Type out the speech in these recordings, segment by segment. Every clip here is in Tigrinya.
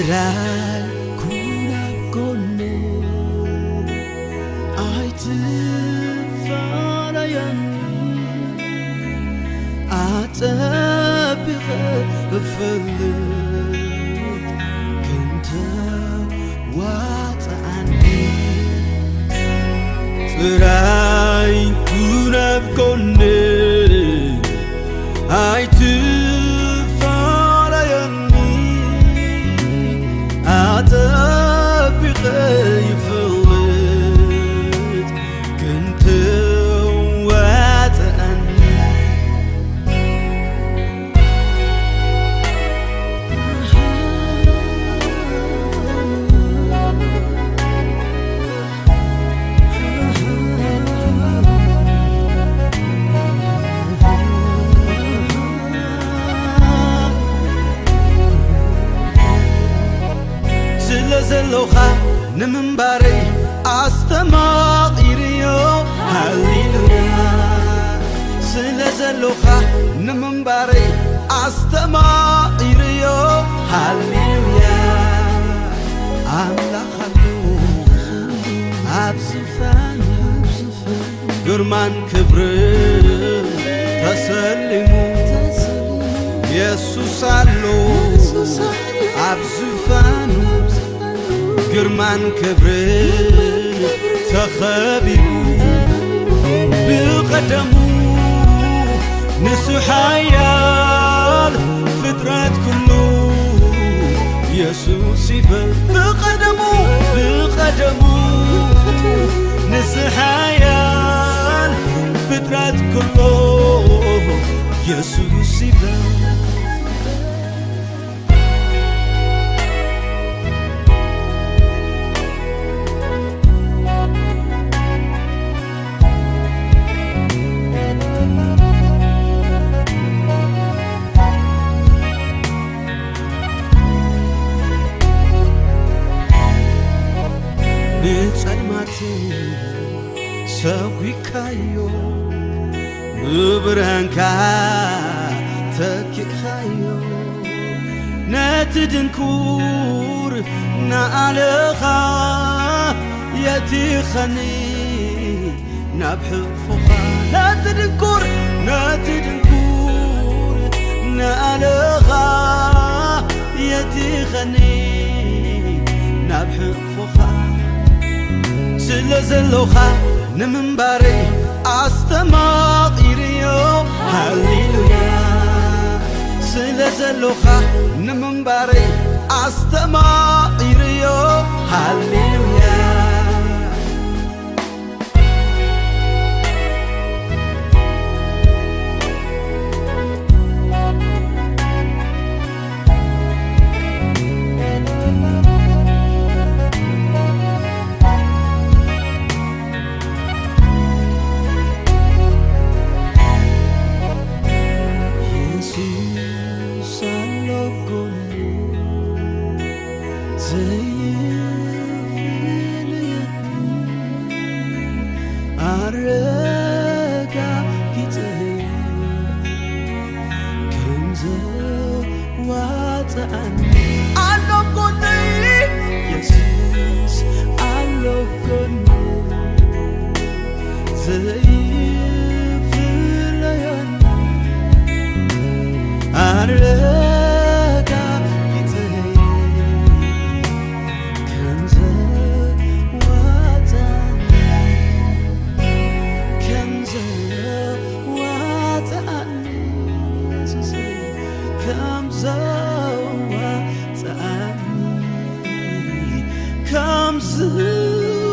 ራይ ኩን ኣብ ጎነይ ኣይትፋለየኒ፣ ኣጸቢቐ እፈልጥ ክንተ ዋጽኣኒ። ጥራይ ኩን ኣብ ጎነይ ኣይትፋለየኒ፣ ኣጸቢቐ ይፈልጥ ክንተ ዋጽኣኒ። ስለ ዘሎኻ ንምንባረይ ኣስተማቒርዮ። ሃሌሉያ። ስለ ዘሎኻ ንምንባረይ ኣስተማቒርዮ። ሃሌሉያ። ኣምላኽ ኣሎ ኣብ ዝፋን፣ ግርማን ክብርን ተሰሊሙ። የሱስ ኣሎ ኣብ ዝፋኑ፣ ግርማን ክብርን ተኸቢቡ። ብቐደሙ ንሱ ሓያል፣ ፍጥረት ኩሉ የሱስ ይበል። ብቐደሙ፣ ብቐደሙ ንሱ ሓያል፣ ፍጥረት ኩሉ የሱስ ይበል። ንጸልማት ሰጒግካዮ፣ ብብርሃንካ ተኪእካዮ። ነቲ ድንኩር ንኣለኻ የቲኸኒ ናብ ሕቕፎኻ። ነቲ ድንኩር፣ ነቲ ድንኩር ንኣለኻ የቲኸኒ ናብ ሕቕፎኻ። ስለ ዘሎኻ ንምንባረይ ኣስተማቒርዮ። ሃሌሉያ። ስለ ዘሎኻ ንምንባረይ ኣስተማቒርዮ። ሃሌሉያ። የሱስ ኣሎ ጎነይ፣ ዘይፍለየኒ፣ ኣረጋጊጸዮ ከም ዘዋጽኣኒ። ኣሎ ጎነይ፣ የሱስ ኣሎ ጎነይ፣ ዘይፍለየኒ፣ ኣረጋጊጸዮ ከም ዘዋጽኣኒ፣ ከም ዘዋጽኣኒ፣ የሱሰይ፣ ከም ዘዋጽኣኒ፣ ከም ዘዋጽኣኒ፣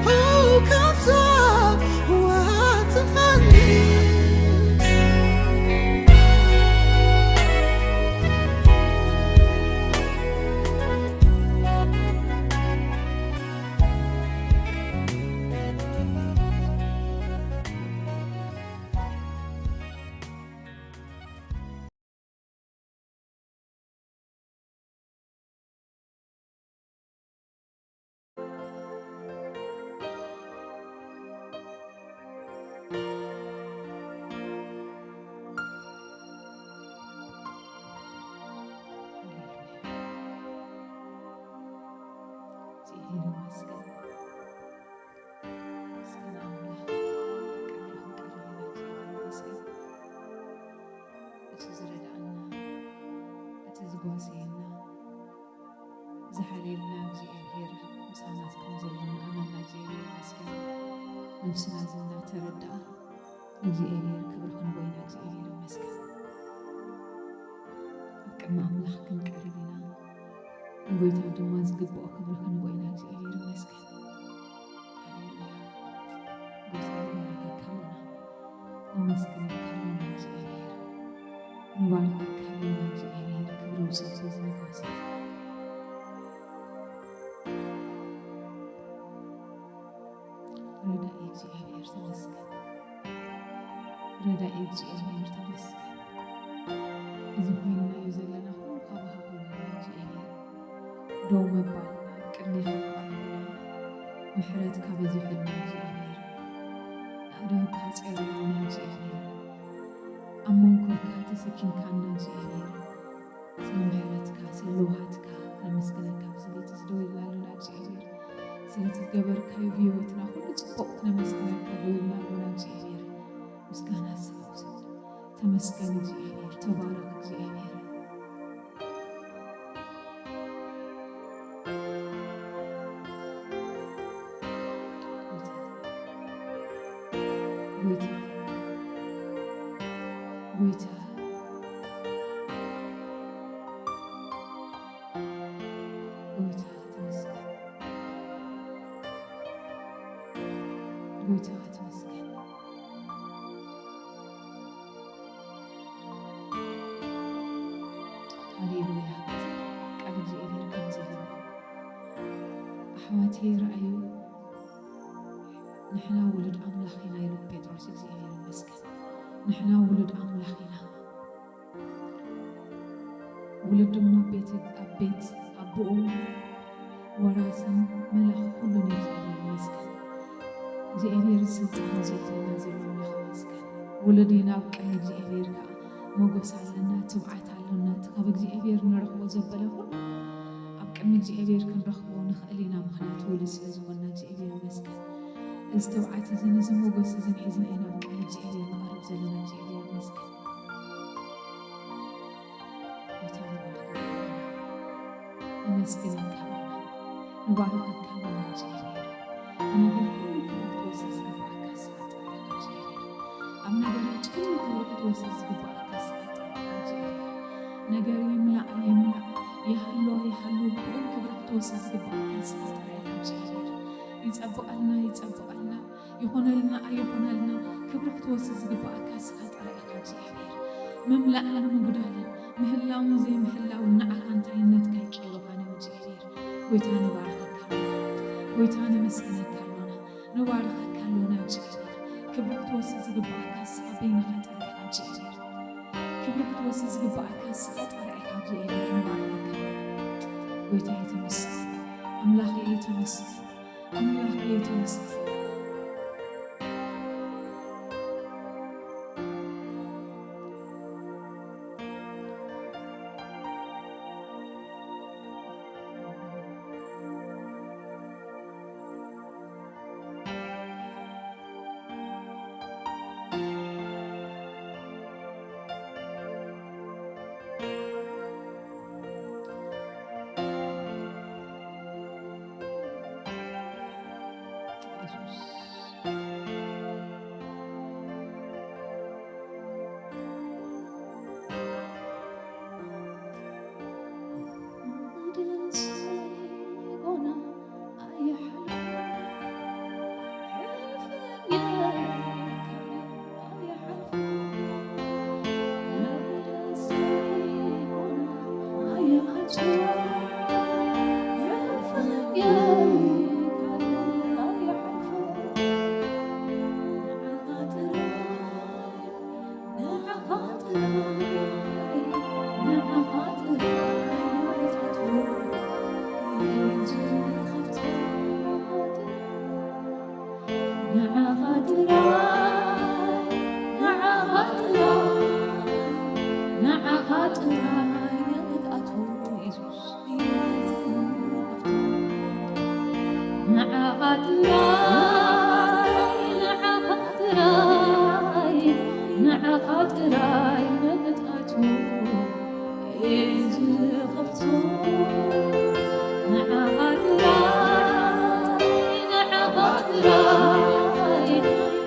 ኦ፣ ከም ዘዋጽኣኒ። ጓሰየና ዝሓልየልና እግዚኣብሔር ምሳና ከም ዘሎ እናኣመንና እግዚኣብሔር ይመስገን። ነብስና ዝና ተረድኣ እግዚኣብሔር ክብሪ ክንቦይና እግዚኣብሔር ይመስገን። ኣብ ቅድሚ ኣምላኽ ክንቀርብ ኢና። ንጎይታ ድማ ዝግብኦ ክብሪ ክንቦይና እግዚኣብሔር ይመስገን። ሃሌሉያ። ጎይታ ንባርኸካ ኣለና። ነመስግነካ ኣለና እግዚኣብሔር። ንባርኸካ ኣለና እግዚኣብሔር። ክብሪ ውሰድ እዚ ንጉስ። ረዳኢ እግዚኣብሔር ተመስገን። ረዳኢ እግዚኣብሔር ተመስገን። እዚ ኮይንናዮ ዘለና ኩሉ ካባኻ ኮይኑ እግዚኣብሔር። ደው ምባልና፣ ቅድሜኻ ምቕራብና፣ ምሕረትካ በዚሑልና እግዚኣብሔር። ኣእዳውካ ጸሪግና እግዚኣብሔር። ኣብ መንኮርካ ተሰኪምካና እግዚኣብሔር። ስለ ምሕረትካ፣ ስለ ለውሃትካ ክነመስግነካ ኣብዚ ቤት እዚ ደው ኢልና ኣሎና እግዚኣብሔር። ስለቲ ዝገበርካዮ ብህይወትና ኩሉ ጽቡቕ ክነመስግነካ ደው ኢልና ኣሎና እግዚኣብሔር። ምስጋና ስለ ውሰድ። ተመስገን እግዚኣብሔር፣ ተባረኽ እግዚኣብሔር። ጎይታ፣ ጎይታ፣ ጎይታ ተመስገን፣ ጎይታ ተመስገን። ሃሌሉያ። ቃል እግዚኣብሔር ከምዚ ይብል፣ ኣሕዋተይ ርኣዩ፣ ንሕና ውሉድ ኣምላኽ ኢና ኢሉ ጴጥሮስ። እግዚኣብሔር ይመስገን። ንሕና ውሉድ ኣምላኽ ኢና። ውሉድ ድማ ቤት፣ ኣብ ቤት ኣቦኡ ወራስን መላኺ ኩሉን እዩ። እግዚኣብሔር ይመስገን። እግዚኣብሔር ስልጣን ዘድለና ዘሎ ኣምላኽ ይመስገን። ውሉድ ኢና፣ ኣብ ቅድሚ እግዚኣብሔር ከዓ ሞገስ ኣለና፣ ትብዓት ኣለና። እቲ ካብ እግዚኣብሔር ንረኽቦ ዘበለ ኩሉ ኣብ ቅድሚ እግዚኣብሔር ክንረኽቦ ንኽእል ኢና፣ ምኽንያቱ ውሉድ ስለ ዝኾንና እግዚኣብሔር ይመስገን። እዚ ትብዓት እዝን እዚ ሞገስ እዝን ሒዝና ኢና ኣብ ቅድሚ እግዚኣብሔር ንቐርብ ዘለና። እግዚኣብሔር ይመስገን። ጎይታ ንባርኸካ ኣለና፣ ነመስግነካ ኣለና፣ ንባርኸካ ኣለና እግዚኣብሔር። ኣብ ነገር ኩሉ ክብሪ ክትወስድ ዝግብኣካ ንስኻ ጥራሕ ኢኻ እግዚኣብሔር። ኣብ ነገራት ኩሉ ክብሪ ክትወስድ ዝግብኣካ ንስኻ ጥራሕ ኢኻ እግዚኣብሔር። ነገር ይምላእ ይምላእ፣ ይሃሉ ይሃሉ፣ ኩሉ ክብሪ ክትወስድ ዝግብኣካ ንስኻ ጥራሕ ኢኻ እግዚኣብሔር። ይጸብቐልና፣ ይጸብቐልና፣ ይኾነልና ኣይኾነልና፣ ክብሪ ክትወስድ ዝግብኣካ ንስኻ ጥራሕ ኢኻ እግዚኣብሔር። ምምላእን ምጉዳልን፣ ምህላውን ዘይምህላውን ንዓኻ እንታይነትካ ይቀይሮ ኻነ እግዚኣብሔር። ጎይታ ንባርኸካ ኣሎና፣ ጎይታ ነመስግነካ ኣሎና፣ ንባርኸካ ኣሎና እግዚኣብሔር። ክብሪ ክትወስድ ዝግብኣካ ንስኻ በይንኻ ጥራሕ ኢኻ እግዚኣብሔር። ክብሪ ክትወስድ ዝግብኣካ ንስኻ ጥራሕ ኢኻ እግዚኣብሔር። ንባርኸካ ኣሎና። ጎይታ የተመስገን፣ ኣምላኽ የተመስገን። ኣምላኽ የተመስገን። ንዓኻ ጥራይ፣ ንዓኻ ጥራይ፣ ንዓኻ ጥራይ ንኽትኣትዉ የሱስ። ንዓኻ ጥራይ፣ ንዓኻ ጥራይ፣ ንዓኻ ጥራይ ንኽትኣትዉ የሱስ። ንዓኻ ጥራይ፣ ንዓኻ ጥራይ፣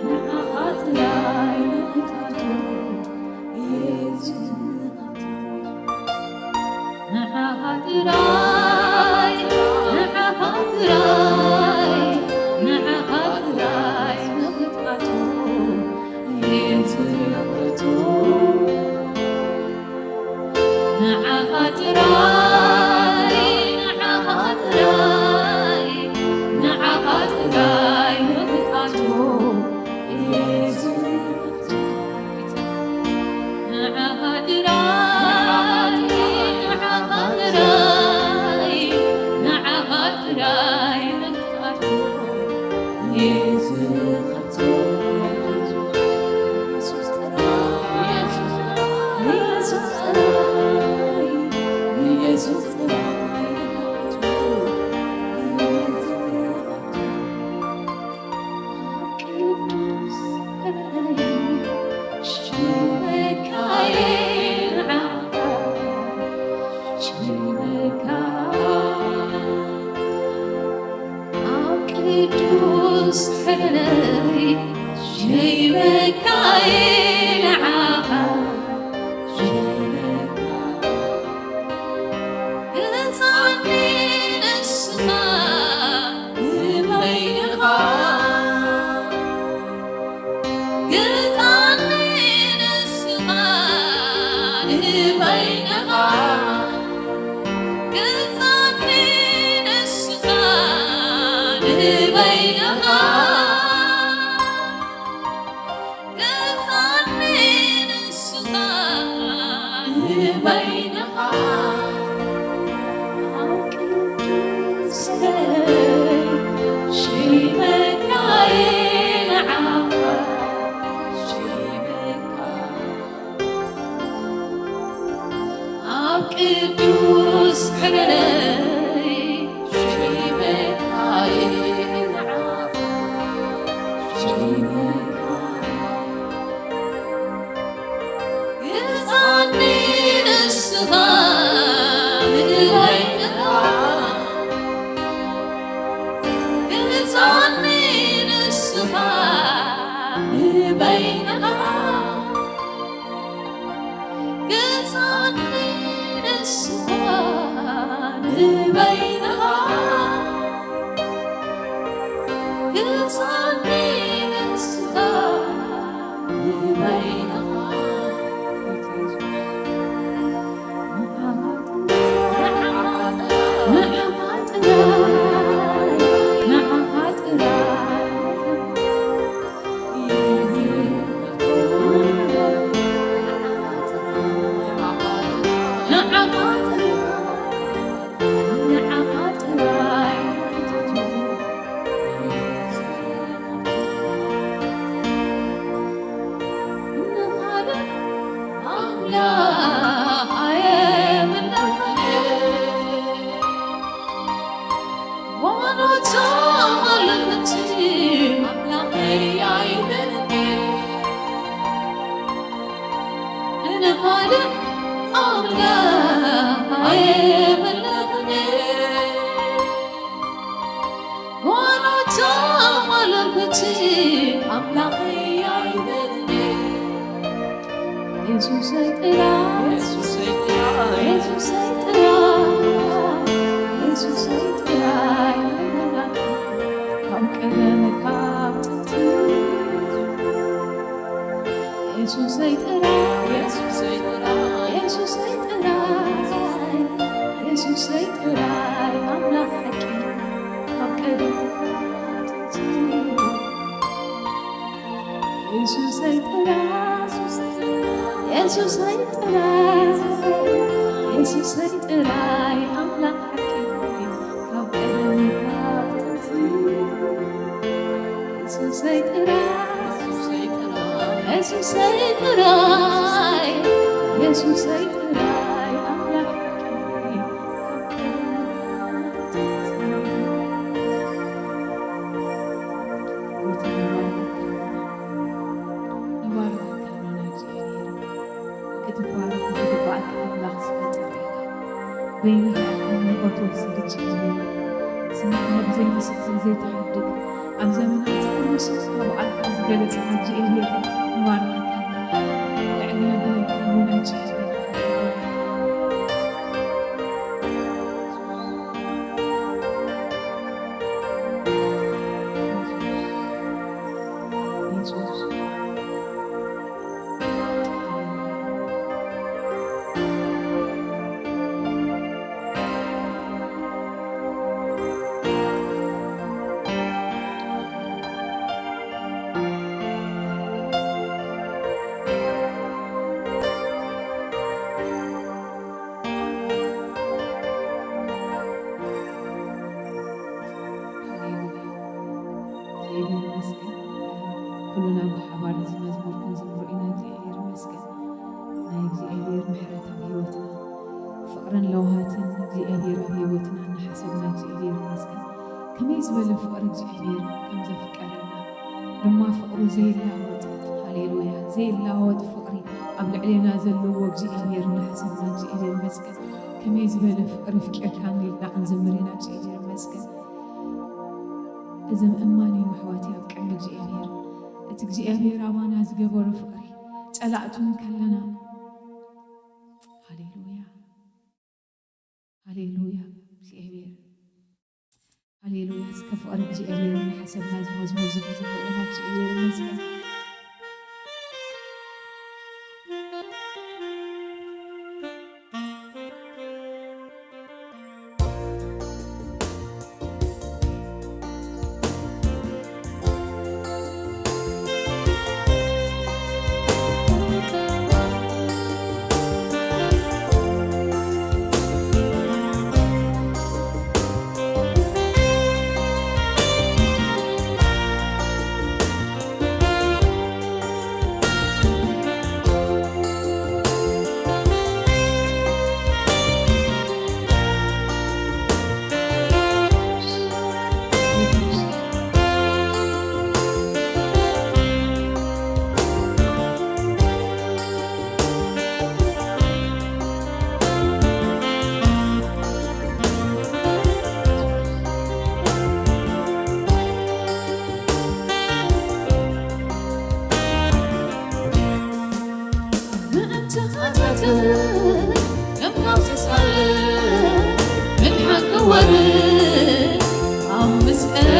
ንዓኻ ጥራይ ንኽትኣቱ እየ ዝቐቱ። ንዓኻ ጥራይ፣ ንዓኻ ጥራይ፣ ንዓኻ ጥራይ ንኽትኣቱ እየ ዝቐቱ። ንዓኻ ጥራይ፣ ንዓኻ ጥራይ፣ ንዓኻ ጥራይ ንኽትኣቱ እየ ዝቐቱ። ንዓኻ ጥራይ፣ ንዓኻ ጥራይ፣ ንዓኻ ጥራይ ንኽትኣቱ እየ ዝቐቱ። ንየሱስ ጥራይ፣ ንየሱስ ጥራይ፣ ንየሱስ ጥራይ ንኽትኣቱ እየ ዝቐቱ። ቅዱስ ኃይል ሽመካዬ ንዓኻ ሽመካ ኣብ ቅዱስ ኃይለይ ሽመካዬ ንዓኻ ሽመካ ግዛኒ ንስኻ ንበይንኻ ግዛኒ ንስኻ ንበይንኻ ግዛኒ ንስኻ ንበይንኻ ግዛኒ ንስኻ ንበይንኻ ኣብ ቅዱስ ኃይለይ ሽመካዬ ንዓኻ ሽመካ ኣብ ቅዱስ ኃይለይ ሽመካዬ ንዓኻ ሽመካ ግዛኒ ንስኻ ንበይንኻ ግዛኒ ንስኻ ንበይንኻ ግዛኒ ንስኻ ንበይንኻ ግዛኒ ንስኻ ንበይንኻ ንዓኻ ጥራይ ንዓኻ ጥራይ ንኻልእ ኣምላኽ ኣየምልኽን። ዋኖታ ማለኽቲ ኣምላኸይ ኣይበልኒ። የሱሰይ ጥራይ፣ የሱሰይ ጥራይ፣ የሱሰይ ጥራይ፣ የሱሰይ ጥራይ ካብ ቀደም ካብ ጥንቲ። የሱሰይ ጥራይ፣ የሱሰይ ጥራይ፣ የሱሰይ ጥራይ፣ የሱሰይ ጥራይ ኣምላኽ ሓቂ ካብ ቀደም የሱሰይ ጥራይ፣ የሱሰይ ጥራይ፣ የሱሰይ ጥራይ ኣምላኽ ሓቂ ካብ ቀደም ካብ ጥንቲ። የሱሰይ ጥራይ፣ የሱሰይ ጥራይ፣ የሱሰይ ጥራይ ኣምላኽ ሓቂ ካብ ቀደም ካብ ጥንቲ። ጎይታ ንባርኸካ፣ ንባርኸካ ኣዶናይ እግዚኣብሔር። ክትባረኽ ዝግባኣካ ኣምላኽ ዝፈጠረ ኢኻ። በይንኻ ካብ መርዖ ትወስድ እግዚኣብሔር፣ ስምካ ብዘይትስሕት ዘይትሓድግ፣ ኣብ ዘመናት ኩሉ ስቕ ካብ ኣልካ ዝገለጽካ እግዚኣብሔር፣ ንባርኸካ። ልዕሊ ነቢያት ሙሉእ እግዚኣብሔር። የሱስ። ሃሌሉያ። እግዚኣብሔር ይመስገን። ኩሉና ብሓባር እዚ መዝሙር ክንዝምሮ ኢና። እግዚኣብሔር ይመስገን። ናይ እግዚኣብሔር ምሕረት ኣብ ህይወትና፣ ፍቕርን ለውሃትን እግዚኣብሔር ኣብ ህይወትና እናሓሰብና እግዚኣብሔር ይመስገን። ከመይ ዝበለ ፍቕሪ እግዚኣብሔር ከም ዘፍቀረና ድማ ፍቕሩ ዘይላወጥ፣ ሃሌሉያ፣ ዘይላወጥ ፍቕሪ ኣብ ልዕሌና ዘለዎ እግዚኣብሔር እናሓሰብና እግዚኣብሔር ይመስገን። ከመይ ዝበለ ፍቕሪ ኣፍቂርካኒ ኢልና ክንዝምር ኢና። እግዚኣብሔር ይመስገን። እዚ ምእማን እዩ ኣሕዋተይ ኣብ ቅድሚ እግዚኣብሔር። እቲ እግዚኣብሔር ኣባና ዝገበሮ ፍቕሪ ጸላእቱ እንከለና። ሃሌሉያ፣ ሃሌሉያ፣ እግዚኣብሔር፣ ሃሌሉያ። እስከ ፍቕሪ እግዚኣብሔር እናሓሰብና እዚ መዝሙር እዚ ክንዝምር ኢና። እግዚኣብሔር ይመስገን። ምእንቲ ኃጢኣት ደምካ ኣፍሲስካለይ፣ ምድሓን ክወርድ ኣብ መስቀል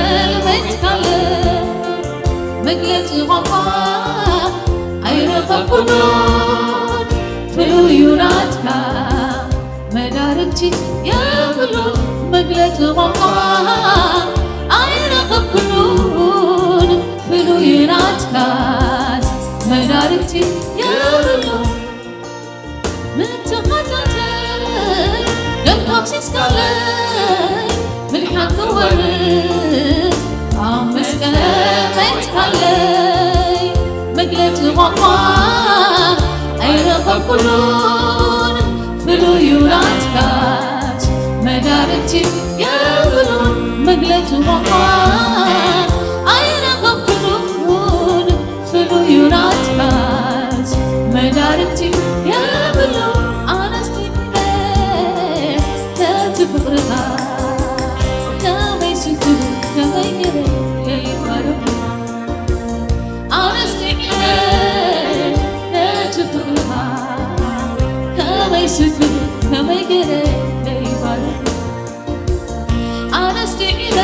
ሞይትካለይ። መግለጺ ቋንቋ ኣይረኸብኩሉን፣ ፍሉይ እዩ ናትካ መዳርግቲ የብሉን። መግለጺ ቋንቋ ኣይረኸብኩሉን፣ ፍሉይ ናትካስ መዳርግቲ የብሉን። ምእንቲ ኃጢኣተይ ደምካ ኣፍሲስካለይ፣ ምድሓን ክወርድ ኣብ መስቀል ሞይትካለይ። መግለጺ ቋንቋ ኣይረኸብኩሉን፣ ፍሉይ እዩ ናትካስ መዳርግቲ የብሉን። መግለጺ ቋንቋ ኣይረኸብኩሉን፣ ፍሉይ እዩ ናትካስ መዳርግቲ የብሉን። ኣነስ ነቲ ፍቕርኻ ከመይ ስክር ከመይ ገይረ ይባረኹ። ኣነስ ነቲ ፍቕርኻ ከመይ ስክር ከመይ ገይረ ይባረኹ። ኣነስ ዲዒለ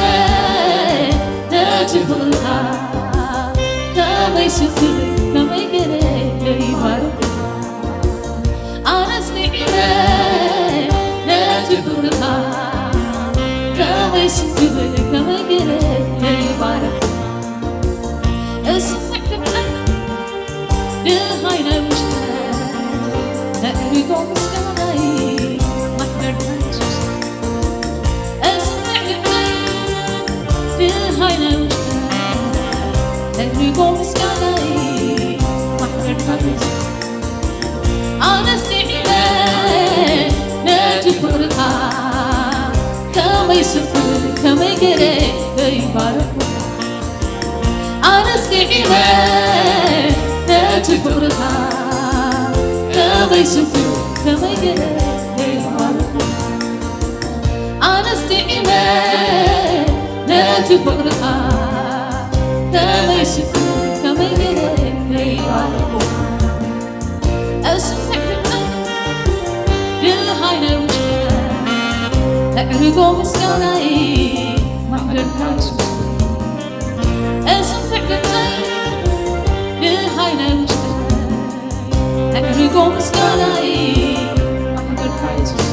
ነቲ ፍቕርኻ ከመይ ስክር ከመይ ገይረ ይባርኽ። ኣነስ ዲዒለ ነቲ ፍቕርኻ ከመይ ስክር ከመይ ገይረ ይባርኽ። እስምዕ ድምፀይ ድሃይ ናይ ውሽጠይ ነዕሪጎ ምስጋናይ ማሕደርካ የሱስ። እስምዕ ድምፀይ ድሃይ ናይ ውሽጠይ ነዕሪጎ ምስጋናይ ማሕደርካ የሱስ። ኣነስ ዲዒለ ነቲ ፍቕርኻ ከመይ ስፍር ከመይ ገይረ ይባርኽ። ኣነስ ዲዒለ ነቲ ፍቕርኻ ከመይ ስፍር ከመይ ገይረ ይባርኽ። ጥዒመ ነቲ ፍቕርኻ ከመይ ስክር ከመይ ገይረ ከይባርኹ እስምዕ ድምፀይ ድሃይ ናይ ውሽጢ ኣዕርጎ ምስጋናይ ማሕደርካ የሱስ እስምዕ ድምፀይ ድሃይ ናይ ውሽጢ ኣዕርጎ ምስጋናይ ማሕደርካ የሱስ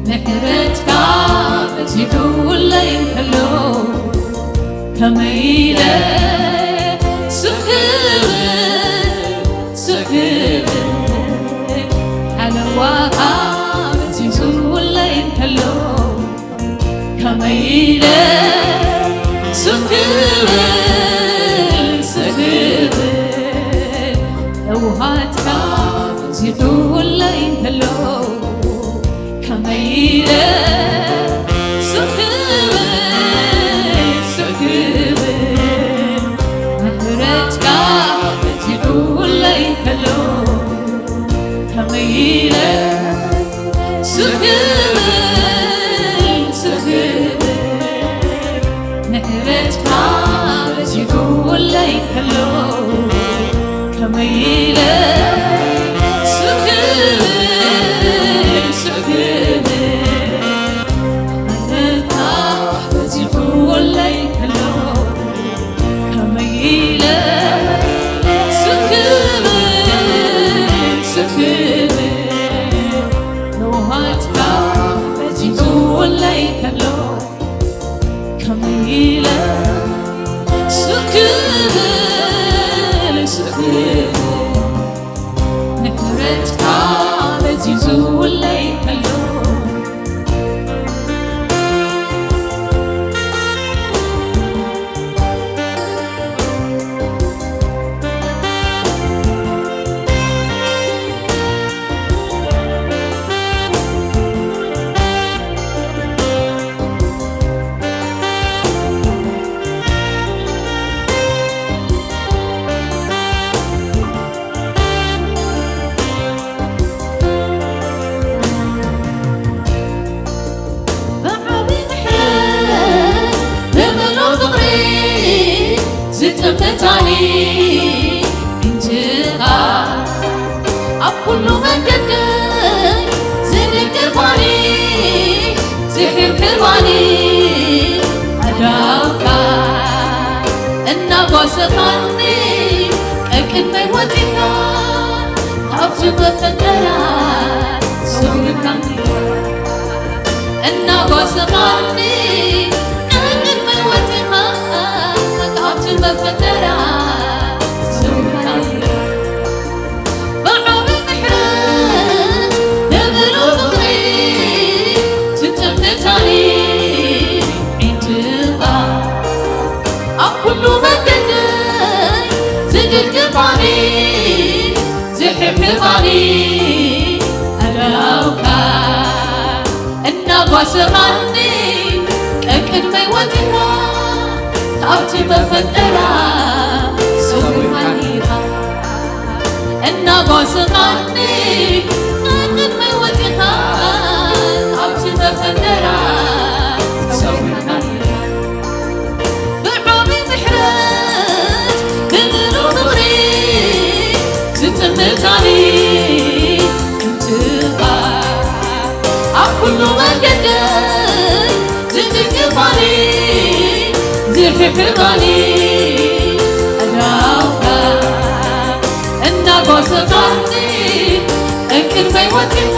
ምሕረትካ በዚሑለይ እንከሎ ከመይ ኢለ ስክብል ስክብል ሓለዋኻ በዚሑለይ እንከሎ ከመይ ኢለ ስክብል ስክብል ለውሃትካ በዚሑለይ እንከሎ ከመይ ኢለ ስክብል ስክብል ምሕረትካ በዚሑለይ እንከሎ ከመይ ኢለ ስክብል ስክብል ምሕረትካ በዚሑለይ ከሎ ከመይ ኢለ ስክብል ስክብል ምሕረትካ በዚሑለይ ከሎ ከመይ ኢለ ስክብል ስክብል ንውሃትካ በዚሑለይ ከሎ ከመይ ኢለ ስክብል ስክብል ምሕረትካ በዚሑለይ ከሎ ዝጥምታኒ እንጅኻ ኣብ ኩሉ መንገደይ ዝድግፋኒ ዝሕብሕባኒ ኣዳውካ እናጓሰኻኒ ቀቅድመይ ወፂኻ ካብቲ መፈጠራ ሰውርካኒ እናጓሰኻኒ ቀቅድመይ ወፂኻ ካብቲ መፈጠራ ሰውርካኒ ብዓቢ ምሕረት ንብሉ ፍቕሪ ዝጥምታኒ ዒንትኻ ኣብ ኩሉ መንገደይ ዝድግፋኒ ዝሕብሕባኒ ኣዳውካ እናጓሰኻኒ ቀቅድመይ ወፂኻ ካብቲ መፈጠራ ሰዊርካኒ ኢኻ እናጓሰኻኒ ቀቅድመይ ወፂኻ ካብቲ መፈጠራ ሰዊርካኒ ኢኻ ብዓቢ ምሕረት ብምሉእ ፍቕሪ ዝጥምታኒ እንትኻ ኣብ ኩሉ መንገደይ ዝድግፋኒ ዝሕብሕባኒ ኣዳውካ እናጓሰኻኒ እንቅድመይ ወፂኻ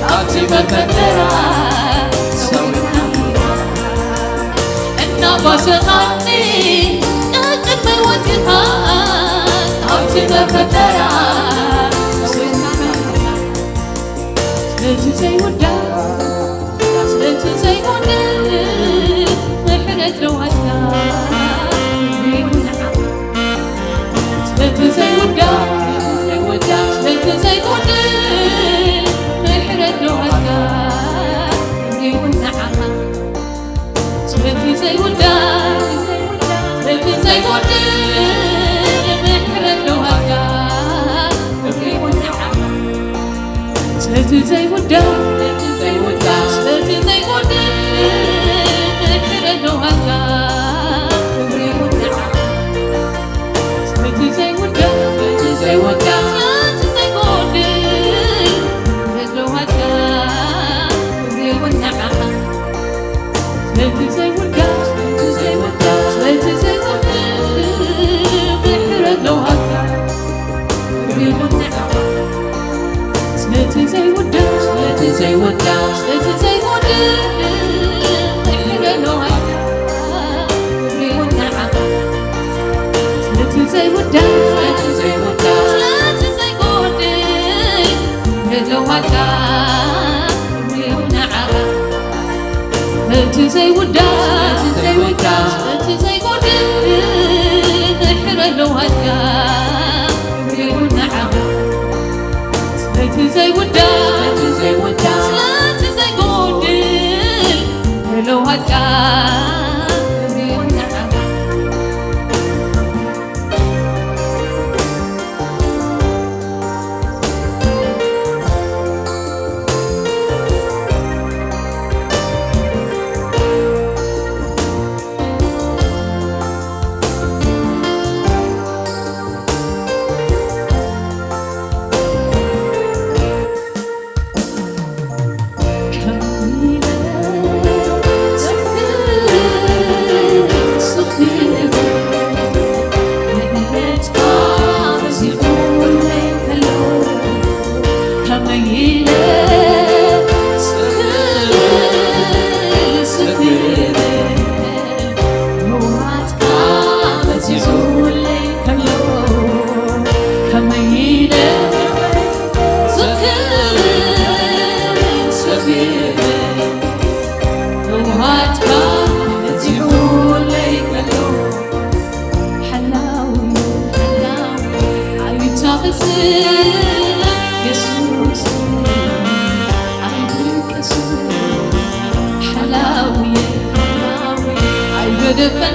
ካብቲ መፈጠራ ሰዊርካኒ እናጓሰኻኒ ቀቅድመይ ወፂኻ ካብቲ መፈጠራ ሰዊርካኒ ስለቲ ዘይውዳእ ስለቲ ዘይጎድል ምሕረት ለዋትካ ስለቲ ዘይውዳእ ስለቲ ዘይጎድል ምሕረት ለዋትካ ይኹን ንዓኻ ስለቲ ዘይውዳእ ስለቲ ዘይጎድል ምሕረት ስለቲ ዘይውዳእ፣ ስለቲ ዘይጎድል፣ ክብሪ ኣለዋካ፣ ክብሪ እውን ንዓኻ። ስለቲ ዘይውዳእ፣ ስለቲ ዘይውዳእ፣ ስለቲ ዘይጎድል፣ ክብሪ ኣለዋካ፣ ክብሪ እውን ንዓኻ። ስለቲ ዘይውዳእ፣ ስለቲ ዘይውዳእ፣ ስለቲ ዘይጎድል፣ ምሕረት ለዋሃብካ፣ ክብሪ ይኹን ንዓኻ። ስለቲ ዘይውዳእ፣ ስለቲ ዘይውዳእ፣ ስለቲ ዘይጎድል፣ ምሕረት ለዋሃብካ፣ ክብሪ ይኹን ንዓኻ። ስለቲ ዘይውዳእ፣ ስለቲ ዘይውዳእ፣ ስለቲ ዘይጎድል፣ ምሕረት ለዋሃብካ፣ ክብሪ ይኹን ንዓኻ። እቲ ዘይውዳእ፣ እቲ ዘይውዳእ፣ እቲ ዘይጎድል፣ ምሕረት ለዋሃብካ፣ ክብሪ ይኹን ንዓኻ። እቲ ዘይውዳእ፣ እቲ ዘይውዳእ፣ ስለቲ ዘይጎድል፣ ምሕረት ለዋሃብካ፣ ክብሪ ይኹን ንዓኻ።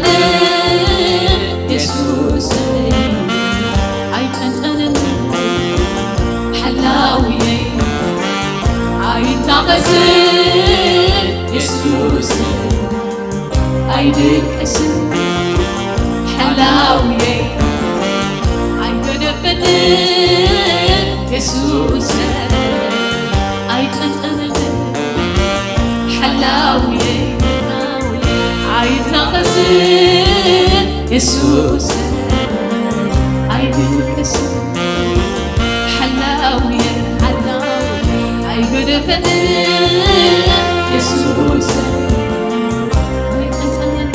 ኣይገደፈንን የሱሰይ፣ ኣይጠንጠነንን ሓላውየይ፣ ኣይታኸስን የሱሰይ፣ ኣይድቀስን ሓላውየይ፣ ኣይገደፈንን የሱሰይ፣ ኣይጠንጠነንን ሓላውየይ፣ ኣይታኸስን የሱሰይ፣ ኣይድቀስን ሓላውየይ፣ ሓላውየይ፣ ኣይገደፈንን የሱሰይ፣ ኣይጠንጠነንን።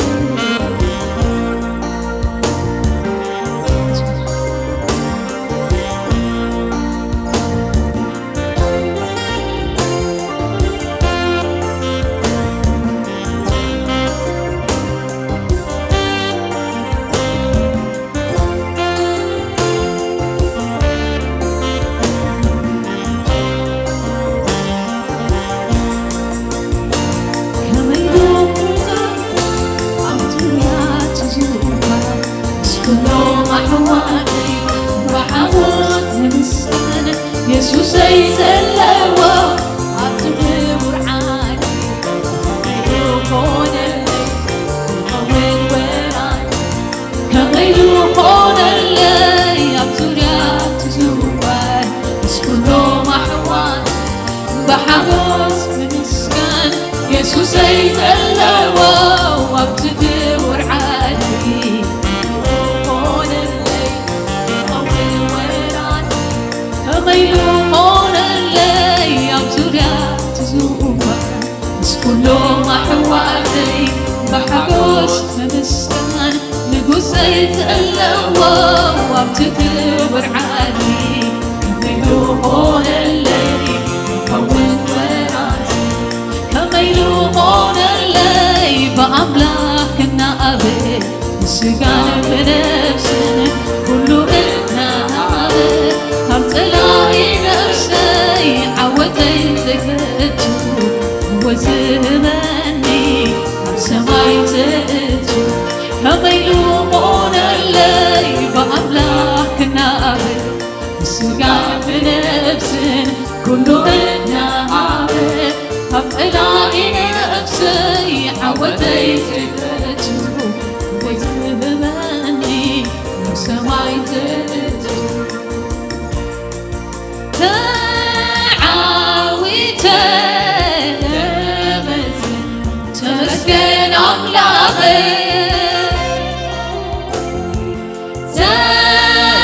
የሱሰይ ዘለዎ ኣብቲ ክቡር ዓዲ ይኾነለይ ክኸውን ወራይ። ከመይ ዝኾነለይ ኣብ ዙርያ እቲ ዙፋን ምስ ኩሎም ኣሕዋት ብሓጎስ ክምስገን የሱሰይ ዘለዎ ኣብቲ ክቡር ዓዲ ዝኾነለይ ክኸውን ወራይ። ከመይ ዝኾነለይ ኣብ ዙርያ እቲ ዙፋን ምስ ኩሎም ኣሕዋተይ ብሓጎስ ምምስጋን ንጉሰይ ዘለዎ ኣብቲ ክቡር ዓዲ ከመይ ዝኾነለይ ክኸውን ወራሲ ከመይ ዝኾነለይ ብኣምላኽ ክናኣበ ብስጋን ብነፍስን ኩሉ እናሃበ ካብ ጸላኢ ነፍሰይ ዓወተይ ዘገቱ ወዝህበኒ ኣብ ሰማይ ዘእቱ ከመይ ዝኾነለይ ብኣምላኽ ክናኣበ ብስጋን ብነፍስን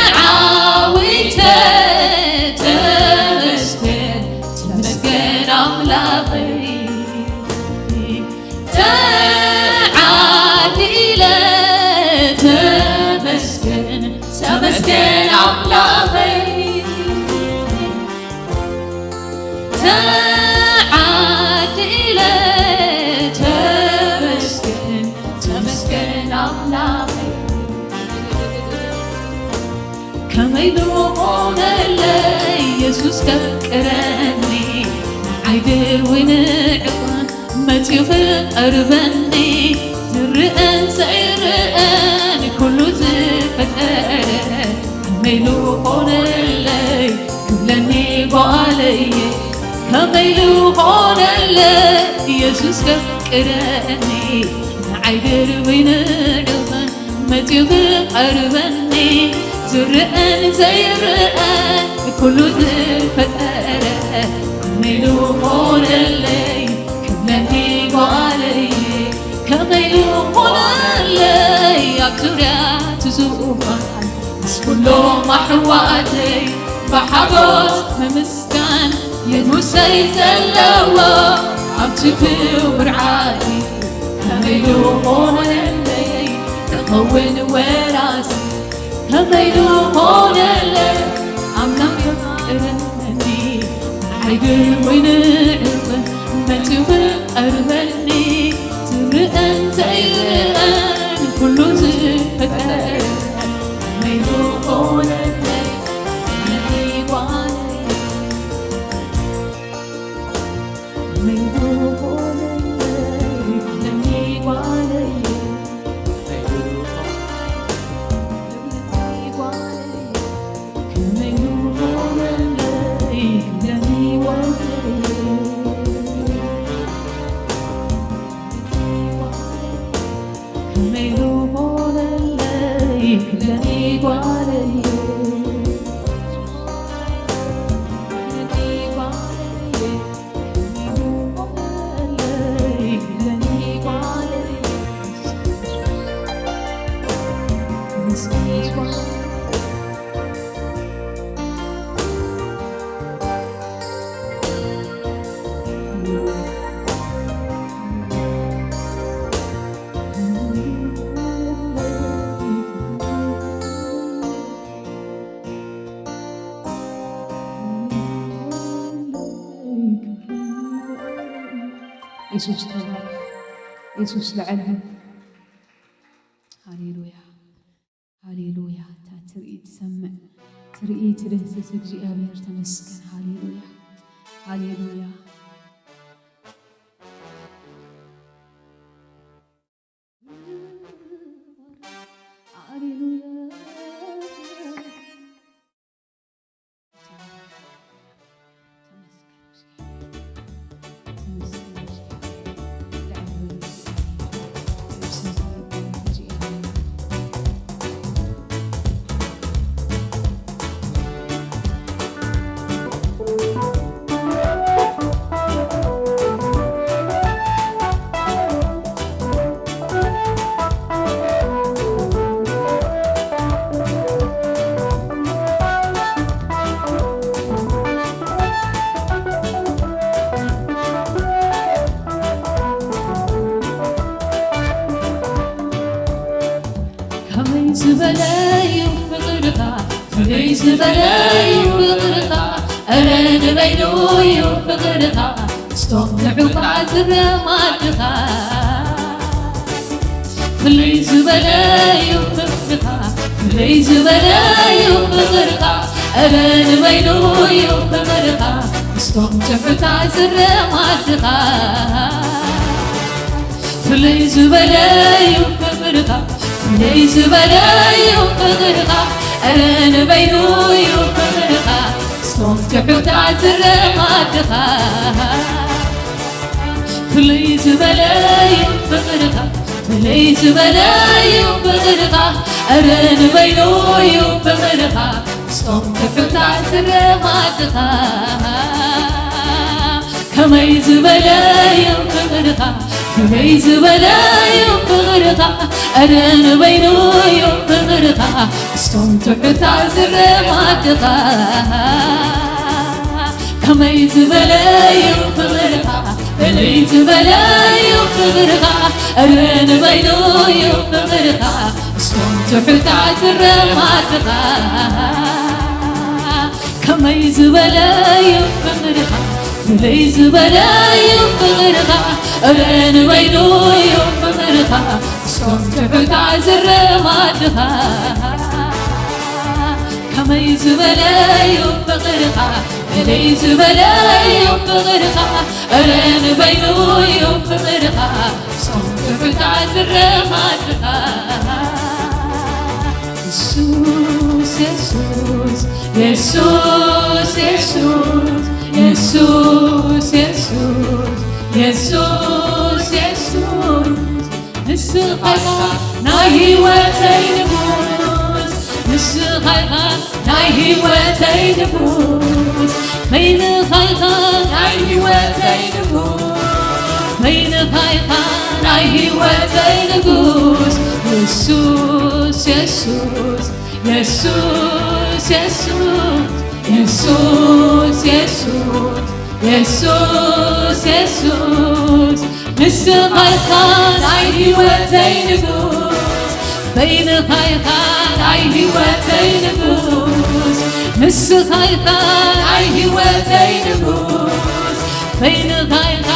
ተዓዊተ ተመስገን፣ ተመስገን ኣምላኸይ። ተዓዲለ ተመስገን፣ ተመስገን ኣምላኸይ። ተዓዲለ ተመስገን፣ ተመስገን ኣምላኸይ። ከመይ ዝኾነለይ የሱስ ከፍቅረኒ፣ ንዓይ ድርዊ ንዕቕን መጺኡ ክቐርበኒ፣ ዝርአን ዘይርአን ኩሉ ዝፈጠረ፣ ከመይ ዝኾነለይ ክብለኒ ጓለየ፣ ከመይ ዝኾነለይ የሱስ ከፍቅረኒ፣ ንዓይ ድርዊ ንዕቕን መጺኡ ክቐርበኒ፣ ዝርአን ዘይርአን ኩሉ ዝፈጠረ፣ ከመይ ዝኾነለይ ክብለኒ ጓለየ፣ ከመይ ዝኾነለይ ኣብ ዙርያ እቲ ዙፋን ምስ ኩሎም ኣሕዋተይ ብሓጎስ ምምስጋን የሱሰይ ዘለዎ ኣብቲ ክቡር ዓዲ፣ ከመይ ዝኾነለይ ክኸውን ወራሲ፣ ከመይ ዝኾነለይ ኣምላኽ የፍቅረኒ፣ ንዓይ ድርዊ ንዕቕን መጺኡ ክቐርበኒ፣ ዝርአን ዘይርአን ኩሉ ዝፈጠረ፣ ከመይ ዝኾነለይ ክብለኒ ጓለየ፣ ከመይ ዝኾነለይ ክብለኒ ጓለየ፣ ከመይ ዝኾነለይ ክብለኒ ጓለየ። ከመይ ዝኾነለይ ክብለኒ ጓለየ። ክብለኒ ጓለየ። ከመይ ዝኾነለይ ክብለኒ ጓለየ። ምስኪን ጓለየ። የሱስ ተባረኽ። የሱስ ልዕል በል። ሃሌሉያ፣ ሃሌሉያ። እታ ትርኢ ትሰምዕ፣ ትርኢ ትድህስስ እግዚኣብሔር ተመስገን። ሃሌሉያ፣ ሃሌሉያ፣ ሃሌሉያ። ከመይ ዝበለ እዩ ፍቕርኻ፣ ከመይ ዝበለ እዩ ፍቕርኻ፣ እረ ንበይኑ እዩ ፍቕርኻ፣ ምስቶም ንዑቓት ዝረማድኻ። ፍልይ ዝበለ እዩ ፍቕርኻ፣ ፍልይ ዝበለ እዩ ፍቕርኻ፣ እረ ንበይኑ እዩ ፍቕርኻ፣ ምስቶም ትሑታት ዝረማድኻ። ፍልይ ዝበለ እዩ ፍቕርኻ፣ ፍልይ ዝበለ እዩ ፍቕርኻ፣ እረ ንበይኑ እዩ ፍቕርኻ፣ ምስቶም ትሑታት ዝረማድኻ። ፍልይ ዝበለ እዩ ፍቕርኻ፣ ፍልይ ዝበለ እዩ ፍቕርኻ፣ እረ ንበይኑ እዩ ፍቕርኻ፣ ምስቶም ትሑታት ዝረማድኻ። ከመይ ዝበለ እዩ ፍቕርኻ፣ ከመይ ዝበለ እዩ ፍቕርኻ፣ እረ ንበይኑ እዩ ፍቕርኻ፣ ምስቶም ትሑታት ዝረም ዓድኻ። ከመይ ዝበለ እዩ ፍቕርኻ፣ ከመይ ዝበለ እዩ ፍቕርኻ፣ እረ ንበይኑ እዩ ፍቕርኻ፣ ምስቶም ትሑታት ዝረም ዓድኻ። ከመይ ዝበለ እዩ ፍቕርኻ፣ ከመይ ዝበለ እዩ ፍቕርኻ፣ እረ ንበይኑ እዩ ፍቕርኻ፣ ምስቶም ትሑታት ዝረም ዓድኻ። ከመይ ዝበለ እዩ ፍቕርኻ፣ ከመይ ዝበለ እዩ ፍቕርኻ፣ እረ ንበይኑ እዩ ፍቕርኻ፣ ምስቶም ትሑታት ዝረም ዓድኻ። የሱስ፣ የሱስ፣ የሱስ፣ የሱስ፣ የሱስ፣ የሱስ፣ የሱስ፣ የሱስ፣ ንስኻ ኢኻ ናይ ህይወተይ ንጉስ፣ ንስኻ ኢኻ ናይ ህይወተይ ንጉስ፣ በይንኻ ኢኻ ናይ ህይወተይ ንጉስ፣ በይንኻ ኢኻ ናይ ህይወተይ ንጉስ። የሱስ፣ የሱስ፣ የሱስ፣ የሱስ፣ የሱስ፣ የሱስ፣ የሱስ፣ የሱስ፣ ንስኻ ኢኻ ናይ ህይወተይ ንጉስ፣ በይንኻ ኢኻ ናይ ህይወተይ ንጉስ፣ ንስኻ ኢኻ ናይ ህይወተይ ንጉስ፣ በይንኻ ኢኻ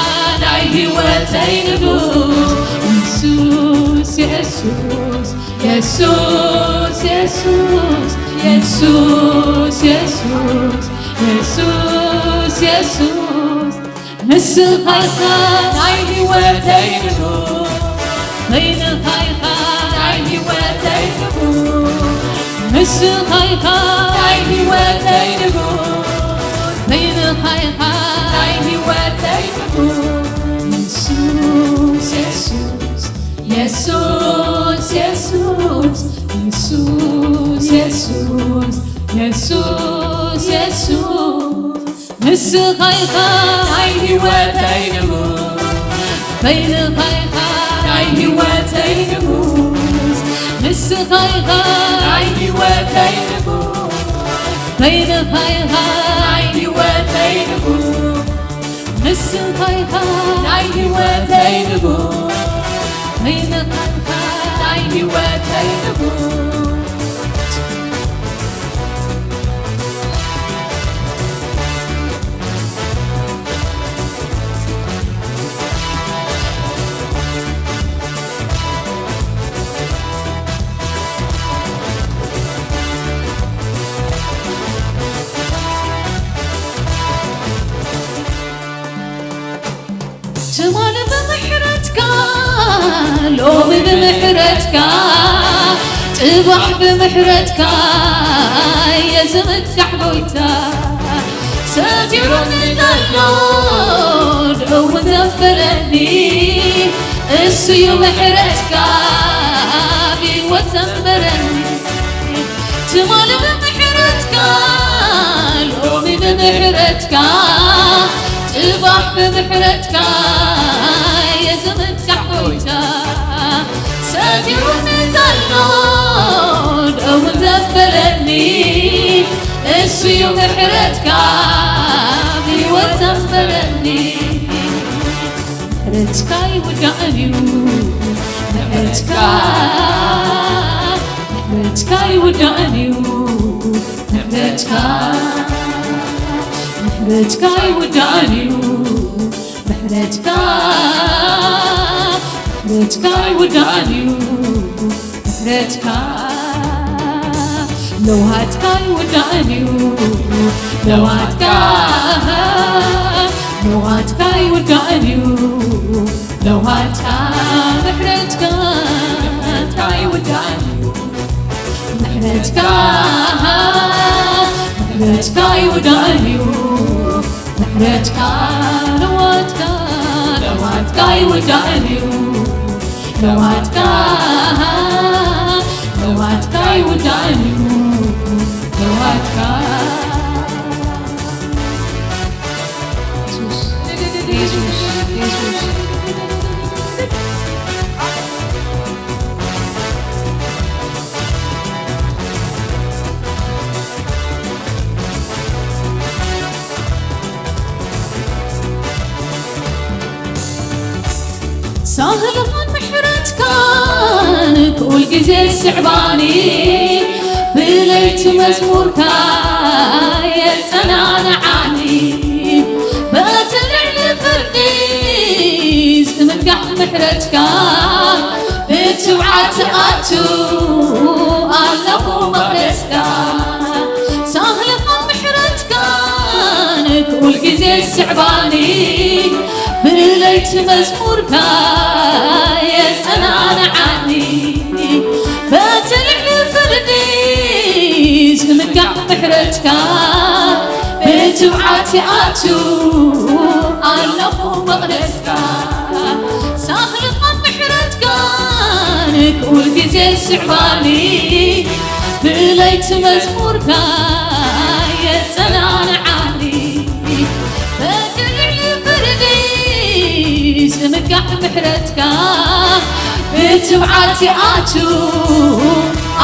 ናይ ህይወተይ ንጉስ። የሱስ፣ የሱስ፣ የሱስ፣ የሱስ፣ የሱስ፣ የሱስ፣ የሱስ፣ የሱስ፣ ንስኻ ኢኻ ናይ ህይወተይ ንጉስ፣ በይንኻ ኢኻ ናይ ህይወተይ ንጉስ፣ ንስኻ ኢኻ ናይ ህይወተይ ንጉስ፣ በይንኻ ኢኻ ናይ ህይወተይ ንጉስ። የሱስ፣ የሱስ፣ የሱስ፣ የሱስ፣ የሱስ፣ የሱስ፣ የሱስ፣ የሱስ፣ ንስኻ ኢኻ ናይ ህይወተይ ንጉስ፣ በይንኻ ኢኻ ናይ ህይወተይ ንጉስ፣ ንስኻ ኢኻ ናይ ህይወተይ ንጉስ፣ በይንኻ ኢኻ ናይ ህይወተይ ንጉስ፣ ንስኻ ኢኻ ናይ ህይወተይ ንጉስ፣ በይንኻ ኢኻ ናይ ህይወተይ ንጉስ። ትማሊ ብምሕረትካ፣ ሎሚ ብምሕረትካ፣ ጽባሕ ብምሕረትካ፣ የዝምትካሕ ጎይታ። ሰቲሩኒ ዘሎ ደው ዘበለኒ፣ እሱ እዩ ምሕረትካ፣ ብህይወት ዘንበረኒ። ትማሊ ብምሕረትካ፣ ሎሚ ብምሕረትካ፣ ጽባሕ ብምሕረትካ፣ የዝምትካሕ ጎይታ። ሰቲሩኒ ዘሎ ደው ዘበለኒ፣ እሱ እዩ ምሕረትካ፣ ብህይወት ዘንበረኒ። ምሕረትካ ይውዳእን እዩ፣ ምሕረትካ፣ ምሕረትካ ይውዳእን እዩ፣ ምሕረትካ፣ ምሕረትካ ይውዳእን እዩ፣ ምሕረትካ፣ ምሕረትካ ይውዳእን እዩ፣ ምሕረትካ ለውሃትካ ይውዳእን እዩ፣ ለውሃትካ፣ ለውሃትካ ይውዳእን እዩ፣ ለውሃትካ ምሕረትካ፣ ምሕረትካ ይውዳእን እዩ፣ ምሕረትካ፣ ምሕረትካ ይውዳእን እዩ፣ ምሕረትካ ለዋትካ፣ ለዋትካ ይውዳእን እዩ፣ ለዋትካ፣ ለዋትካ ይውዳእን እዩ፣ ለዋትካ። የሱስ፣ የሱስ፣ የሱስ። ሳህልኻን ምሕረትካን ኩል ግዜ ስዕባኒ፣ ብለይቲ መዝሙርካ የጸናንዓኒ። በቲ ልዕሊ ፍርዲ ዝምጋሕ ምሕረትካ፣ ብትብዓት ኣቱ ኣለኹ መቕደስካ። ሳህልኻን ምሕረትካን ኩል ግዜ ስዕባኒ፣ ብለይቲ መዝሙርካ የጸናንዓኒ። በቲ ልዕሊ ፍርዲ ዝምጋሕ ምሕረትካ፣ ብትብዓት ይኣቱ ኣለኹ መቕደስካ። ሳህልኻን ምሕረትካን ኩል ግዜ ስዕባኒ፣ ብለይቲ መዝሙርካ የጸናንዓኒ። በቲ ልዕሊ ፍርዲ ዝምጋሕ ምሕረትካ፣ ብትብዓት ይኣቱ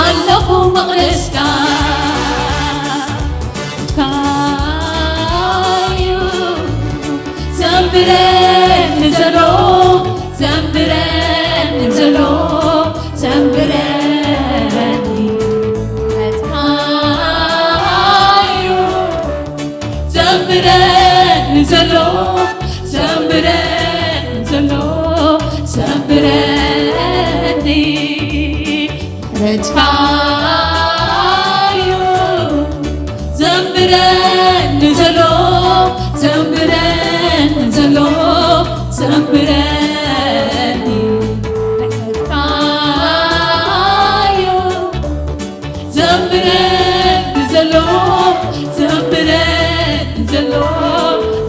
ኣለኹ መቕደስካ። ካዩ ዘንብረኒ ዘሎ፣ ዘንብረኒ ዘሎ፣ ዘንብረኒ። ምሕረትካዩ ዘንብረኒ ዘሎ፣ ዘንብረኒ ዘሎ፣ ዘንብረኒ። ምሕረትካዩ ዘንብረኒ ዘሎ፣ ዘንብረኒ ዘሎ፣ ዘንብረኒ። ምሕረትካዩ ዘንብረኒ ዘሎ፣ ዘንብረኒ ዘሎ፣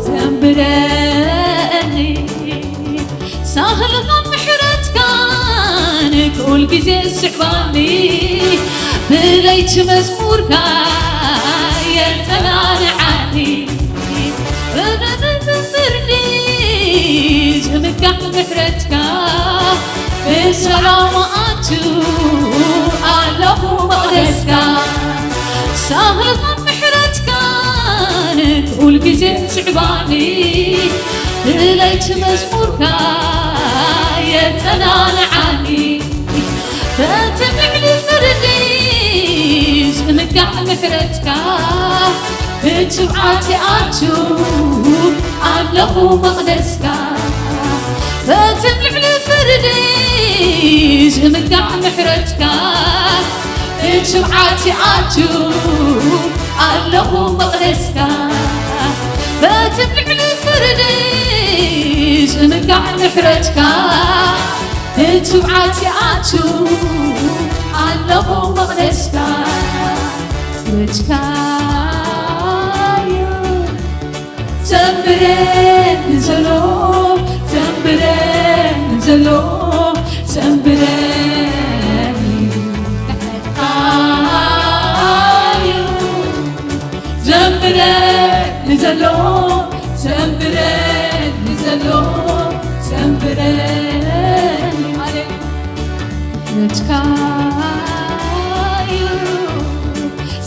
ዘንብረኒ። ሳህልኻን ምሕረትካን ኩል ግዜ ስዕባኒ፣ ብለይቲ መዝሙርካ የጸናንዓኒ። ፍርዲ ዝምጋሕ ምሕረትካ፣ ብሰላም ኣቱ ኣለኹ መቕደስካ። ሳህልኻን ምሕረትካን ኩል ግዜ ስዕባኒ፣ ብለይቲ መዝሙርካ የጸናንዓኒ። በቲ ልዕሊ ፍርዲ ዝምጋሕ ምሕረትካ፣ ብትብዓት ይኣቱ ኣለኹ መቕደስካ። በቲ ልዕሊ ፍርዲ ዝምጋሕ ምሕረትካ፣ ብትብዓት ይኣቱ ኣለኹ መቕደስካ። በቲ ልዕሊ ፍርዲ ዝምጋሕ ምሕረትካ፣ ብትብዓት ይኣቱ ኣለኹ መቕደስካ። ምሕረትካዩ ዘንብረኒ ዘሎ፣ ዘንብረኒ ዘሎ፣ ዘንብረኒ። ምሕረትካዩ ዘንብረኒ ዘሎ፣ ዘንብረኒ ዘሎ፣ ዘንብረኒ። ሃሌሉያ። ምሕረትካዩ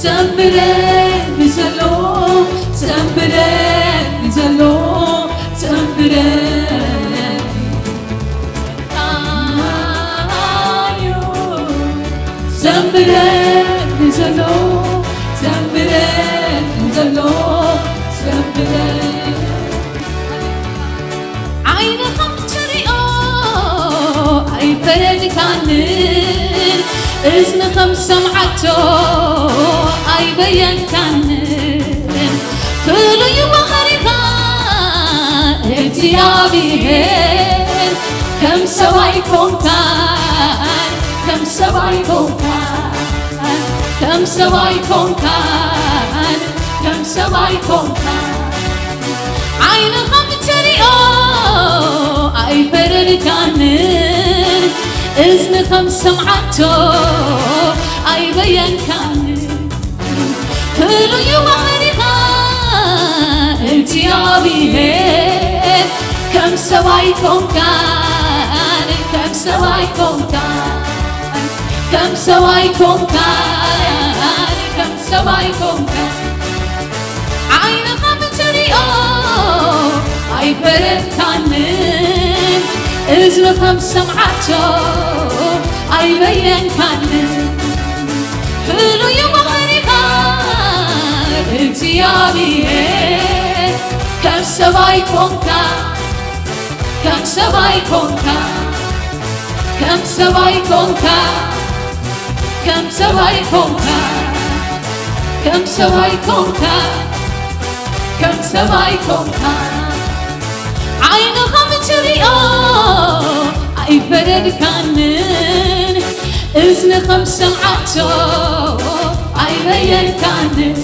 ዘንብረኒ ዘሎ፣ ዘንብረኒ ዘሎ፣ ዘንብረኒ። ምሕረትካዩ ዘንብረኒ ዘሎ፣ ዘንብረኒ ዘሎ፣ ዘንብረኒ። ዓይንኻ ትሪኦ ኣይፈረድካንን፣ እዝንኻ ሰምዓቶ ኣይበየንካንን። ፍሉይ ባህሪኻ እግዚኣብሔር፣ ከም ሰብ ኣይኮንካን፣ ከም ሰብ ኣይኮንካን፣ ከም ሰብ ኣይኮንካን፣ ከም ሰብ ኣይኮንካን። ዓይንኻ ትሪኦ ኣይፈረድካንን፣ እዝንኻ ሰምዓቶ ኣይበየንካንን። ፍሉይ ባህሪኻ እግዚኣብሔር፣ ከም ሰብ ኣይኮንካን፣ ከም ሰብ ኣይኮንካን፣ ከም ሰብ ኣይኮንካን፣ ከም ሰብ ኣይኮንካን። ዓይንኻ ትሪኦ ኣይፈረድካንን፣ እዝኒ ከም ሰምዓቶ ኣይበየንካን። ፍሉይ ባህሪኻ እግዚኣብሔር፣ ከም ሰብኣይ ኮንካ፣ ከም ሰብኣይ ኮንካ፣ ከም ሰብኣይ ኮንካ፣ ከም ሰብኣይ ኮንካ፣ ከም ሰብኣይ ኮንካ፣ ከም ሰብኣይ ኮንካ። ዓይንኻ ምትሪኦ ኣይፈረድካንን፣ እዝንኻ ምሰምዓቶ ኣይበየንካንን።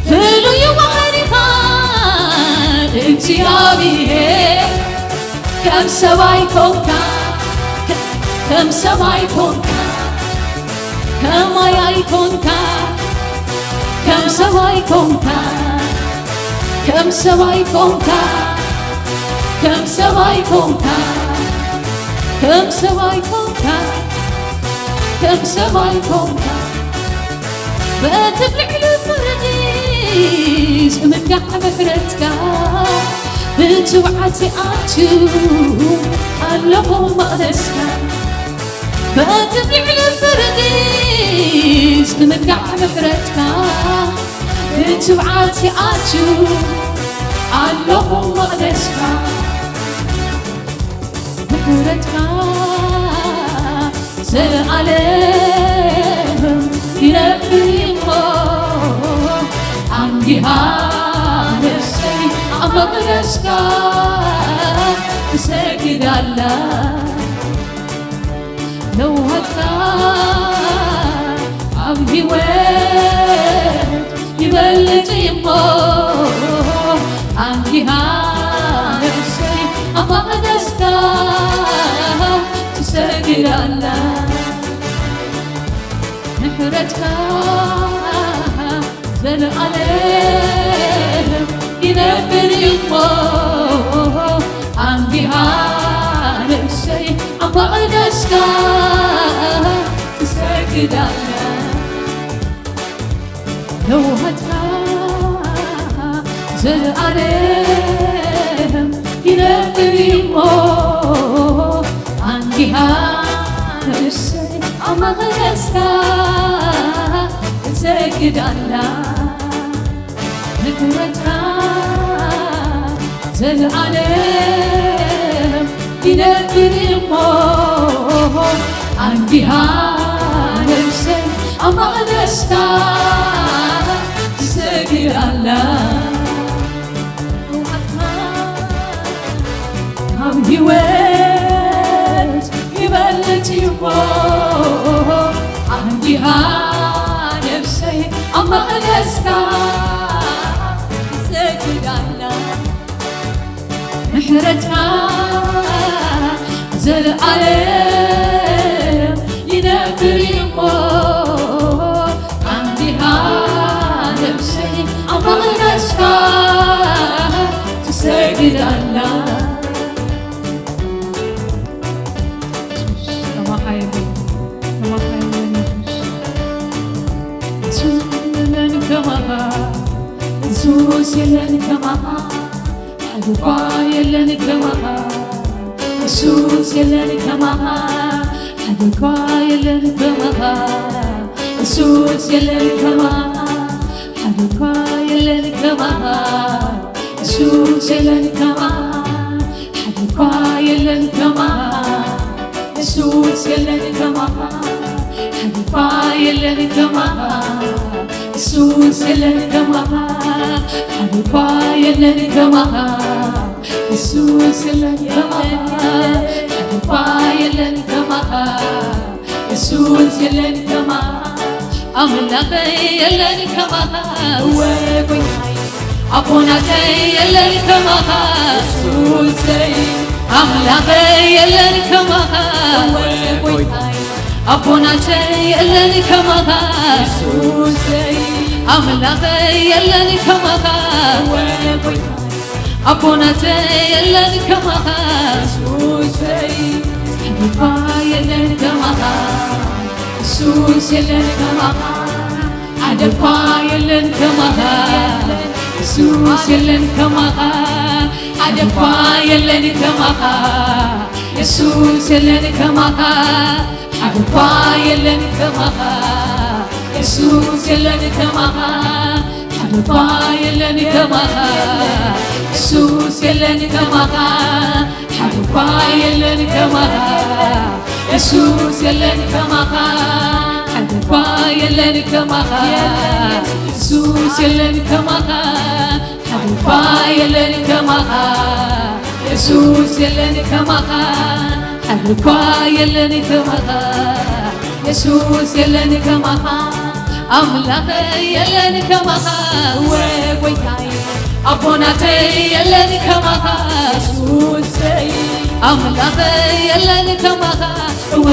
ፍሉይ ባህሪኻ እግዚኣብሔር፣ ከም ሰብኣይ ኮንካ፣ ከም ሰብኣይ ኮንካ፣ ከማይ ኣይኮንካ፣ ከም ሰብኣይ ኮንካ፣ ከም ሰብኣይ ኮንካ፣ ከም ሰብኣይ ኮንካ፣ ከም ሰብኣይ ኮንካ፣ ከም ሰብኣይ ኮንካ። በቲ ልዕሊ ፍርዲ ዝምካሕ ምሕረትካ፣ ብትብዓት ይኣቱ ኣለኹ መቕደስካ። በቲ ልዕሊ ፍርዲ ዝምካሕ ምሕረትካ፣ ብትብዓት ይኣቱ ኣለኹ መቕደስካ። ምሕረትካ ዘለኣለም ይነብር እሞ፣ ኣንጊሃ ነፍሰይ ኣብ መቕደስካ ትሰግድ ኣላ። ለውሃትካ ኣብ ህይወት ይበልጽ እሞ፣ ኣንጊሃ ነፍሰይ ኣብ መቕደስካ ትሰግድ ኣላ። ምሕረትካ ዘለኣለም ይነብር እሞ፣ ኣንጊሃ ነፍሰይ ኣብ መቕደስካ ትሰግድ ኣላ። ለውሃትካ ዘለኣለም ይነብር እሞ፣ ኣንጊሃ ነፍሰይ ኣብ መቕደስካ ትሰግድ ኣላ። ምሕረትካ ዘለኣለም ይነብር እሞ፣ ኣንጊሃ ነፍሰይ ኣብ መቕደስካ ትሰግድ ኣላ። ካብ ህይወት ይበልጽ እሞ፣ ኣንጊሃ ነፍሰይ ኣብ መቕደስካ ትሰግድ ኣላ። ምሕረትካ ዘለኣለም ይነብር እሞ፣ ኣንጊሃ ነፍሰይ ኣብ መቕደስካ ትሰግድ ኣላ። ከማኻ የለን፣ ከማኻ የለን የሱስ። የሱስ የለን ከማኻ፣ የሱስ የለን ከማኻ፣ ሓደ እኳ የለን ከማኻ። የሱስ የለን ከማኻ፣ ሓደ እኳ የለን ከማኻ። የሱስ የለን ከማኻ፣ ሓደ እኳ የለን ከማኻ። የሱስ የለን ከማኻ፣ ሓደ እኳ የለን ከማኻ። የሱስ የለን ከማኻ፣ ሓደ እኳ የለን ከማኻ። የሱስ የለን ከማኻ፣ ሓደ እኳ የለን ከማኻ። የሱስ የለን ከማኻ፣ ሓደ እኳ የለን ከማኻ። የሱስ የለን ከማኻ፣ ኣምላኸይ የለን ከማኻ። እወ ጎይታይ፣ ኣቦናተይ የለን ከማኻ። የሱሰይ፣ ኣምላኸይ የለን ከማኻ። እወ ጎይታይ፣ ኣቦናተይ የለን ከማኻ። የሱሰይ፣ ኣምላኸይ የለን ከማኻ። እወ ጎይታይ፣ ኣቦናተይ የለን ከማኻ። የሱሰይ፣ ሓደኳ የለን ከማኻ። የሱስ የለን ከማኻ። ሓደኳ የለን ከማኻ። የሱስ የለን ከማኻ። ሓደ እኳ የለን ከማኻ፣ የሱስ የለን ከማኻ፣ ሓደ እኳ የለን ከማኻ፣ የሱስ የለን ከማኻ፣ ሓደ እኳ የለን ከማኻ፣ የሱስ የለን ከማኻ፣ ሓደ እኳ የለን ከማኻ፣ የሱስ የለን ከማኻ፣ ሓደ እኳ የለን ከማኻ፣ የሱስ የለን ከማኻ፣ ሓደ እኳ የለን ከማኻ፣ የሱስ የለን ከማኻ፣ ሓደ እኳ የለን ከማኻ፣ የሱስ የለን ከማኻ፣ ኣምላኸ የለን ከማኻ፣ ወ ጎይታይ ኣቦናተይ የለን ከማኻ፣ የሱሰይ ኣምላኸ የለን ከማኻ፣ ወ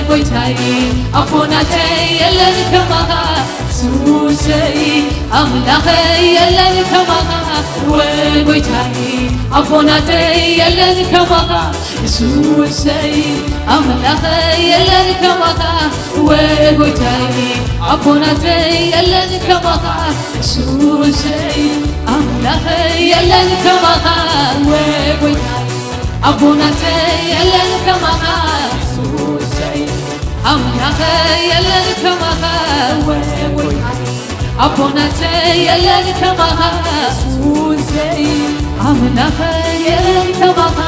ጎይታይ ኣቦናተይ የለን ከማኻ፣ የሱሰይ ኣምላኸ የለን ከማኻ፣ ወ ጎይታይ ኣቦናተይ የለን ከማኻ፣ የሱሰይ ኣምላኸ የለን ከማኻ፣ ወ ጎይታይ ኣቦናተይ የለን ከማኻ፣ የሱሰይ ኣምላኸ የለን ከማኻ፣ ወ ጎይታይ ኣቦናተይ የለን ከማኻ፣ የሱሰይ ኣምላኸ የለን ከማኻ፣ ወ ጎይታይ ኣቦናተይ የለን ከማኻ፣ የሱሰይ ኣምላኸ የለን ከማኻ፣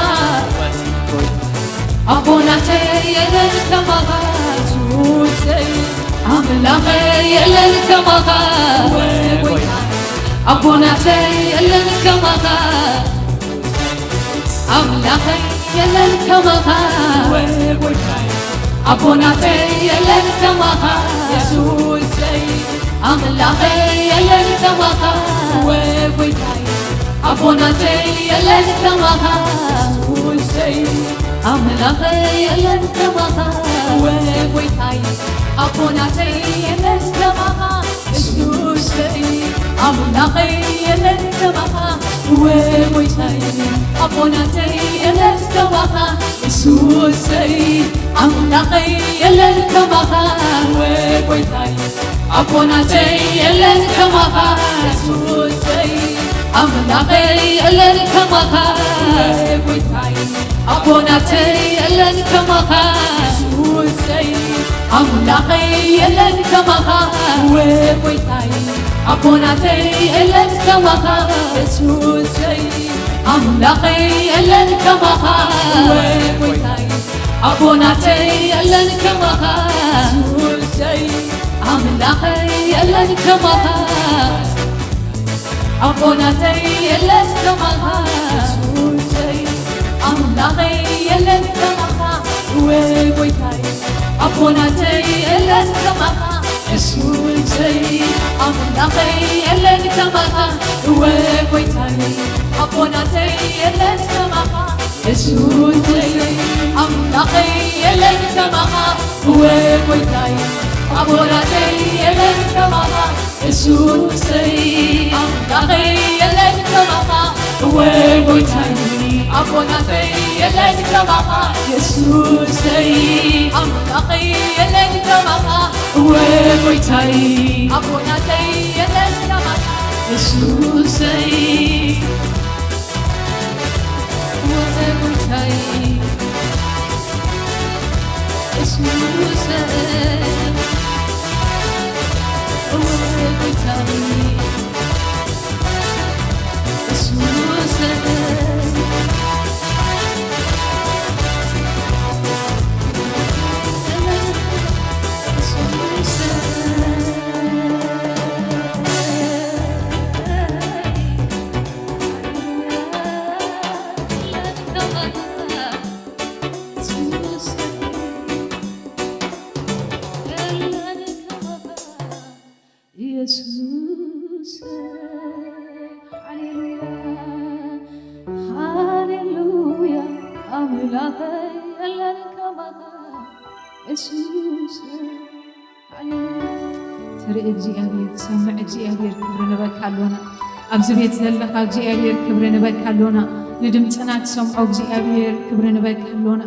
ኣቦናተይ የለን ከማኻ፣ የሱሰይ ኣምላኸ የለን ከማኻ፣ ወ ጎይታይ ኣቦናተይ የለን ከማኻ፣ ኣምላኸይ የለን ከማኻ፣ ወ ጎይታይ ኣቦናተይ የለን ከማኻ፣ የሱሰይ ኣምላኸይ የለን ከማኻ፣ ወ ጎይታይ ኣቦናተይ የለን ከማኻ፣ የሱሰይ ኣምላኸይ የለን ከማኻ፣ ወ ጎይታይ ኣቦናተይ የለን ከማኻ፣ የሱሰይ ኣምላኸይ የለን ከማኻ፣ ወ ጎይታይ ኣቦናተይ የለን ከማኻ፣ የሱሰይ ኣምላኸይ የለን ከማኻ፣ ወ ጎይታይ ኣቦናተይ የለን ከማኻ፣ የሱሰይ ኣምላኸይ የለን ከማኻ፣ ወ ጎይታይ ኣቦናተይ የለን ከማኻ፣ የሱሰይ ኣምላኸይ የለን ከማኻ፣ ወ ጎይታይ ኣቦናተይ የለን ከማኻ፣ የሱሰይ ኣምላኸይ የለን ከማኻ፣ ወ ጎይታይ ኣቦናተይ የለን ከማኻ፣ የሱሰይ ኣምላኸይ የለን ከማኻ፣ ኣቦናተይ የለን ከማኻ፣ የሱሰይ ኣምላኸይ የለን ከማኻ፣ ወ ጎይታይ ኣቦናተይ የለን ከማኻ፣ የሱሰይ ኣምላኸይ የለን ከማኻ፣ ወ ጎይታይ ኣቦናተይ የለን ከማኻ፣ የሱሰይ ኣምላኸይ የለን ከማኻ፣ ወ ጎይታይ ኣቦናተይ የለን ከማኻ፣ የሱሰይ ኣምላኸይ የለን ከማኻ፣ ወ ጎይታይ ኣቦናተይ የለን ከማኻ፣ የሱሰይ ኣምላኸይ የለን ከማኻ፣ ወ ጎይታይ ኣቦናተይ የለን ከማኻ፣ የሱሰይ ወ ጎይታይ የሱሰይ ወ ጎይታይ የሱስ ሃሌሉያ ሃሌሉያ ኣምላኸይ የለን ከማኻ የሱስ ሃሌሉያ። ትርኢ እግዚኣብሔር፣ ትሰምዕ እግዚኣብሔር፣ ክብሪ ንበካ ኣሎና። ኣብዚ ቤት ዘለኻ እግዚኣብሔር ክብሪ ንበካ ኣሎና። ንድምፅና ትሰምዖ እግዚኣብሔር ክብሪ ንበካ ኣሎና።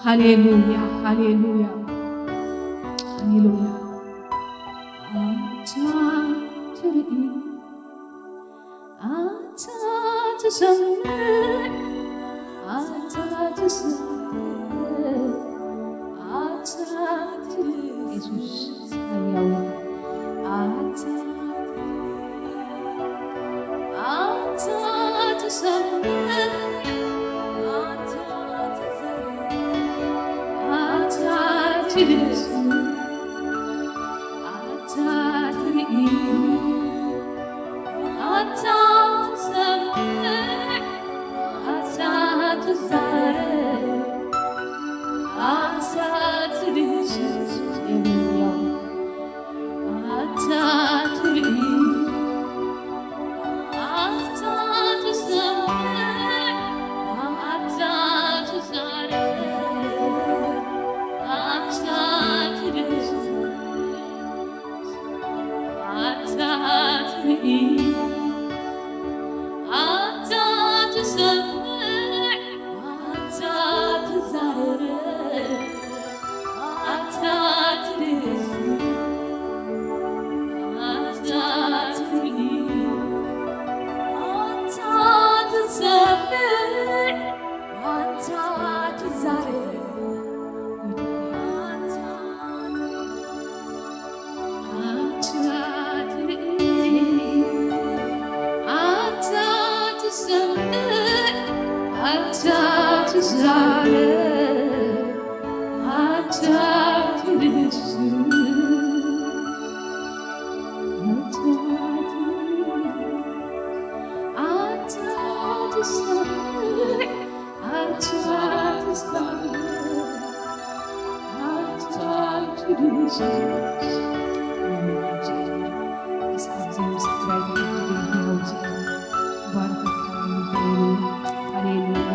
ሃሌሉያ ሃሌሉያ ሃሌሉያ። ኣንታ ትርኢ ኣንታ ትሰምዕ ኢየሱስ ሕያው እዩ።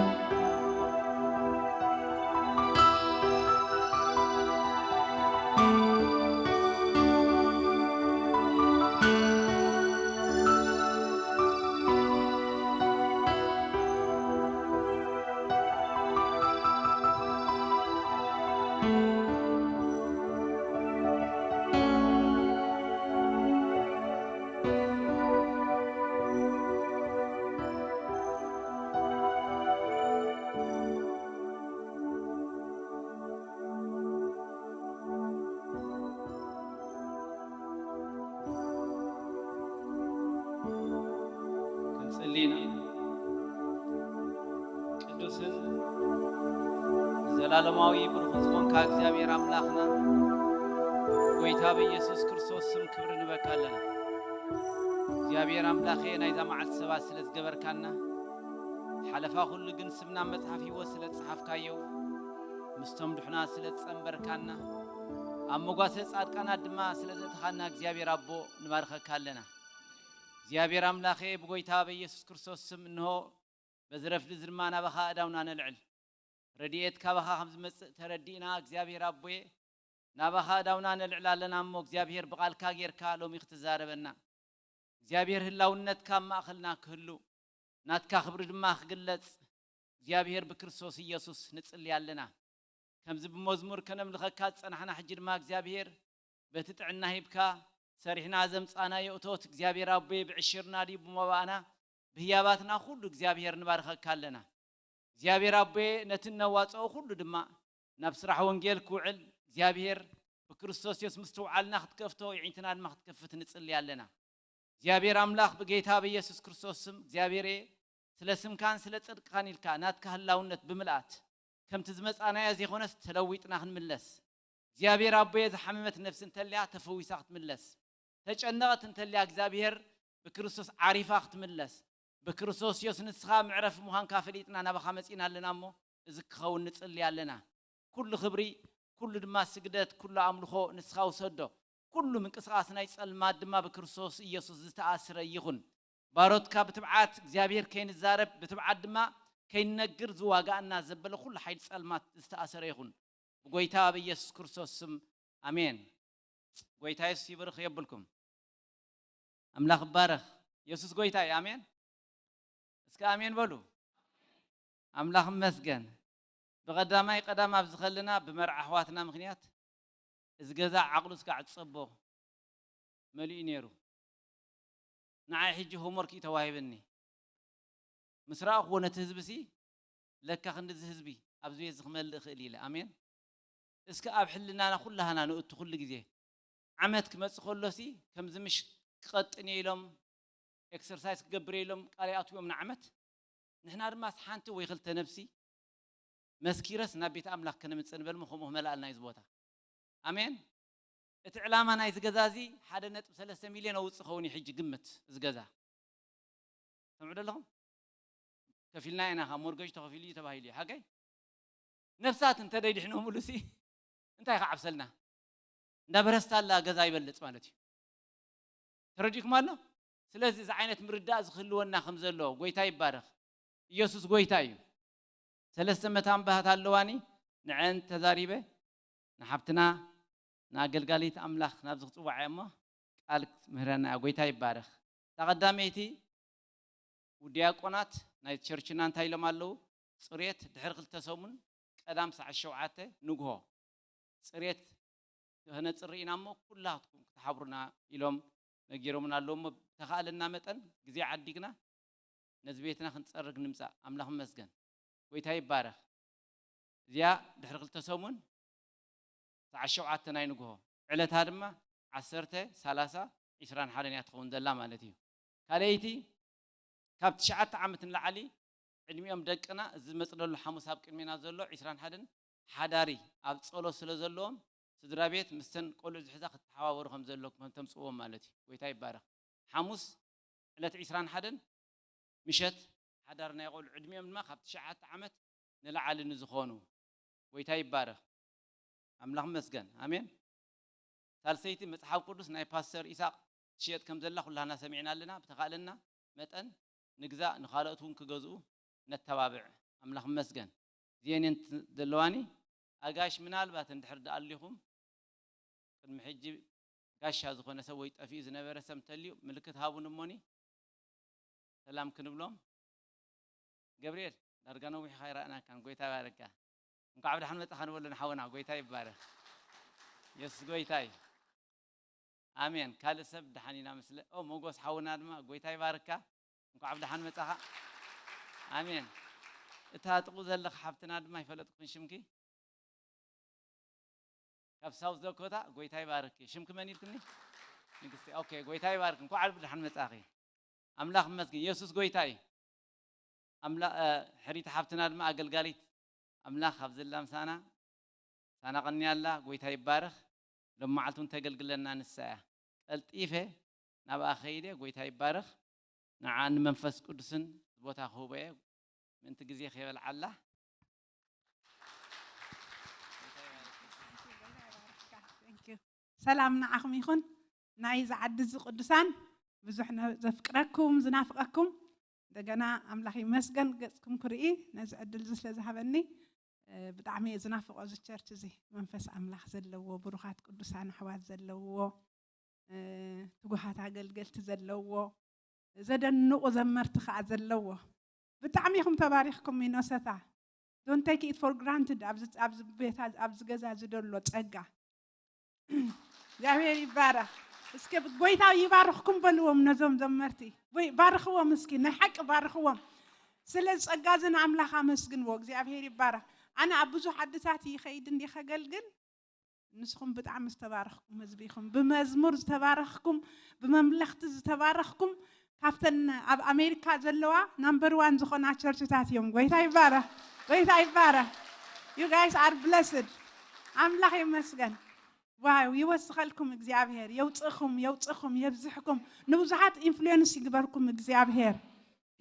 ክንጽሊ ኢና። ቅዱስን ዘላለማዊ ብሩኽን ዝኾንካ እግዚኣብሔር ኣምላኽና፣ ጎይታ ብኢየሱስ ክርስቶስ ስም ክብሪ ንበካ ኣለና። እግዚኣብሔር ኣምላኸ፣ ናይዛ መዓልቲ ሰባት ስለ ዝገበርካና፣ ሓለፋ ኩሉ ግን ስምና ኣብ መጽሓፍ ህይወት ስለ ዝጸሓፍካዮ፣ ምስቶም ድሑናት ስለ ዝጸንበርካና፣ ኣብ መጓሰ ጻድቃናት ድማ ስለ ዘእተኻና እግዚኣብሔር ኣቦ ንባርኸካ ኣለና። እግዚኣብሔር ኣምላኸ፣ ብጎይታ በኢየሱስ ክርስቶስ ስም እንሆ በዚ ረፍዲ እዚ ድማ ናባኻ ኣእዳውና ነልዕል። ረድኤት ካባኻ ከም ዝመጽእ ተረዲእና እግዚኣብሔር ኣቦየ፣ ናባኻ ኣእዳውና ነልዕል ኣለና እሞ እግዚኣብሔር ብቓልካ ጌርካ ሎሚ ክትዛረበና። እግዚኣብሔር ህላውነትካ ኣብ ማእኸልና ክህሉ፣ ናትካ ክብሪ ድማ ክግለጽ እግዚኣብሔር ብክርስቶስ ኢየሱስ ንጽሊ ኣለና። ከምዚ ብመዝሙር ከነምልኸካ ዝጸናሕና ሕጂ ድማ እግዚኣብሔር በቲ ጥዕና ሂብካ ሰሪሕና ዘምጻናዮ እቶት እግዚኣብሔር ኣቦየ ብዕሽርና ድዩ ብመባእና ብህያባትና ኩሉ እግዚኣብሔር ንባርኸካ ኣለና። እግዚኣብሔር ኣቦየ ነቲ እነዋጽኦ ኩሉ ድማ ናብ ስራሕ ወንጌል ክውዕል እግዚኣብሔር ብክርስቶስ የሱስ ምስትውዓልና ክትከፍቶ ይዒንትና ድማ ክትከፍት ንጽሊ ኣለና። እግዚኣብሔር ኣምላኽ ብጌታ ብኢየሱስ ክርስቶስ ስም እግዚኣብሔርየ ስለ ስምካን ስለ ጽድቅኻን ኢልካ ናትካ ህላውነት ብምልኣት ከምቲ ዝመጻናዮ ዘይኮነስ ተለዊጥና ክንምለስ እግዚኣብሔር ኣቦየ ዝሓመመት ነፍሲ እንተልያ ተፈዊሳ ክትምለስ ተጨነቐት እንተልያ እግዚኣብሔር ብክርስቶስ ዓሪፋ ክትምለስ ብክርስቶስ ኢየሱስ ንስኻ ምዕረፊ ምዃንካ ፈሊጥና ናባኻ መጺና ኣለና እሞ እዚ ክኸውን ንጽሊ ኣለና። ኩሉ ክብሪ ኩሉ ድማ ስግደት ኩሉ ኣምልኾ ንስኻ ውሰዶ። ኩሉ ምንቅስቓስ ናይ ጸልማት ድማ ብክርስቶስ ኢየሱስ ዝተኣስረ ይኹን። ባሮትካ ብትብዓት እግዚኣብሔር ከይንዛረብ ብትብዓት ድማ ከይንነግር ዝዋጋእና ዘበለ ኩሉ ሓይሊ ጸልማት ዝተኣሰረ ይኹን። ብጎይታ ብኢየሱስ ክርስቶስ ስም ኣሜን። ጎይታ የሱስ ይብርኽ የብልኩም። ኣምላኽ ይባረኽ። የሱስ ጎይታ እዩ። ኣሜን። እስከ ኣሜን በሉ። ኣምላኽ ይመስገን። ብቐዳማይ ቀዳም ኣብዚ ከለና ብመርዓ ኣሕዋትና ምኽንያት እዚ ገዛ ዓቕሉ እስካዕ ዝጸቦ መሊኡ ነይሩ። ንዓይ ሕጂ ሆምወርክ እዩ ተዋሂበኒ። ምስ ረኣኽዎ ነቲ ህዝቢ ሲ ለካ ክንድዚ ህዝቢ ኣብዚ ቤት እዚ ክመልእ እኽእል ኢለ። ኣሜን። እስከ ኣብ ሕልናና ኩላህና ንእቱ ኩሉ ግዜ ዓመት ክመጽእ ከሎሲ ከምዚ ምሽ ክቐጥን እየ ኢሎም ኤክሰርሳይዝ ክገብር እየ ኢሎም ቃል ይኣትዎም ንዓመት። ንሕና ድማ ሓንቲ ወይ ክልተ ነብሲ መስኪረስ ናብ ቤት ኣምላኽ ከነምጽእ ንበልሞ ከምኡ ክመልኣልና እዩ እዚ ቦታ። ኣሜን። እቲ ዕላማ ናይዚ ገዛ እዚ ሓደ ነጥቢ ሰለስተ ሚልዮን ኣውፅእ ኸውን እዩ ሕጂ ግምት እዚ ገዛ። ሰምዑ ዶ ኣለኹም? ከፊልና ኢና፣ ካብ ሞርገጅ ተኸፊሉ እዩ ተባሂሉ እዩ። ሓቀይ? ነፍሳት እንተ ደይድሕኖምሉ ሲ እንታይ ክዓብሰልና? እንዳ በረስታ ኣላ ገዛ ይበልጽ ማለት እዩ። ተረዲእኩም ኣሎ? ስለዚ እዚ ዓይነት ምርዳእ እዚ ክህልወና ከም ዘሎ ጎይታ ይባረኽ። ኢየሱስ ጎይታ እዩ። ሰለስተ መታንባሃት ኣለዋኒ፣ ንዐን ተዛሪበ ንሓብትና ንኣገልጋሊት ኣምላኽ ናብዚ ክጽውዓ እሞ ቃል ክትምህረና እያ። ጎይታ ይባረኽ። እታ ቀዳመይቲ ዲያቆናት ናይ ቸርችና እንታይ ኢሎም ኣለዉ? ጽሬት ድሕሪ ክልተ ሰሙን ቀዳም ሰዓት ሸውዓተ ንግሆ ጽሬት ክነጽሪ ኢና እሞ ኩላትኩም ክትሓብሩና ኢሎም ነጊሮምና ኣለዉ። እሞ ብተኻእለና መጠን ግዜ ዓዲግና ነዚ ቤትና ክንጸርግ ንምጻእ። ኣምላኽ ይመስገን። ጎይታ ይባረኽ። እዚኣ ድሕሪ ክልተ ሰሙን ሰዓት ሸውዓተ ናይ ንግሆ፣ ዕለታ ድማ ዓሰርተ፣ ሰላሳ፣ ዒስራን ሓደን እያ ትኸውን ዘላ ማለት እዩ። ካልኣይቲ ካብ ትሽዓተ ዓመት ንላዕሊ ዕድሚኦም ደቅና፣ እዚ ዝመጽእ ዘሎ ሓሙስ ኣብ ቅድሜና ዘሎ ዒስራን ሓደን ሓዳሪ ኣብ ጸሎት ስለ ዘለዎም ስድራ ቤት ምስተን ቆልዑ ዝሕዛ ክትተሓባበሩ ከም ዘለኩም ከም ተምጽእዎም ማለት እዩ። ጎይታ ይባረኽ። ሓሙስ ዕለት ዒስራን ሓደን ምሸት ሓዳር ናይ ቆልዑ ዕድሚኦም ድማ ካብ ትሽዓተ ዓመት ንላዕሊ ንዝኾኑ። ጎይታ ይባረኽ። ኣምላኽ ይመስገን። ኣሜን። ሳልሰይቲ መጽሓፍ ቅዱስ ናይ ፓስተር ኢሳቅ ትሽየጥ ከም ዘላ ኩላህና ሰሚዕና ኣለና። ብተኻእለና መጠን ንግዛእ፣ ንኻልኦት እውን ክገዝኡ ነተባብዕ። ኣምላኽ ይመስገን። እዚአን እየን ዘለዋኒ። ኣጋይሽ ምናልባት እንድሕር ደኣ ኣሊኹም ቅድሚ ሕጂ ጋሻ ዝኾነ ሰብ ወይ ጠፊኡ ዝነበረ ሰብ እንተልዩ ምልክት ሃቡን እሞኒ ሰላም ክንብሎም። ገብርኤል ዳርጋ ነዊሕ ኢኻ ኣይረኣናካን። ጎይታ ይባረካ። እንኳዕ ብደሓን መጻኻ ንበሎ ንሓውና። ጎይታ ይባረክ። የሱስ ጎይታ እዩ። ኣሜን። ካልእ ሰብ ደሓን ኢና ምስለ ኦ ሞጎስ ሓውና ድማ ጎይታ ይባርካ። እንኳዕ ብደሓን መጻኻ። ኣሜን። እታ ጥቑ ዘለኻ ሓብትና ድማ ይፈለጥኩን ሽምኪ ካብ ሳውዝ ዳኮታ። ጎይታ ይባርክ። ሽምኪ መን ኢልክኒ? ንግስቲ። ኦኬ፣ ጎይታ ይባርክ። እንኳዕ ብደሓን መጻኺ። ኣምላኽ ይመስገን። የሱስ ጎይታ እዩ። ኣምላ እ፣ ሕሪት ሓብትና ድማ ኣገልጋሊት ኣምላኽ ካብ ዘላ ምሳና ሳና ቀንያ ኣላ። ጎይታ ይባረኽ። ሎም መዓልቲ እውን ተገልግለና ንሳ እያ። ቀልጢፈ ናብኣ ከይደ። ጎይታ ይባረኽ። ንዓን መንፈስ ቅዱስን ቦታ ክህቦ እየ። ምእንቲ ግዜ ከይበልዓላ። Thank you። ሰላም ንዓኹም ይኹን። ናይዚ ዓዲ እዚ ቅዱሳን ብዙሕ ነ- ዘፍቅረኩም ዝናፍቀኩም እንደገና ኣምላኽ ይመስገን ገጽኩም ክርኢ ነዚ ዕድል እዚ ስለ ዝሃበኒ እ፣ ብጣዕሚ እየ ዝናፍቆ እዚ ቸርች እዚ መንፈስ ኣምላኽ ዘለዎ ብሩኻት ቅዱሳን ኣሕዋት ዘለዎ እ፣ ትጉሃት ኣገልገልቲ ዘለዎ ዘደንቑ ዘመርቲ ከዓ ዘለዎ ብጣዕሚ ኢኹም ተባሪኽኩም ሚኖሰታ don't take it for granted ኣብዚ ኣብዚ ቤታ ኣብዚ ገዛ እዚ ደሎ ጸጋ እግዚኣብሔር ይባረኽ እስከ ጎይታ ይባርኽኩም በልዎም ነዞም ዘመርቲ ወይ ባርኽዎም እስኪ ናይ ሓቂ ባርኽዎም ስለ ጸጋ እዚ ንኣምላኽ ኣመስግንዎ እግዚኣብሔር ይባረኽ ኣነ ኣብ ብዙሕ ዓድታት ይኸይድ እንዲ ከገልግል ንስኹም ብጣዕሚ ዝተባረኽኩም ህዝቢ ኢኹም። ብመዝሙር ዝተባረኽኩም፣ ብመምለኽቲ ዝተባረኽኩም ካብተን ኣብ ኣሜሪካ ዘለዋ ናምበር ዋን ዝኾና ቸርችታት እዮም። ጎይታ ይባረኽ፣ ጎይታ ይባረኽ። You guys are blessed። ኣምላኽ ይመስገን። ዋው ይወስኸልኩም እግዚኣብሔር፣ የውፅእኹም፣ የውፅእኹም፣ የብዝሕኩም፣ ንብዙሓት ኢንፍሉዌንስ ይግበርኩም እግዚኣብሔር።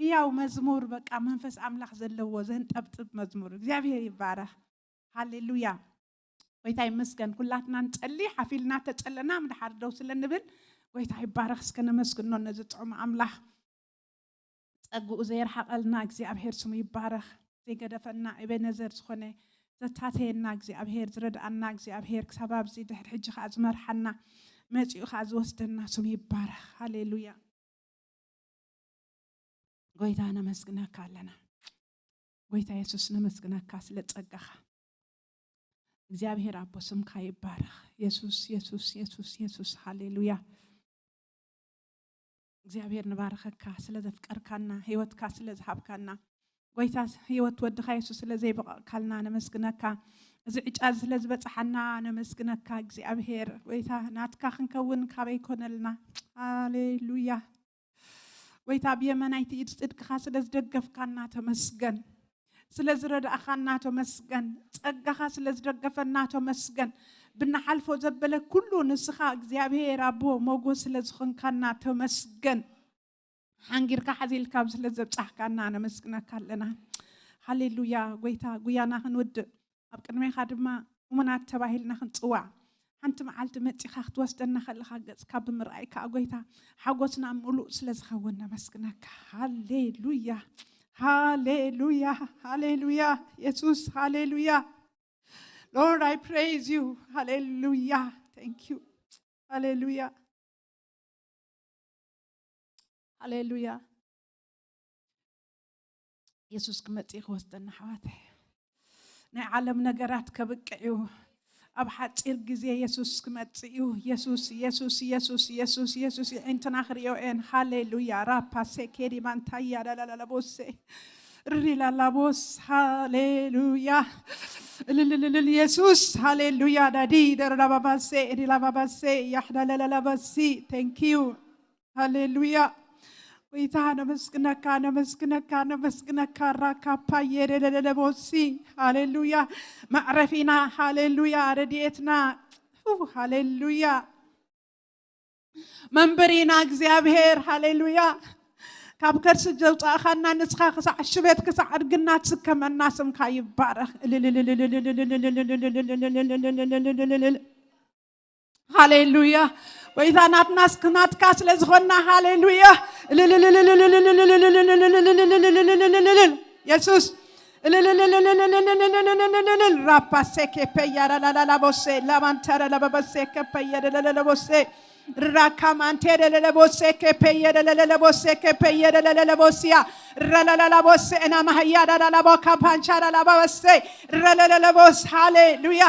ህያው መዝሙር በቃ መንፈስ ኣምላኽ ዘለዎ ዘንጠብጥብ መዝሙር። እግዚኣብሔር ይባረኽ። ሃሌሉያ። ጎይታ ይመስገን። ኩላትና ንጸሊ፣ ሓፊልና ተጸለና ምድሓር ደው ስለ ንብል ጎይታ ይባረኽ። እስከ ነመስግኖ ነዚ ጥዑም ኣምላኽ። ጸግኡ ዘይርሓቐልና እግዚኣብሔር ስሙ ይባረኽ። ዘይገደፈና ኤቤነዘር ዝኾነ ዘታተየና እግዚኣብሔር ዝረድኣና እግዚኣብሔር ክሳብ ኣብዚ ድሕሪ ሕጂ ከኣ ዝመርሓና መጺኡ ከኣ ዝወስደና ስሙ ይባረኽ። ሃሌሉያ። ጎይታ ነመስግነካ ኣለና። ጎይታ የሱስ ነመስግነካ ስለ ጸጋኻ። እግዚኣብሔር ኣቦ ስምካ ይባረኽ። የሱስ የሱስ የሱስ የሱስ ሃሌሉያ። እግዚኣብሔር ንባረኸካ ስለ ዘፍቀርካና ህይወትካ ስለ ዝሃብካና ጎይታ፣ ህይወት ወድኻ የሱስ ስለ ዘይበቐቕካልና ነመስግነካ። እዚ ዕጫ እዚ ስለ ዝበጽሓና ነመስግነካ እግዚኣብሔር። ጎይታ፣ ናትካ ክንከውን ካበይ ኮነልና? ሃሌሉያ። ጎይታ፣ ብየመናይቲ ኢድ ጽድቅኻ ስለ ዝደገፍካና ተመስገን። ስለ ዝረዳእኻና ተመስገን። ጸጋኻ ስለ ዝደገፈና ተመስገን። ብንሓልፎ ዘበለ ኩሉ ንስኻ እግዚኣብሔር ኣቦ ሞጎስ ስለ ዝኾንካና ተመስገን። ሓንጊርካ ሓዚልካ ኣብ ስለ ዘብጻሕካና ነመስግነካ ኣለና። ሃሌሉያ። ጎይታ፣ ጉያና ክንውድእ ኣብ ቅድሜኻ ድማ እሙናት ተባሂልና ክንጽዋዕ፣ ሓንቲ መዓልቲ መጺኻ ክትወስደና ከለኻ ገጽካ ብምርኣይ ከኣ ጎይታ፣ ሓጎስና ምሉእ ስለ ዝኸውን ነመስግነካ። ሃሌሉያ፣ ሃሌሉያ፣ ሃሌሉያ። የሱስ፣ ሃሌሉያ። Lord, I praise you. ሃሌሉያ። Thank you. ሃሌሉያ፣ ሃሌሉያ። የሱስ ክመጽእ እዩ ክወስደና ኣሕዋተይ። ናይ ዓለም ነገራት ከብቅዕ እዩ። ኣብ ሓጺር ግዜ የሱስ ክመጽእ እዩ። የሱስ፣ የሱስ፣ የሱስ፣ የሱስ፣ የሱስ፣ የዒንትና ክርእዮ እየን። ሃሌሉያ። ራፓ ሴኬዲ ማንታያ ዳላላላቦሴ ሪላላቦስ። ሃሌሉያ። እልልልልል የሱስ። ሃሌሉያ። ዳዲ ደረዳባባሴ ሪላባባሴ ያሕዳላላላባሲ። Thank you. ሃሌሉያ። ጎይታ ነመስግነካ፣ ነመስግነካ፣ ነመስግነካ። ራካፓ የደለለለቦሲ። ሃሌሉያ። መዕረፊና፣ ሃሌሉያ። ረድኤትና፣ ኡ፣ ሃሌሉያ። መንበሪና እግዚኣብሔር፣ ሃሌሉያ። ካብ ከርሲ ዘውፃእኻና ንስኻ ክሳዕ ሽበት ክሳዕ እርግና ትስከመና ስምካ ይባረኽ። ሃሌሉያ። ጎይታ ናትና እስክ ናትካ ስለ ዝኾንና፣ ሃሌሉያ። የሱስ። ራፓሴ ኬፔያ ላላላቦሴ ላማንተረ ለበበሴ ከፔየ ለለለቦሴ ራካማንቴ ለለለቦሴ ከፔየ ለለለቦሴ ከፔየ ለለለቦሲያ ረለለለቦሴ እና ማህያ ዳዳላቦ ካፓንቻ ዳላባበሴ ረለለለቦስ። ሃሌሉያ፣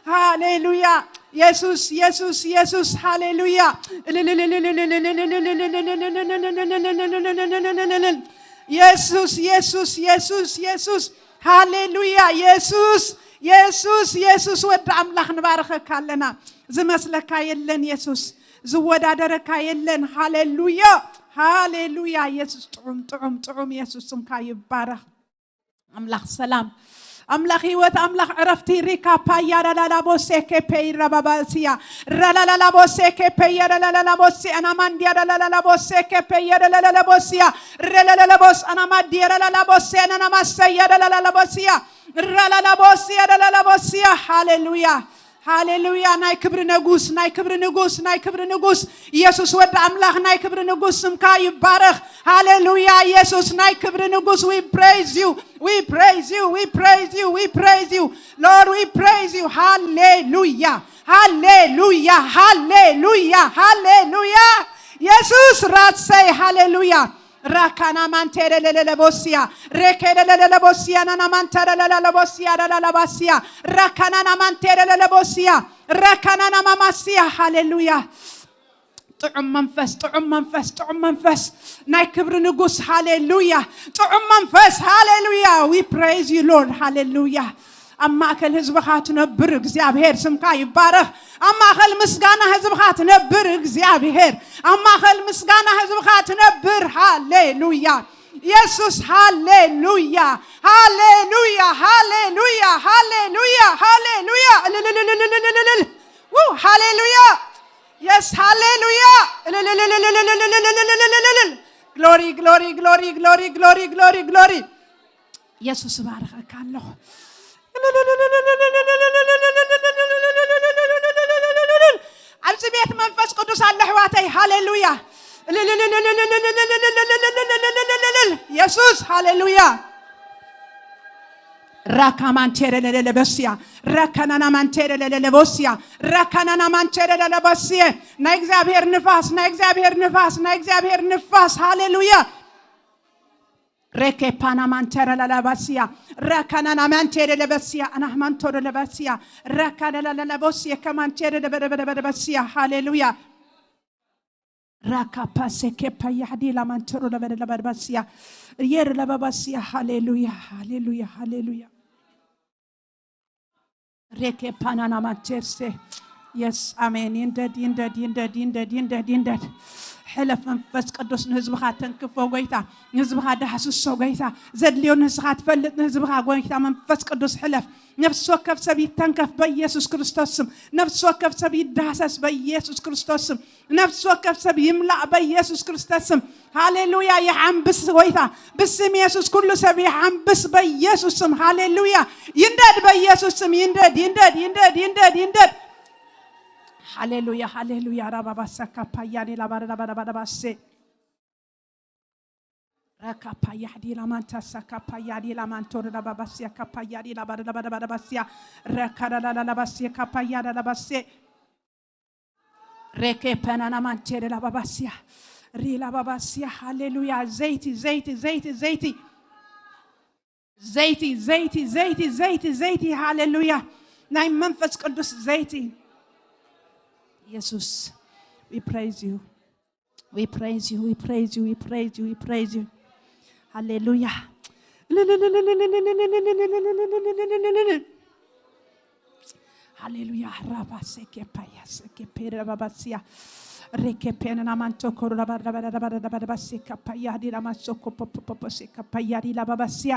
ሃሌሉያ። የሱስ፣ የሱስ፣ የሱስ። ሃሌሉያ። የሱስ፣ የሱስ፣ የሱስ፣ የሱስ። ሃሌሉያ። የሱስ፣ የሱስ፣ የሱስ። ወዲ ኣምላኽ ንባረኸካ ኣለና። ዝመስለካ የለን የሱስ፣ ዝወዳደረካ የለን። ሃሌሉያ፣ ሃሌሉያ። የሱስ ጥዑም፣ ጥዑም፣ ጥዑም። የሱስ ስምካ ይባረኽ። ኣምላኽ ሰላም፣ ኣምላኽ ህይወት፣ ኣምላኽ ዕረፍቲ። ሪካ ፓያ ዳላላ ቦሴ ኬፔ ይረባባስያ ረላላላ ቦሴ ኬፔ የረላላላ ቦሴ ኣናማንዲያ ዳላላላ ቦሴ ኬፔ የረላላላ ቦስያ ረላላላ ቦስ ኣናማዲ ረላላ ቦሴ ኣናናማሰያ ዳላላላ ቦስያ ረላላ ቦስያ ዳላላ ቦስያ። ሃሌሉያ፣ ሃሌሉያ። ናይ ክብሪ ንጉስ፣ ናይ ክብሪ ንጉስ፣ ናይ ክብሪ ንጉስ። ኢየሱስ ወዲ ኣምላኽ ናይ ክብሪ ንጉስ ስምካ ይባረኽ። ሃሌሉያ። ኢየሱስ ናይ ክብሪ ንጉስ። We praise you. We praise you. We praise you. We praise you. Lord, we praise you. ሃሌሉያ፣ ሃሌሉያ፣ ሃሌሉያ፣ ሃሌሉያ። ኢየሱስ ራሰይ። ሃሌሉያ። ራካና ማንቴ ደለለለ ቦሲያ ሬኬ ደለለለ ቦሲያ ናና ማንተ ደለለለ ቦሲያ ደለለ ባሲያ ራካናና ማንቴ ደለለ ቦሲያ ራካናና ማማሲያ። ሃሌሉያ። ጥዑም መንፈስ፣ ጥዑም መንፈስ፣ ጥዑም መንፈስ፣ ናይ ክብሪ ንጉስ። ሃሌሉያ። ጥዑም መንፈስ። ሃሌሉያ። We praise you Lord. ሃሌሉያ። ኣብ ማእከል ህዝብኻ ትነብር እግዚኣብሔር ስምካ ይባረኽ። ኣብ ማእከል ምስጋና ህዝብኻ ትነብር እግዚኣብሔር፣ ኣብ ማእከል ምስጋና ህዝብኻ ትነብር። ሃሌሉያ። ኢየሱስ። ሃሌሉያ፣ ሃሌሉያ፣ ሃሌሉያ፣ ሃሌሉያ፣ ሃሌሉያ። እልልልልልልልልልል። ው፣ ሃሌሉያ። የስ፣ ሃሌሉያ። እልልልልልልልልልልልልልል። ግሎሪ፣ ግሎሪ፣ ግሎሪ፣ ግሎሪ፣ ግሎሪ፣ ግሎሪ፣ ግሎሪ። ኢየሱስ እባርኸካ ኣለኹ። ኣብዚ ቤት መንፈስ ቅዱስ ኣለ ኣሕዋተይ። ሃሌሉያ። ኢየሱስ። ሃሌሉያ። ራካ ማንቴረ ለለለ በስያ ራካናና ማንቴረ ለለለ በስያ ራካናና ማንቴረ ለለ በስየ። ናይ እግዚኣብሔር ንፋስ፣ ናይ እግዚኣብሔር ንፋስ፣ ናይ እግዚኣብሔር ንፋስ። ሃሌሉያ። ሬኬ ፓና ማንቴረ ለለ በስያ ራካናና ማንቴረ ለበስያ ኣናህ ማንቶረ ለበስያ ራካናና ለለ በስየ ከማንቴረ ለበደበደበደ በስያ። ሃሌሉያ። ራካፓሴ ኬፓ ያህዲ ላማንተሮ ለበደ ለበደ ባስያ የር ለበባስያ። ሃሌሉያ፣ ሃሌሉያ፣ ሃሌሉያ። ሬኬ ፓናና ማንቴርሴ። የስ፣ ኣሜን። ይንደድ፣ ይንደድ፣ ይንደድ፣ ይንደድ፣ ይንደድ፣ ይንደድ። ሕለፍ መንፈስ ቅዱስ፣ ንህዝብኻ ተንክፎ ጎይታ፣ ንህዝብኻ ዳህስሶ ጎይታ። ዘድልዮ ንስኻ ትፈልጥ፣ ንህዝብኻ ጎይታ መንፈስ ቅዱስ ሕለፍ። ነፍሲ ወከፍ ሰብ ይተንከፍ በኢየሱስ ክርስቶስ ስም። ነፍሲ ወከፍ ሰብ ይዳህሰስ በኢየሱስ ክርስቶስ ስም። ነፍሲ ወከፍ ሰብ ይምላእ በኢየሱስ ክርስቶስ ስም። ሃሌሉያ። ይሓንብስ ጎይታ፣ ብስም የሱስ ኩሉ ሰብ ይሓንብስ በኢየሱስ ስም። ሃሌሉያ። ይንደድ በኢየሱስ ስም። ይንደድ፣ ይንደድ፣ ይንደድ፣ ይንደድ፣ ይንደድ። ሃሌሉያ፣ ሃሌሉያ። ራባባሳ ካፓያኔ ላባረባረባረባሴ ረካፓያ ዲላ ማንታ ሳካፓያ ዲላ ማንቶ ረባባሲያ ካፓያ ዲላ ባረባረባረባሲያ ረካዳላላባሲያ ካፓያ ዳላባሴ ሬኬ ፐናና ማንቴ ላባባሲያ ሪላባባሲያ። ሃሌሉያ። ዘይቲ፣ ዘይቲ፣ ዘይቲ፣ ዘይቲ፣ ዘይቲ፣ ዘይቲ፣ ዘይቲ፣ ዘይቲ፣ ዘይቲ። ሃሌሉያ። ናይ መንፈስ ቅዱስ ዘይቲ። ኢየሱስ፣ we praise you, we praise you, we praise you, we praise you, we praise you. ሃሌሉያ። ሃሌሉያ። ራባሴ ኬፓያ ሰኬፔ ረባባሲያ ሬኬ ፔንና ማንቶ ኮሩ ረባረባረባረባረባሴ ካፓያ ዲላ ማሶ ኮፖፖፖሴ ካፓያ ዲላ ባባሲያ።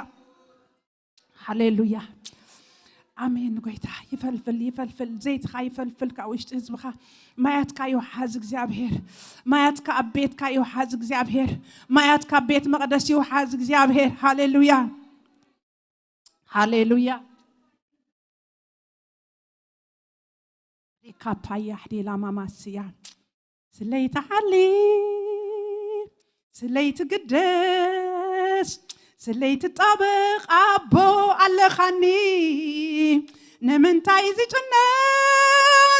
ሃሌሉያ። ኣሜን። ጎይታ ይፈልፍል፣ ይፈልፍል፣ ዘይትኻ ይፈልፍል ካብ ውሽጢ ህዝብኻ። ማያትካ ይውሓዝ እግዚኣብሔር። ማያትካ ኣብ ቤትካ ይውሓዝ እግዚኣብሔር። ማያትካ ኣብ ቤት መቕደስ ይውሓዝ እግዚኣብሔር። ሃሌሉያ። ሃሌሉያ። ሪካፓያ ዲላ ማማስያ። ስለይቲ ሓሊ፣ ስለይቲ ግደስ፣ ስለይቲ ጣበቕ ኣቦ ኣለኻኒ። ንምንታይ ዝጭነቕ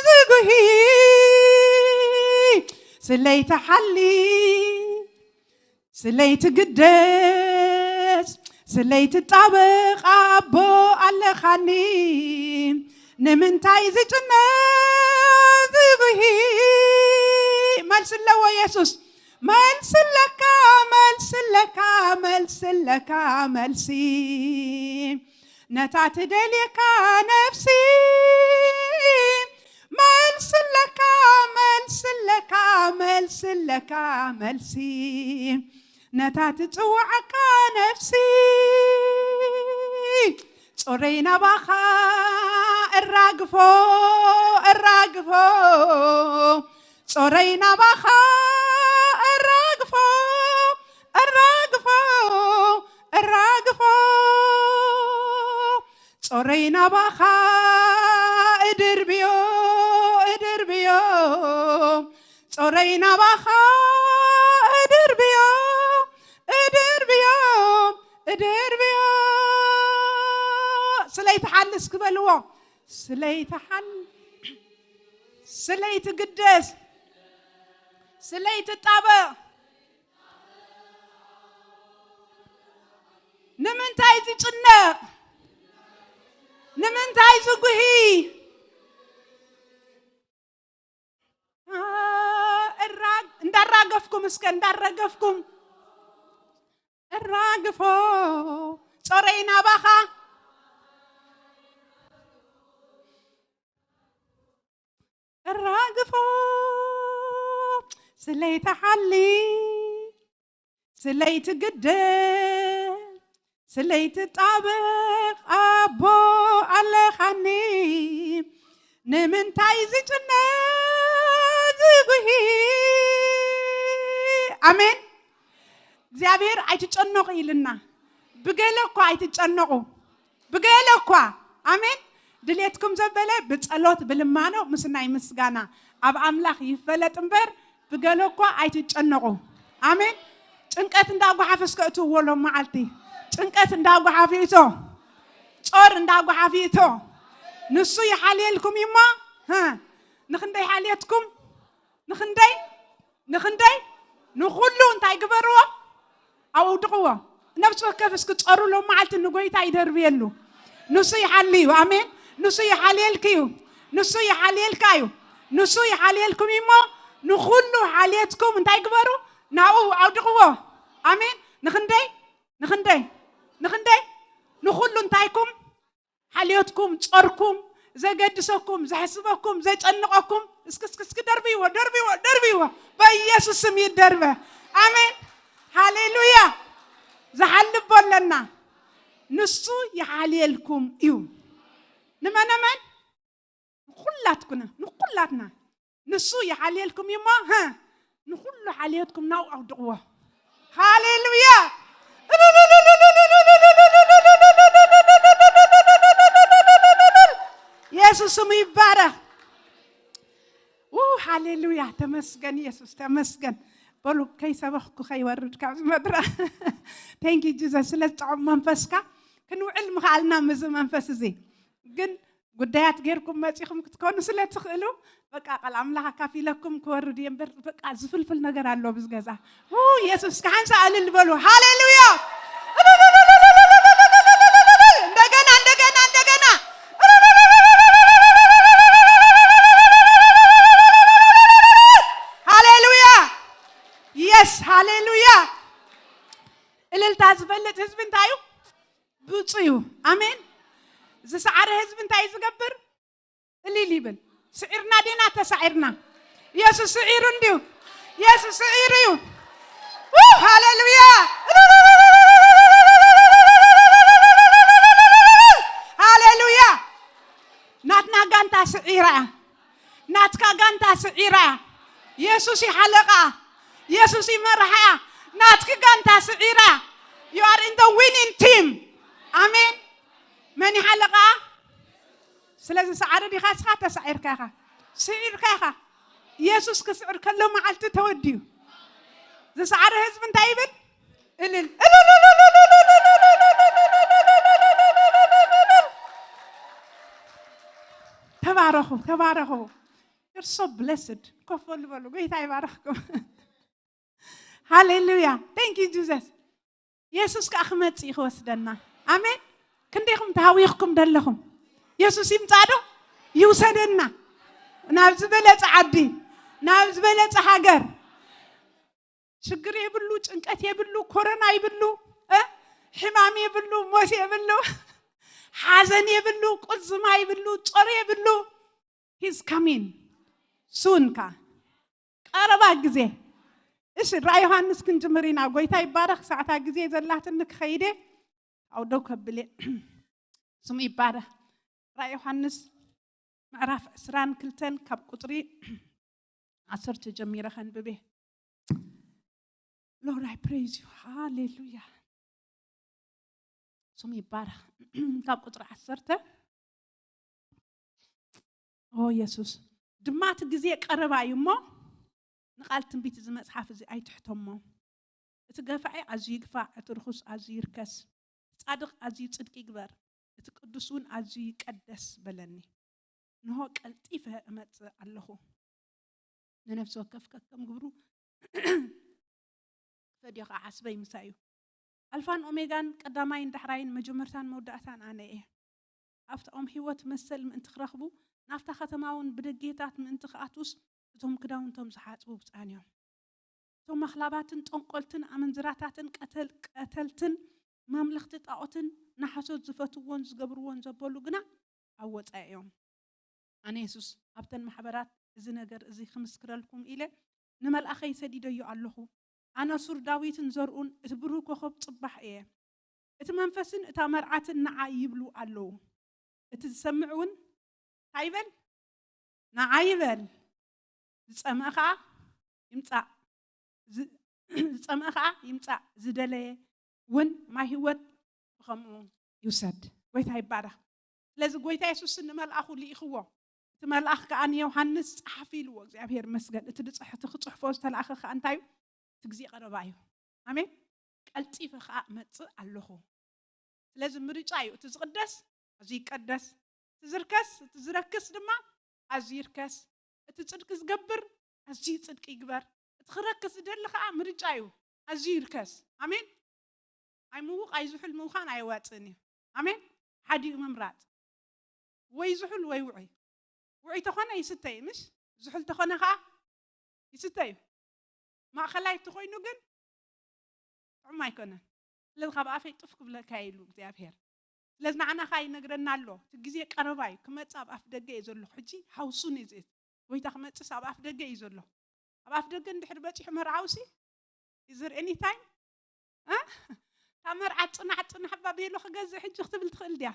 ዝጉሂ? ስለይቲ ሓሊ፣ ስለይቲ ግደስ፣ ስለይቲ ጣበቕ ኣቦ ኣለኻኒ። ንምንታይ ዝጭነቕ ዝጉሂ? መልሲ ኣለዎ የሱስ። መልሲ ኣለካ፣ መልሲ ኣለካ፣ መልሲ ኣለካ፣ መልሲ። ነታ ትደልየካ ነፍሲ መልስለካ፣ መልስለካ፣ መልስለካ፣ መልሲ ነታ ትጽውዓካ ነፍሲ። ጾረይ ናባኻ እራግፎ፣ እራግፎ፣ ጾረይ ናባኻ እራግፎ፣ እራግፎ፣ እራግፎ። ጾረይ ናባኻ እድርብዮ፣ እድርብዮ። ጾረይ ናባኻ እድርብዮ፣ እድርብዮ፣ እድርብዮ። ስለይትሓልስ ክበልዎ። ስለይትሓል-፣ ስለይትግደስ፣ ስለይትጣበቕ። ንምንታይ ዝጭነቕ? ንምንታይ ዝጉሂ? አ፣ እራግ-፣ እንዳራገፍኩም እስከ፣ እንዳረገፍኩም። እራግፎ፣ ጾረይ ናባኻ። እራግፎ፣ ስለይትሓሊ፣ ስለይትግደል፣ ስለይትጣበቕ ኣቦ ኣለኻኒ። ንምንታይ ዝጭነቕ ዝጉሂ? ኣሜን። እግዚኣብሔር ኣይትጨነቑ ኢልና። ብገለ እኳ ኣይትጨነቑ። ብገለ እኳ፣ ኣሜን፣ ድሌትኩም ዘበለ ብጸሎት ብልማኖ ምስ ናይ ምስጋና ኣብ ኣምላኽ ይፈለጥ እምበር፣ ብገለ እኳ ኣይትጨነቑ። ኣሜን። ጭንቀት እንዳጓሓፈ እስከ እትውዎ ሎም መዓልቲ። ጭንቀት እንዳጓሓፊ እቶ። ጾር እንዳጓሓፊ እቶ። ንሱ ይሓልየልኩም እዩ እሞ፣ ሀ፣ ንኽንደይ ሓልየትኩም? ንኽንደይ? ንኽንደይ? ንኹሉ እንታይ ግበርዎ? ኣውድቕዎ። ነፍሲ ወከፍ እስኪ ጾሩ ሎም መዓልቲ ንጎይታ ይደርብየሉ። ንሱ ይሓሊ እዩ። ኣሜን። ንሱ ይሓልየልኪ እዩ። ንሱ ይሓልየልካ እዩ። ንሱ ይሓልየልኩም እዩ እሞ፣ ንኹሉ ሓልየትኩም እንታይ ግበሩ? ናብኡ ኣውድቕዎ። ኣሜን። ንኽንደይ ንኽንደይ ንኽንደይ ንኹሉ እንታይኩም ሓልዮትኩም፣ ጾርኩም፣ ዘገድሰኩም፣ ዘሕስበኩም፣ ዘጨንቐኩም፣ እስኪ እስኪ እስኪ ደርብይዎ፣ ደርብይዎ፣ ደርብይዎ። በኢየሱስ ስም ይደርበ። ኣሜን። ሃሌሉያ። ዝሓልቦ ኣለና። ንሱ ይሓልየልኩም እዩ። ንመነመን? ንኹላትኩና፣ ንኹላትና። ንሱ ይሓልየልኩም እዩ እሞ፣ ሀ፣ ንኹሉ ሓልዮትኩም ናብኡ ኣውድቕዎ። ሃሌሉያ። የሱስ ስሙ ይባረኽ። ው፣ ሃሌሉያ። ተመስገን የሱስ፣ ተመስገን። በሉ፣ ከይሰበኽኩ ከይወርድ ካብዚ መድረኽ። Thank you Jesus፣ ስለ ዝጥዑም መንፈስካ ክንውዕል ምኽኣልና፣ ምዚ መንፈስ እዚ ግን ጉዳያት ጌርኩም መጺኹም ክትኮኑ ስለ ትኽእሉ፣ በቃ ቃል ኣምላኽ ኣካፊለኩም ክወርድ እየ እምበር፣ በቃ ዝፍልፍል ነገር ኣሎ ብዚ ገዛ። ው፣ የሱስ፣ እስከ ሓንሳእ እልል በሉ። ሃሌሉያ። እንደገና፣ እንደገና፣ እንደገና። ሃሌሉያ። የስ፣ ሃሌሉያ። እልልታ ዝፈልጥ ህዝቢ እንታይ እዩ? ብፁዕ እዩ። ኣሜን። ዝሰዓረ ህዝቢ እንታይ እዩ ዝገብር? እልል ይብል። ስዒርና ዲና ተሳዒርና? የሱስ ስዒሩ እንድዩ። የሱስ ስዒሩ እዩ። ው፣ ሃሌሉያ። ሃሌሉያ። ናትና ጋንታ ስዒራ እያ። ናትካ ጋንታ ስዒራ እያ። የሱስ እዩ ሓለቓ። የሱስ እዩ መራሓ እያ። ናትኪ ጋንታ ስዒራ። You are in the winning team። ኣሜን። መን እዩ ሓለቓ? ስለዚ ሰዓሪ ዲኻ እስኻ? ተሳዒርካ ኢኻ። ስዒርካ ኢኻ። የሱስ ክስዕር ከሎ መዓልቲ ተወዲኡ። ዝሰዓረ ህዝቢ እንታይ ይብል? እልል። ተባረኹ፣ ተባረኹ። You're so blessed። ኮፍ በሉ፣ በሉ። ጎይታ ይባረኽኩም። ሃሌሉያ። Thank you Jesus። የሱስ ከኣ ክመጽእ እዩ ክወስደና። ኣሜን። ክንደይኹም ተሃዊኽኩም ደለኹም? የሱስ ይምጻእ ዶ? ይውሰደና ናብ ዝበለጸ ዓዲ፣ ናብ ዝበለጸ ሃገር። ሽግር የብሉ፣ ጭንቀት የብሉ፣ ኮሮና ይብሉ፣ እ? ሕማም የብሉ፣ ሞት የብሉ፣ ሓዘን የብሉ፣ ቁዝማ ይብሉ፣ ጾር የብሉ። He's coming soon። ካ ቀረባ ግዜ። እሺ፣ ራእይ ዮሃንስ ክንጅምር ኢና። ጎይታ ይባረኽ። ሰዓታ ግዜ ዘላትኒ ክኸይደ፣ ኣው ደው ከብል እየ። ስሙ ይባረኽ። ራእይ ዮሃንስ ምዕራፍ ዕስራን ክልተን ካብ ቁጽሪ ዓሰርተ ጀሚረ ከንብብ እየ። Lord, I praise you። ሃሌሉያ። ስሙ ይባረኽ። ካብ ቁጽሪ ዓሰርተ፣ ኦ የሱስ፣ ድማ እቲ ግዜ ቀረባ እዩ እሞ፣ ንቓል ትንቢት እዚ መጽሓፍ እዚ ኣይትሕተሞ። እቲ ገፋዒ ኣዝዩ ይግፋዕ፣ እቲ ርኹስ ኣዝዩ ይርከስ፣ እቲ ጻድቕ ኣዝዩ ጽድቂ ይግበር፣ እቲ ቅዱስ እውን ኣዝዩ ይቀደስ በለኒ። እንሆ ቀልጢፈ እመጽእ ኣለኹ። ንነፍሲ ወከፍ ከከም ግብሩ ክፈድዮ ኸዓ ሓስበይ ምሳይ እዩ። ኣልፋን ኦሜጋን፣ ቀዳማይን ዳሕራይን፣ መጀመርታን መወዳእታን ኣነ እየ። ኣብታ ኦም ህይወት መሰል ምእንቲ ክረኽቡ፣ ናብታ ከተማ እውን ብደጌታት ምእንቲ ክኣትዉስ፣ እቶም ክዳውንቶም ዝሓጽቡ ብፁዓን እዮም። እቶም ኣኽላባትን ጠንቆልትን ኣመንዝራታትን ቀተል-፣ ቀተልትን ማምለኽቲ ጣዖትን ንሓሶት ዝፈትውዎን ዝገብርዎን ዘበሉ ግና ኣብ ወጻኢ እዮም። ኣነ የሱስ ኣብተን ማሕበራት እዚ ነገር እዚ ክምስክረልኩም ኢለ ንመልኣኸይ ሰዲደዮ ኣለኹ። ኣነ ሱር ዳዊትን ዘርኡን እቲ ብሩህ ኮኸብ ጽባሕ እየ። እቲ መንፈስን እታ መርዓትን ንዓይ ይብሉ ኣለዉ። እቲ ዝሰምዕ እውን እንታይ ይበል? ንዓይ ይበል። ዝጸምአ ኸኣ ይምጻእ። ዝ-፣ ዝጸምአ ኸኣ ይምጻእ። ዝደለየ እውን ማይ ህይወት ብኸምኡ ይውሰድ። ጎይታ ይባረኽ። ስለዚ ጎይታ የሱስ ንመልኣኹ ልኢኽዎ። እቲ መልኣኽ ከኣ ንዮሃንስ ጸሓፊ ኢልዎ። እግዚኣብሔር ይመስገን። እቲ ድጽሕ-፣ እቲ ክጽሕፎ ዝተላእኸ ከኣ እንታይ እዩ? እቲ ግዜ ቀረባ እዩ። ኣሜን። ቀልጢፈ ከኣ እመጽእ ኣለኹ። ስለዚ ምርጫ እዩ። እቲ ዝቕደስ ኣዝዩ ይቀደስ፣ እቲ ዝርከስ፣ እቲ ዝረክስ ድማ ኣዝዩ ይርከስ። እቲ ጽድቂ ዝገብር ኣዝዩ ጽድቂ ይግበር። እቲ ክረክስ ዝደሊ ከኣ ምርጫ እዩ። ኣዝዩ ይርከስ። ኣሜን። ኣይምውቕ ኣይዝሑል ምዃን ኣየዋጽእን እዩ። ኣሜን። ሓዲኡ ምምራጽ። ወይ ዝሑል ወይ ውዑይ። ውዑይ ተኾነ ይስተ እዩ፣ ምሽ? ዝሑል ተኾነ ከኣ ይስተ እዩ። ማእኸላይ እቲ ኮይኑ ግን ጥዑም ኣይኮነን። ስለዚ ካብ ኣፈይ ጡፍ ክብለካ ኢሉ እግዚኣብሔር። ስለዚ ንዓና ኸዓ ይነግረና ኣሎ፣ እቲ ግዜ ቀረባ እዩ፣ ክመጽእ ኣብ ኣፍ ደገ እዩ ዘሎ። ሕጂ ሃውሱን እዩ ዝእት። ጎይታ ክመጽእስ ኣብ ኣፍ ደገ እዩ ዘሎ። ኣብ ኣፍ ደገ እንድሕር በጺሑ መርዓውሲ፣ is there any time? እ? እታ መርዓት ጽናሕ ጽናሕ እባ ቤሎ ክገዝእ ሕጂ ክትብል ትኽእል ድያ?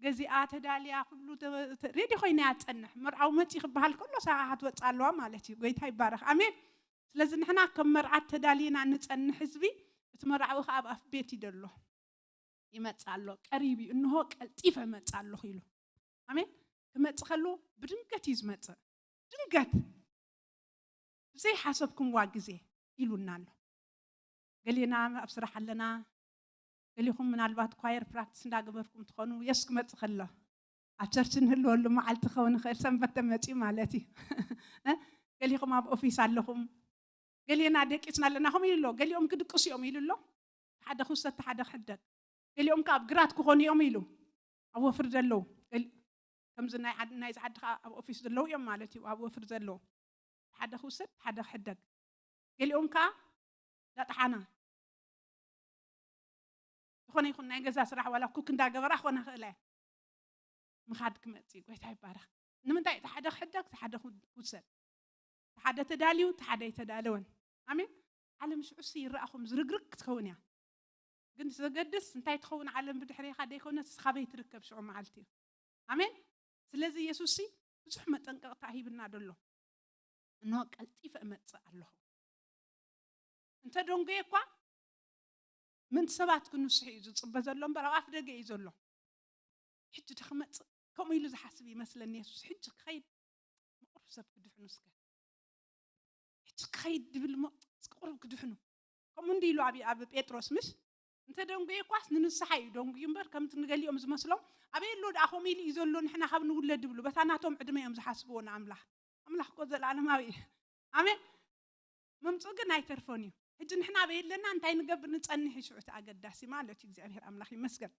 ገዚኣ ተዳልያ ኩሉ ተ-፣ ተ-፣ ሬዲ ኮይና እያ ትጸንሕ። መርዓዊ መጺ ክበሃል ከሎ ሰሓሓ ትወጽእ ኣለዋ ማለት እዩ። ጎይታ ይባረኽ። ኣሜን። ስለዚ ንሕና ከም መርዓት ተዳሊና ንጸንሕ ህዝቢ፣ እቲ መርዓዊ ከኣ ኣብ ኣፍ ቤት እዩ ዘሎ። ይመጽእ ኣሎ፣ ቀሪብ እዩ፣ እንሆ ቀልጢፈ እመጽእ ኣለኹ ኢሉ። ኣሜን። ክመጽእ ከሎ ብድንገት እዩ ዝመጽእ። ድንገት ብዘይሓሰብኩምዋ ግዜ ኢሉና ኣሎ። ገሌና ኣብ ስራሕ ኣለና፣ ገሊኹም ምናልባት ኳየር ፕራክቲስ እንዳገበርኩም ትኾኑ፣ የሱስ ክመጽእ ከሎ ኣብ ቸርች እንህልወሉ መዓልቲ ክኸውን ይኽእል፣ ሰንበት ተመጺኡ ማለት እዩ። እ? ገሊኹም ኣብ ኦፊስ ኣለኹም፣ ገሌና ደቂስና ኣለና፣ ከምኡ ኢሉ ኣሎ። ገሊኦም ክድቅሱ እዮም ኢሉ ኣሎ፣ ሓደ ክውሰድ፣ ሓደ ክሕደግ። ገሊኦም ከኣ ኣብ ግራት ክኾኑ እዮም ኢሉ፣ ኣብ ወፍሪ ዘለዉ። ገሊ-፣ ከምዚ ናይ ዓድ-፣ ናይዚ ዓዲ ከኣ ኣብ ኦፊስ ዘለዉ እዮም ማለት እዩ፣ ኣብ ወፍሪ ዘለዉ። ሓደ ክውሰድ፣ ሓደ ክሕደግ። ገሊኦም ከኣ እንዳጠሓና ዝኾነ ይኹን ናይ ገዛ ስራሕ ዋላ ኩክ እንዳገበራ ክኾና ክእላ እየን። ምኻድ ክመጽእ እዩ። ጎይታ ይባረኽ። ንምንታይ? እቲ ሓደ ክሕደግ፣ እቲ ሓደ ክው-፣ ክውሰድ። እቲ ሓደ ተዳልዩ፣ እቲ ሓደ ኣይተዳለወን። ኣሜን። ዓለም ሽዑሲ ይረኣኹም ዝርግርግ ክትከውን እያ። ግን ዘገድስ እንታይ ትኸውን ዓለም ብድሕሬኻ ደይኮነስ፣ እስኻ በይ ትርከብ ሽዑ መዓልቲ እዩ። ኣሜን። ስለዚ የሱስሲ ብዙሕ መጠንቀቕታ ሂብና ደሎ። እንሆ ቀልጢፈ እመጽእ ኣለኹ። እንተ ደንጎየ እኳ ምእንቲ ሰባት ክንስሑ እዩ ዝጽበ ዘሎ እምበር፣ ኣብ ኣፍ ደገ እዩ ዘሎ። ሕጂ ዶ ክመጽእ? ከምኡ ኢሉ ዝሓስብ ይመስለኒ የሱስ። ሕጂ ክኸይድ፣ ምቑር ሰብ ክድሕኑ እስከ። ሕጂ ክኸይድ ድብል እሞ፣ እስኪ ቁሩብ ክድሕኑ። ከምኡ እንዲ ኢሉ ኣብ፣ ኣብ ጴጥሮስ፣ ምሽ? እንተ ደንጎየ እኳስ ንንስሓ እዩ ደንጉዩ እምበር፣ ከምቲ ንገሊኦም ዝመስሎም፣ ኣበይ ኣሎ ደኣ ከምኡ ኢሉ እዩ ዘሎ፣ ንሕና ካብ ንውለድ ድብሉ፣ በታ ናቶም ዕድመ እዮም ዝሓስብዎ ንኣምላኽ። ኣምላኽ እኮ ዘለኣለማዊ እዩ። ኣሜን። ምምጽኡ ግን ኣይተርፎን እዩ። ሕጂ ንሕና ኣበይ ኣለና፣ እንታይ ንገብር፣ ንጸንሕ እዩ ሽዑ እቲ ኣገዳሲ ማለት እዩ። እግዚኣብሔር ኣምላኽ ይመስገን።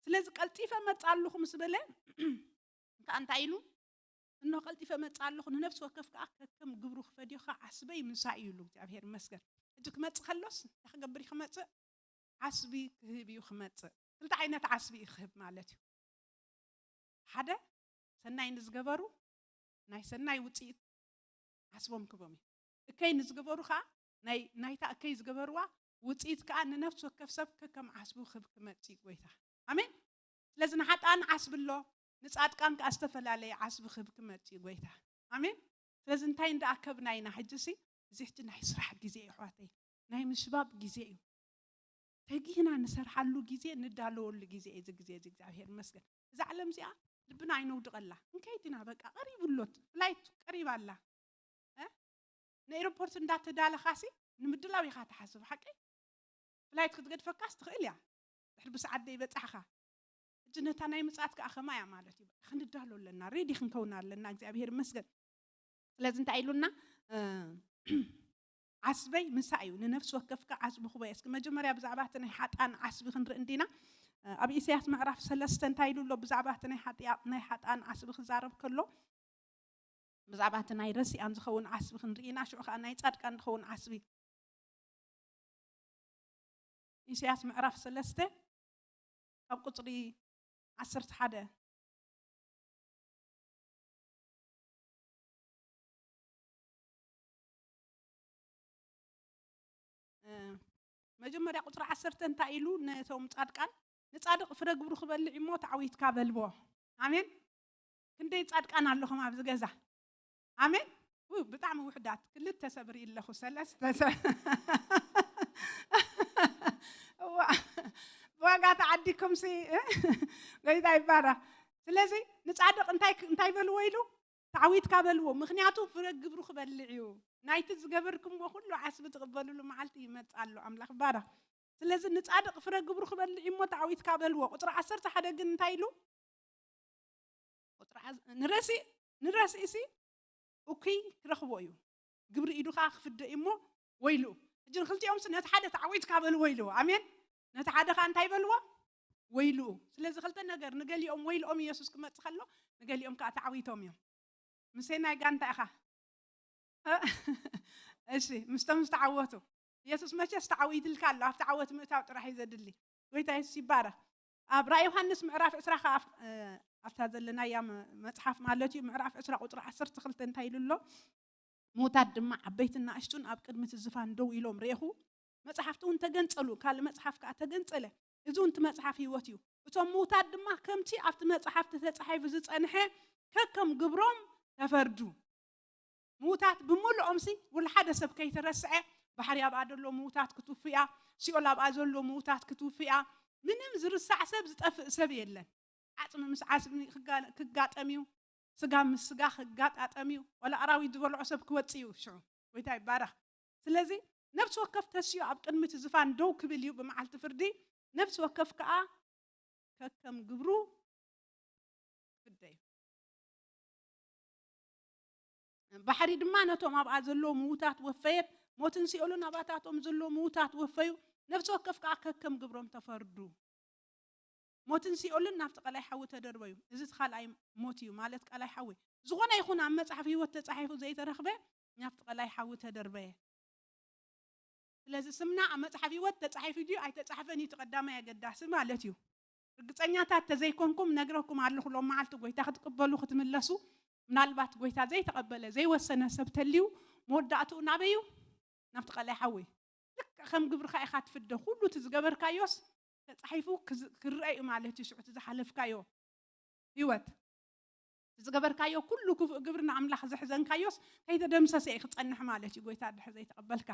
ስለዚ ቀልጢፈ እመጽእ ኣለኹ ምስ በለ፣ ከኣ እንታይ ኢሉ? እንሆ ቀልጢፈ እመጽእ ኣለኹ፣ ንነፍሲ ወከፍ ከኣ ከከም ግብሩ ክፈድዮ ከኣ ዓስበይ ምሳይ እዩ ኢሉ። እግዚኣብሔር ይመስገን። ሕጂ ክመጽእ ከሎስ እንታይ ክገብር እዩ ክመጽእ? ዓስቢ ክህብ እዩ ክመጽእ። ክልተ ዓይነት ዓስቢ እዩ ክህብ ማለት እዩ። ሓደ፣ ሰናይ ንዝገበሩ ናይ ሰናይ ውጽኢት ዓስቦም ክህቦም እዩ። እከይ ንዝገበሩ ከኣ ናይ፣ ናይታ እከይ ዝገበርዋ ውጽኢት ከኣ ንነፍሲ ወከፍ ሰብ ከከም ዓስቡ ክህብ ክመጽእ እዩ ጎይታ። ኣሜን። ስለዚ ንሓጥኣን ዓስቢ ኣሎ፣ ንጻድቃን ከኣ ዝተፈላለየ ዓስቢ ክህብ ክመጽእ እዩ ጎይታ። ኣሜን። ስለዚ እንታይ እንዳኣከብና ኢና ሕጂ ሲ? እዚ ሕጂ ናይ ስራሕ ግዜ እዩ ኣሕዋተይ፣ ናይ ምሽባብ ግዜ እዩ። ተጊህና ንሰርሓሉ ግዜ፣ ንዳለወሉ ግዜ እዩ እዚ ግዜ እዚ። እግዚኣብሔር ይመስገን። እዛ ዓለም እዚኣ ልብና ኣይነውድቐላ። እንከይድ ኢና በቃ፣ ቀሪቡ ኣሎ፣ ፍላይት ቀሪባ ኣላ። እ? ንኤርፖርት እንዳተዳለኻሲ ንምድላው ኢኻ ትሓስብ፣ ሓቀይ? ፍላይት ክትገድፈካስ ትኽእል እያ፣ ድሕሪ ብሰዓት ደይበጻሕኻ። ሕጂ ነታ ናይ ምጽኣት ከኣ ከማይ እያ ማለት እዩ። ክንዳሎ ኣለና፣ ሬዲ ክንከውን ኣለና። እግዚኣብሔር ይመስገን። ስለዚ እንታይ ኢሉና? እ፣ ዓስበይ ምሳይ እዩ፣ ንነፍሲ ወከፍካ ዓስቢ ክበይ። እስኪ መጀመርያ ብዛዕባ እቲ ናይ ሓጥኣን ዓስቢ ክንርኢ እንዲና። እ፣ ኣብ ኢሳያስ ምዕራፍ ሰለስተ እንታይ ኢሉ ኣሎ? ብዛዕባ እቲ ናይ ሓጥያ-፣ ናይ ሓጥኣን ዓስቢ ክዛረብ ከሎ፣ ብዛዕባ እቲ ናይ ረሲኣን ዝኸውን ዓስቢ ክንርኢ ኢና፣ ሽዑ ከኣ ናይ ጻድቃን ዝኸውን ዓስቢ። ኢሳያስ ምዕራፍ ሰለስተ ካብ ቁጽሪ ዓሰርተ ሓደ። እ፣ መጀመርያ ቁጽሪ ዓሰርተ እንታይ ኢሉ ነቶም ጻድቃን? "ንጻድቕ ፍረ ግብሩ ክበልዕ እሞ ተዓዊትካ በልዎ." ኣሜን። ክንደይ ጻድቃን ኣለኹም ኣብዚ ገዛ? ኣሜን። ው፣ ብጣዕሚ ውሕዳት። ክልተ ሰብ ርኢ ኣለኹ፣ ሰለስተ ሰብ። እዋ፣ ብዋጋ ተዓዲኩም ሲ፣ እ? ጎይታ ይባረኽ። ስለዚ ንጻድቕ እንታይ ክ-፣ እንታይ በልዎ ኢሉ? ተዓዊትካ በልዎ። ምኽንያቱ ፍረ ግብሩ ክበልዕ እዩ። ናይቲ ዝገበርኩምዎ ኩሉ ዓስቢ ትቕበልሉ መዓልቲ ይመጽእ ኣሎ። ኣምላኽ ይባረኽ። ስለዚ ንጻድቕ ፍረ ግብሩ ክበልዕ እዩ እሞ ተዓዊትካ በልዎ። ቁጽሪ ዓሰርተ ሓደ ግን እንታይ ኢሉ? ቁጽሪ ዓስ-፣ ንረሲእ፣ ንረሲእሲ እኩይ ክረኽቦ እዩ፣ ግብሪ ኢዱ ኸኣ ክፍደ እዩ እሞ ወይሉ። ሕጂ ንክልቲኦምሲ ነቲ ሓደ ተዓዊትካ በልዎ ኢልዎ። ኣሜን። ነቲ ሓደ ኸኣ እንታይ በልዎ? ወይሉ። ስለዚ ክልተ ነገር፣ ንገሊኦም ወይልኦም ኢየሱስ ክመጽእ ከሎ፣ ንገሊኦም ከኣ ተዓዊቶም እዮም። ምሰናይ ጋንታ ኢኻ። እሺ፣ ምስቶም ዝተዓወቱ። የሱስ መቸስ ተዓዊትልካ ኣሎ፣ ኣብቲ ዓወት ምእታው ጥራሕ እዩ ዘድሊ። ጎይታ የሱስ ይባረኽ። ኣብ ራእይ ዮሃንስ ምዕራፍ ዕስራ ከኣ ኣፍ-፣ እ፣ ኣብታ ዘለናያ መ-፣ መጽሓፍ ማለት እዩ፣ ምዕራፍ ዕስራ ቁጽሪ ዓሰርተ ክልተ እንታይ ኢሉ ኣሎ? ምዉታት ድማ ዓበይትን ንኣሽቱን ኣብ ቅድሚ እቲ ዝፋን ደው ኢሎም ርኤኹ። መጽሓፍቲ እውን ተገንጸሉ፣ ካልእ መጽሓፍ ከኣ ተገንጸለ። እዚ እውን እቲ መጽሓፍ ህይወት እዩ። እቶም ምዉታት ድማ ከምቲ ኣብቲ መጽሓፍ ተተጻሒፉ ዝጸንሐ ከከም ግብሮም ተፈርዱ። ምዉታት ብምሉኦምሲ፣ ወላ ሓደ ሰብ ከይተረስዐ፣ ባሕሪ ኣብኣ ዘሎ ምዉታት ክትውፍያ፣ ሲኦል ኣብኣ ዘሎ ምዉታት ክትውፍያ፣ ምንም ዝርሳዕ ሰብ ዝጠፍእ ሰብ የለን። ዓጽሚ ምስ ዓጽሚ ክጋ-፣ ክጋጠም እዩ፣ ስጋ ምስ ስጋ ክጋጣጠም እዩ፣ ወላ ኣራዊት ዝበልዖ ሰብ ክወጽእ እዩ ሽዑ። ጎይታ ይባረኽ። ስለዚ ነፍሲ ወከፍ ተስዮ ኣብ ቅድሚ እቲ ዝፋን ደው ክብል እዩ ብመዓልቲ ፍርዲ፣ ነፍሲ ወከፍ ከኣ ከከም ግብሩ ፍደዩ። ባሕሪ ድማ ነቶም ኣብኣ ዘለዉ ምዉታት ወፈየት፣ ሞትን ሲኦልን ኣባታቶም ዘለዉ ምዉታት ወፈዩ፣ ነፍሲ ወከፍ ከኣ ከከም ግብሮም ተፈርዱ። ሞትን ሲኦልን ናብቲ ቀላይ ሓዊ ተደርበዩ። እዚ እቲ ካልኣይ ሞት እዩ፣ ማለት ቀላይ ሓዊ። ዝኾነ ይኹን ኣብ መጽሓፍ ህይወት ተጻሒፉ ዘይተረኽበ ናብቲ ቀላይ ሓዊ ተደርበየ። ስለዚ ስምና ኣብ መጽሓፍ ህይወት ተጻሒፉ ድዩ ኣይተጻሕፈን እዩ እቲ ቀዳማይ ኣገዳሲ ማለት እዩ። ርግጸኛታት ተዘይኮንኩም ነግረኩም ኣለኹ፣ ሎም መዓልቲ ጎይታ ክትቅበሉ ክትምለሱ፣ ምናልባት ጎይታ ዘይተቐበለ ዘይወሰነ ሰብ ተልዩ፣ መወዳእትኡ ናበይ እዩ? ናብቲ ቀላይ ሓዊ። ልክዕ ከም ግብርኻ ኢኻ ትፍደ። ኩሉ እቲ ዝገበርካዮስ ተጻሒፉ ክዝ-፣ ክረአ እዩ ማለት እዩ። ሽዑ እቲ ዝሓለፍካዮ ህይወት፣ እቲ ዝገበርካዮ ኩሉ ክፉእ ግብሪ ንኣምላኽ ዘሕዘንካዮስ ከይተደምሰሰ እዩ ክጸንሕ ማለት እዩ። ጎይታ እንድሕር ዘይተቐበልካ፣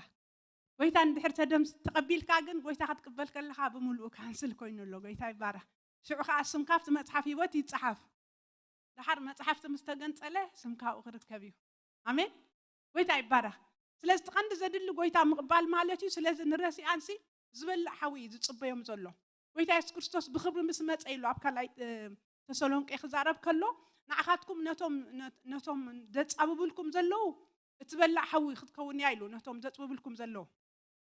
ጎይታ እንድሕር ተደምስ-፣ ተቐቢልካ ግን ጎይታ ክትቅበል ከለኻ ብምሉኡ ካንስል ኮይኑ ኣሎ። ጎይታ ይባረኽ። ሽዑ ከኣ ስምካ ኣብቲ መጽሓፍ ህይወት ይጸሓፍ። ደሓር መጽሓፍቲ ምስ ተገንጸለ ስምካ ኣብኡ ክርከብ እዩ። ኣሜን። ጎይታ ይባረኽ። ስለዚ እቲ ቀንዲ ዘድሊ ጎይታ ምቕባል ማለት እዩ። ስለዚ ንረሲኣንሲ ዝበልዕ ሓዊ እዩ ዝጽበዮም ዘሎ። ጎይታ የሱስ ክርስቶስ ብኽብሪ ምስ መጸ ኢሉ ኣብ ካልኣይ፣ እ፣ ተሰሎንቄ ክዛረብ ከሎ፣ ንዓኻትኩም ነቶም፣ ነ-፣ ነቶም ዘጻብብልኩም ዘለዉ እትበልዕ ሓዊ ክትከውን እያ ኢሉ፣ ነቶም ዘጽብብልኩም ዘለዉ።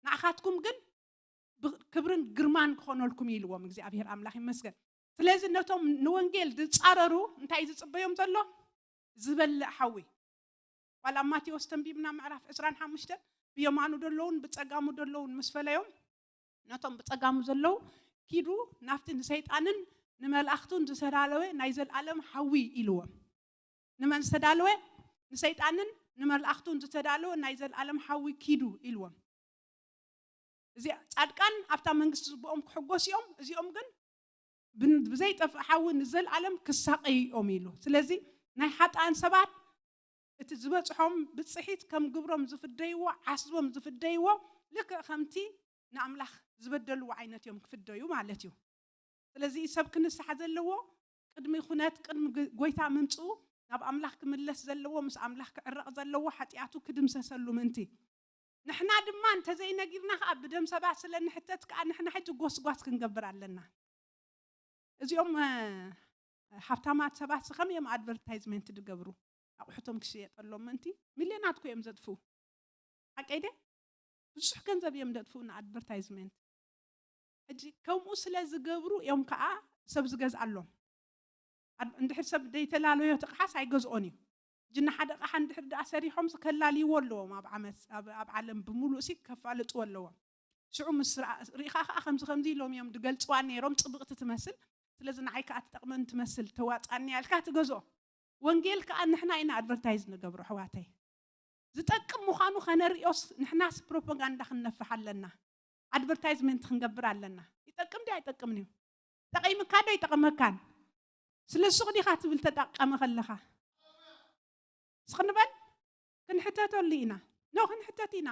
ንዓኻትኩም ግን ብ-፣ ክብርን ግርማን ክኾነልኩም እዩ ኢልዎም እግዚኣብሔር ኣምላኽ ይመስገን። ስለዚ ነቶም ንወንጌል ዝጻረሩ እንታይ እዩ ዝጽበዮም ዘሎ? ዝበልዕ ሓዊ። ዋላ ኣብ ማቴዎስ ተንቢብና ምዕራፍ ዕስራን ሓሙሽተን ብየማኑ ዘለውን ብጸጋሙ ዘለውን ምስ ፈለዮም፣ ነቶም ብጸጋሙ ዘለዉ፣ ኪዱ ናብቲ ንሰይጣንን ንመላእኽቱን ዝተዳለወ ናይ ዘልኣለም ሓዊ ኢልዎም። ንመን ዝተዳለወ? ንሰይጣንን ንመላእኽቱን ዝተዳለወ ናይ ዘልኣለም ሓዊ ኪዱ ኢልዎም። እዚ ጻድቃን ኣብታ መንግስቲ ዝብኦም ክሕጎሱ እዮም፣ እዚኦም ግን ብን-፣ ብዘይጠፍእ ሓዊ ንዘልኣለም ክሳቐዩ እዮም ኢሉ። ስለዚ ናይ ሓጥኣን ሰባት እቲ ዝበጽሖም ብጽሒት ከም ግብሮም ዝፍደይዎ፣ ዓስቦም ዝፍደይዎ፣ ልክዕ ከምቲ ንኣምላኽ ዝበደልዎ ዓይነት እዮም ክፍደዩ ማለት እዩ። ስለዚ ሰብ ክንስሓ ዘለዎ ቅድሚ ኩነት፣ ቅድሚ ግ-፣ ጎይታ ምምጽኡ ናብ ኣምላኽ ክምለስ ዘለዎ፣ ምስ ኣምላኽ ክዕረቕ ዘለዎ፣ ሓጢኣቱ ክድምሰሰሉ ምእንቲ። ንሕና ድማ እንተዘይነጊርና ከኣ ብደም ሰባት ስለ ንሕተት ከኣ ንሕና ሕጂ ጎስጓስ ክንገብር ኣለና። እዚኦም፣ እ፣ ሃብታማት ሰባት ከመይ እዮም ኣድቨርታይዝመንት ዝገብሩ? ኣቑሑቶም ክሽየጠሎም ምእንቲ ሚልዮናት እኮ እዮም ዘጥፍኡ። ሓቀይ ደ? ብዙሕ ገንዘብ እዮም ዘጥፍኡ ንኣድቨርታይዝመንት። ሕጂ ከምኡ ስለ ዝገብሩ እዮም ከኣ ሰብ ዝገዝኣሎም። ኣድ-፣ እንድሕር ሰብ ዘይተላለዮ እቲ ኣቕሓስ ኣይገዝኦን እዩ። ሕጂ ንሓደ ኣቕሓ እንድሕር ደኣ ሰሪሖም ከላልይዎ ኣለዎም፣ ኣብ ዓመት፣ ኣብ፣ ኣብ ዓለም ብምሉእ ሲ ከፋልጥዎ ኣለዎም። ሽዑ ምስ ርኣ-፣ ርኢኻ ከኣ ከምዚ ከምዚ ኢሎም እዮም ዝገልጽዋ ነይሮም፣ ጽብቕቲ ትመስል። ስለዚ ንዓይ ከኣ ትጠቕመኒ ትመስል፣ ተዋጻኒ እያ ኢልካ ትገዝኦ። ወንጌል ከኣ ንሕና ኢና ኣድቨርታይዝ ንገብሮ፣ ኣሕዋተይ። ዝጠቅም ምዃኑ ከነርእዮስ ንሕናስ ፕሮፓጋንዳ ክንነፍሕ ኣለና። ኣድቨርታይዝመንት ክንገብር ኣለና። ይጠቅም ድዩ ኣይጠቅምን እዩ? ጠቒምካ ዶ ይጠቕመካን? ስለ ሱቕ ዲኻ ትብል ተጠቀመ ከለኻ? ስቕ ንበል፣ ክንሕተተሉ ኢና። ኖ፣ ክንሕተት ኢና።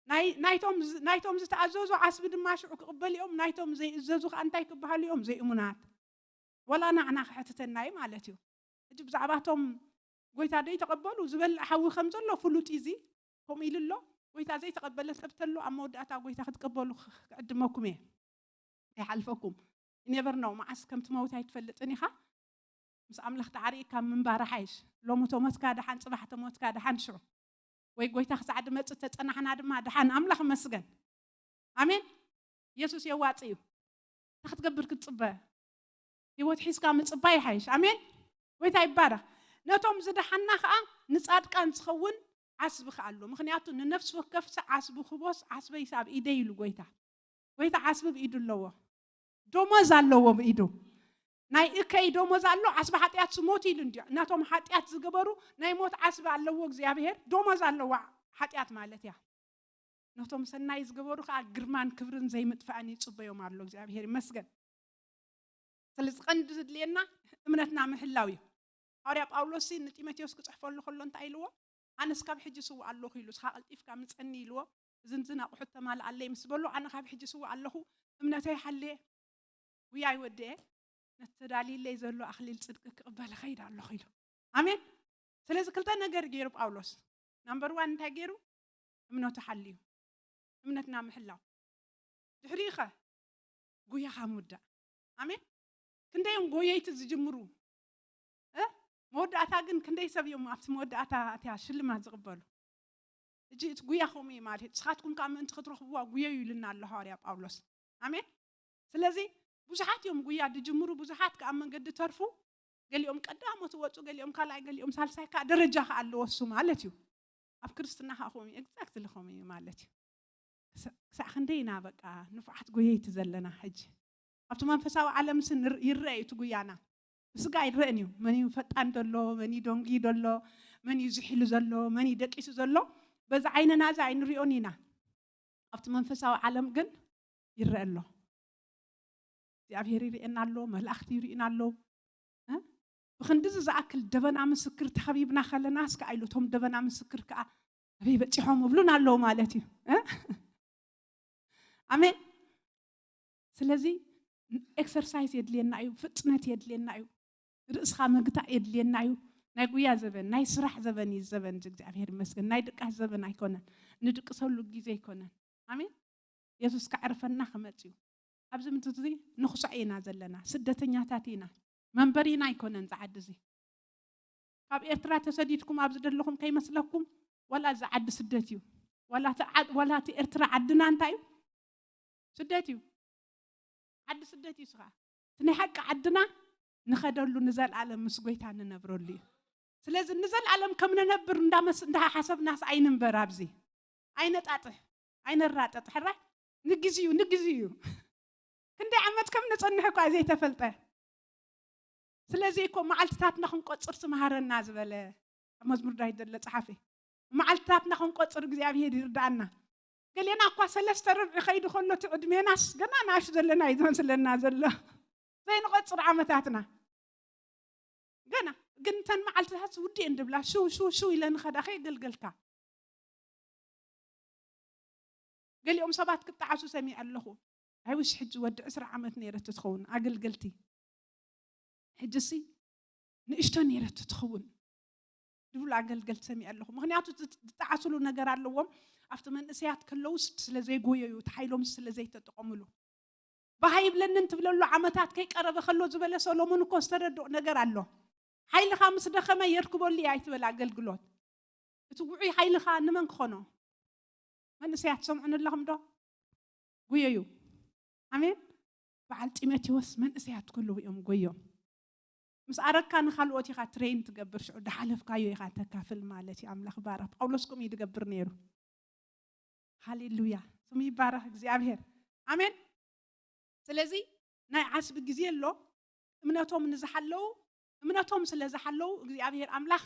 ናይ-፣ ናይቶም ዝ-፣ ናይቶም ዝተኣዘዙ ዓስቢ ድማ ሽዑ ክቕበሉ እዮም፣ ናይቶም ዘይእዘዙ ከኣ እንታይ ክበሃሉ እዮም? ዘይእሙናት። ወላ ንዓና ክሕትተና እዩ ማለት እዩ። ሕጂ ብዛዕባቶም ጎይታ ደይተቐበሉ ዝበልዕ ሓዊ ከም ዘሎ ፍሉጥ እዩ። እዚ ከምኡ ኢሉ ኣሎ። ጎይታ ዘይተቐበለ ሰብ ተሎ ኣብ መወዳእታ ጎይታ ክትቀበሉ ክ-፣ ክዕድመኩም እየ። ኣይሓልፈኩም። You never know፣ መዓስ ከም ትመውት ኣይትፈልጥን ኢኻ። ምስ ኣምላኽ ተዓሪቕካ ምንባር ሓይሽ። ሎሚ ተሞትካ ደሓን፣ ጽባሕ ተሞትካ ደሓን ሽዑ። ወይ ጎይታ ክሳዕ ድመጽእ ተጸናሕና ድማ ደሓን፣ ኣምላኽ ይመስገን። ኣሜን። የሱስ የዋጽእ እዩ። እንታይ ክትገብር ክትጽበ? ህይወት ሒዝካ ምጽባይ ይሓይሽ። ኣሜን። ጎይታ ይባረኽ። ነቶም ዝደሓና ከዓ ንጻድቃን ዝኸውን ዓስቢ ከዓ ኣሎ። ምኽንያቱ ንነፍሲ ወከፍሲ ዓስቢ ክቦስ ዓስበይስ ኣብ ኢደይ ኢሉ ጎይታ። ጎይታ ዓስቢ ብኢዱ ኣለዎ። ደሞዝ ኣለዎ ብኢዱ። ናይ እከይ ደሞዝ ኣሎ፣ ዓስቢ ሓጢኣት ስሞት ኢሉ እንዲ። ናቶም ሓጢኣት ዝገበሩ ናይ ሞት ዓስቢ ኣለዎ እግዚኣብሔር። ደሞዝ ኣለዎ ሓጢኣት ማለት እያ። ነቶም ሰናይ ዝገበሩ ከዓ ግርማን ክብርን ዘይምጥፋእን ይጽበዮም ኣሎ። እግዚኣብሔር ይመስገን። ስለዚ ቀንዲ ዝድልየና እምነትና ምሕላው እዩ። ሃዋርያ ጳውሎስ ንጢሞቴዎስ ክጽሕፈሉ ከሎ እንታይ ኢልዎ? ኣነስ ካብ ሕጂ ስውእ ኣለኹ ኢሉ፣ እስኻ ቀልጢፍካ ምጸኒ ኢልዎ። እዝን ዝን ኣቑሑት ተማልኣለይ ምስ በሎ፣ ኣነ ካብ ሕጂ ስውእ ኣለኹ፣ እምነተይ ሓልየ፣ ጉያይ ወድኤ፣ ነቲ ተዳልይለይ ዘሎ ኣኽሊል ጽድቂ ክቕበል እኸይድ ኣለኹ ኢሉ። ኣሜን። ስለዚ ክልተ ነገር ገይሩ ጳውሎስ። ናምበር ዋን እንታይ ገይሩ? እምነቱ ሓልዩ። እምነትና ምሕላው። ድሕሪኡ ኸ ጉያኻ ምውዳእ። ኣሜን። ክንደይ እዮም ጎየይቲ ዝጅምሩ? እ? መወዳእታ ግን ክንደይ ሰብ እዮም ኣብቲ መወዳእታ እቲያ ሽልማት ዝቕበሉ? እጂ እቲ ጉያ ከምኡ እዩ ማለት እዩ። ንስኻትኩም ከዓ ምእንቲ ክትረኽብዋ ጉየዩ ኢሉና ኣሎ ሃዋርያ ጳውሎስ። ኣሜን። ስለዚ ብዙሓት እዮም ጉያ ዝጅምሩ፣ ብዙሓት ከዓ ኣብ መንገዲ ተርፉ። ገሊኦም ቀዳሞት ወፁ፣ ገሊኦም ካልኣይ፣ ገሊኦም ሳልሳይ ከዓ ደረጃ ከዓ ኣለዎ እሱ ማለት እዩ። ኣብ ክርስትና ከዓ ከምኡ እዩ፣ ኤግዛክትሊ ከምኡ እዩ ማለት እዩ። ክሳ- ክሳዕ ክንደይ ኢና በቃ ንፉዓት ጎየይቲ ዘለና ሕጂ? ኣብቲ መንፈሳዊ ዓለምስ ንር- ይረአ እዩ እቲ ጉያና። ብስጋ ኣይረአን እዩ። መን እዩ ፈጣን ዘሎ፣ መን እዩ ደንጊዩ ዘሎ፣ መን እዩ ዝሒሉ ዘሎ፣ መን እዩ ደቂሱ ዘሎ፣ በዚ ዓይንና እዚ ኣይንሪኦን ኢና። ኣብቲ መንፈሳዊ ዓለም ግን ይረአ ኣሎ። እግዚኣብሔር ይርእየና ኣሎ፣ መላእኽቲ ይርእዩና ኣለዉ። እ? ብኽንድዚ ዝኣክል ደበና ምስክር ተኸቢብና ከለና እስከ ኣይሉ እቶም ደበና ምስክር ከኣ ኣበይ በጺሖም እብሉን ኣለዉ ማለት እዩ። እ? ኣሜን። ስለዚ ኤክሰርሳይዝ የድልየና እዩ፣ ፍጥነት የድልየና እዩ፣ ርእስኻ ምግታእ የድልየና እዩ። ናይ ጉያ ዘበን፣ ናይ ስራሕ ዘበን እዩ። ዘበን እዚ እግዚኣብሔር ይመስገን፣ ናይ ድቃስ ዘበን ኣይኮነን፣ ንድቅሰሉ ግዜ ኣይኮነን። ኣሜን። የሱስ ከዕርፈና ክመጽእ እዩ። ኣብዚ ምድሪ እዚ ንኹሳዕ ኢና ዘለና፣ ስደተኛታት ኢና። መንበሪና ኣይኮነን እዚ ዓዲ እዚ። ካብ ኤርትራ ተሰዲድኩም ኣብዚ ዘለኹም ከይመስለኩም፣ ዋላ እዚ ዓዲ ስደት እዩ። ዋላ እቲ ዓ- ዋላ እቲ ኤርትራ ዓድና እንታይ እዩ? ስደት እዩ። ዓዲ ስደት እዩ። ስኻ እቲ ናይ ሓቂ ዓድና ንኸደሉ ንዘለኣለም ምስ ጎይታ ንነብረሉ እዩ። ስለዚ ንዘለኣለም ከም ንነብር እንዳመስ- እንዳሓሰብናስ ኣይንንበር። ኣብዚ ኣይነጣጥሕ ኣይነራጠጥ። ሕራይ ንግዜኡ ንግዜኡ እዩ። ክንደይ ዓመት ከም ንጸንሕ እኳ ዘይተፈልጠ። ስለዚ እኮ መዓልትታትና ክንቆጽር ትምሃረና ዝበለ ኣብ መዝሙር ዳዊት ዘሎ ጸሓፊ፣ መዓልትታትና ክንቆጽር እግዚኣብሔር ይርዳኣና። ገሌና እኳ ሰለስተ ርብዒ ከይዱ ከሎ እቲ ዕድሜናስ ገና ንኣሽቱ ዘለና እዩ ዝመስለና ዘሎ፣ ዘይንቆጽር ዓመታትና። ገና ግን እተን መዓልትታት ውድእን ድብላ ሽው ሽው ሽው ኢለ ንኸዳ ከየገልገልካ። ገሊኦም ሰባት ክጠዓሱ ሰሚዐ ኣለኹ። ኣይውሽ ሕጂ ወዲ ዕስራ ዓመት ነይረት ትኸውን ኣገልገልቲ፣ ሕጂ ሲ ንእሽቶ ነይረት ትኸውን ድብሉ ኣገልገልቲ ሰሚዐ ኣለኹ። ምክንያቱ ዝጥ- ዝጠዓስሉ ነገር ኣለዎም። ኣብቲ መንእሰያት ከለውስ ስለ ዘይጎየዩ፣ እቲ ሓይሎም ስለ ዘይተጠቐምሉ። ባህ ይብለንን ትብለሉ ዓመታት ከይቀረበ ከሎ ዝበለ ሰሎሞን እኮ ዝተረድኦ ነገር ኣሎ። ሓይልኻ ምስ ደኸመ የርክበሉ እየ ኣይትበል ኣገልግሎት። እቲ ውዑይ ሓይልኻ ንመን ክኾኖ? መንእሰያት ትሰምዑኒ ኣለኹም ዶ? ጉየዩ። ኣሜን። በዓል ጢሞቴዎስ መንእሰያት ከለዉ እዮም ጎዮም። ምስ ኣረካ ንኻልኦት ኢኻ ትሬን ትገብር፣ ሽዑ ዳሓለፍካዮ ኢኻ ተካፍል ማለት እዩ። ኣምላኽ ባራ ጳውሎስ ከምኡ እዩ ዝገብር ነይሩ። ሃሌሉያ፣ ስሙ ይባረኽ እግዚኣብሔር። ኣሜን። ስለዚ ናይ ዓስቢ ግዜ ኣሎ። እምነቶም ንዝሓለዉ፣ እምነቶም ስለ ዝሓለዉ እግዚኣብሔር ኣምላኽ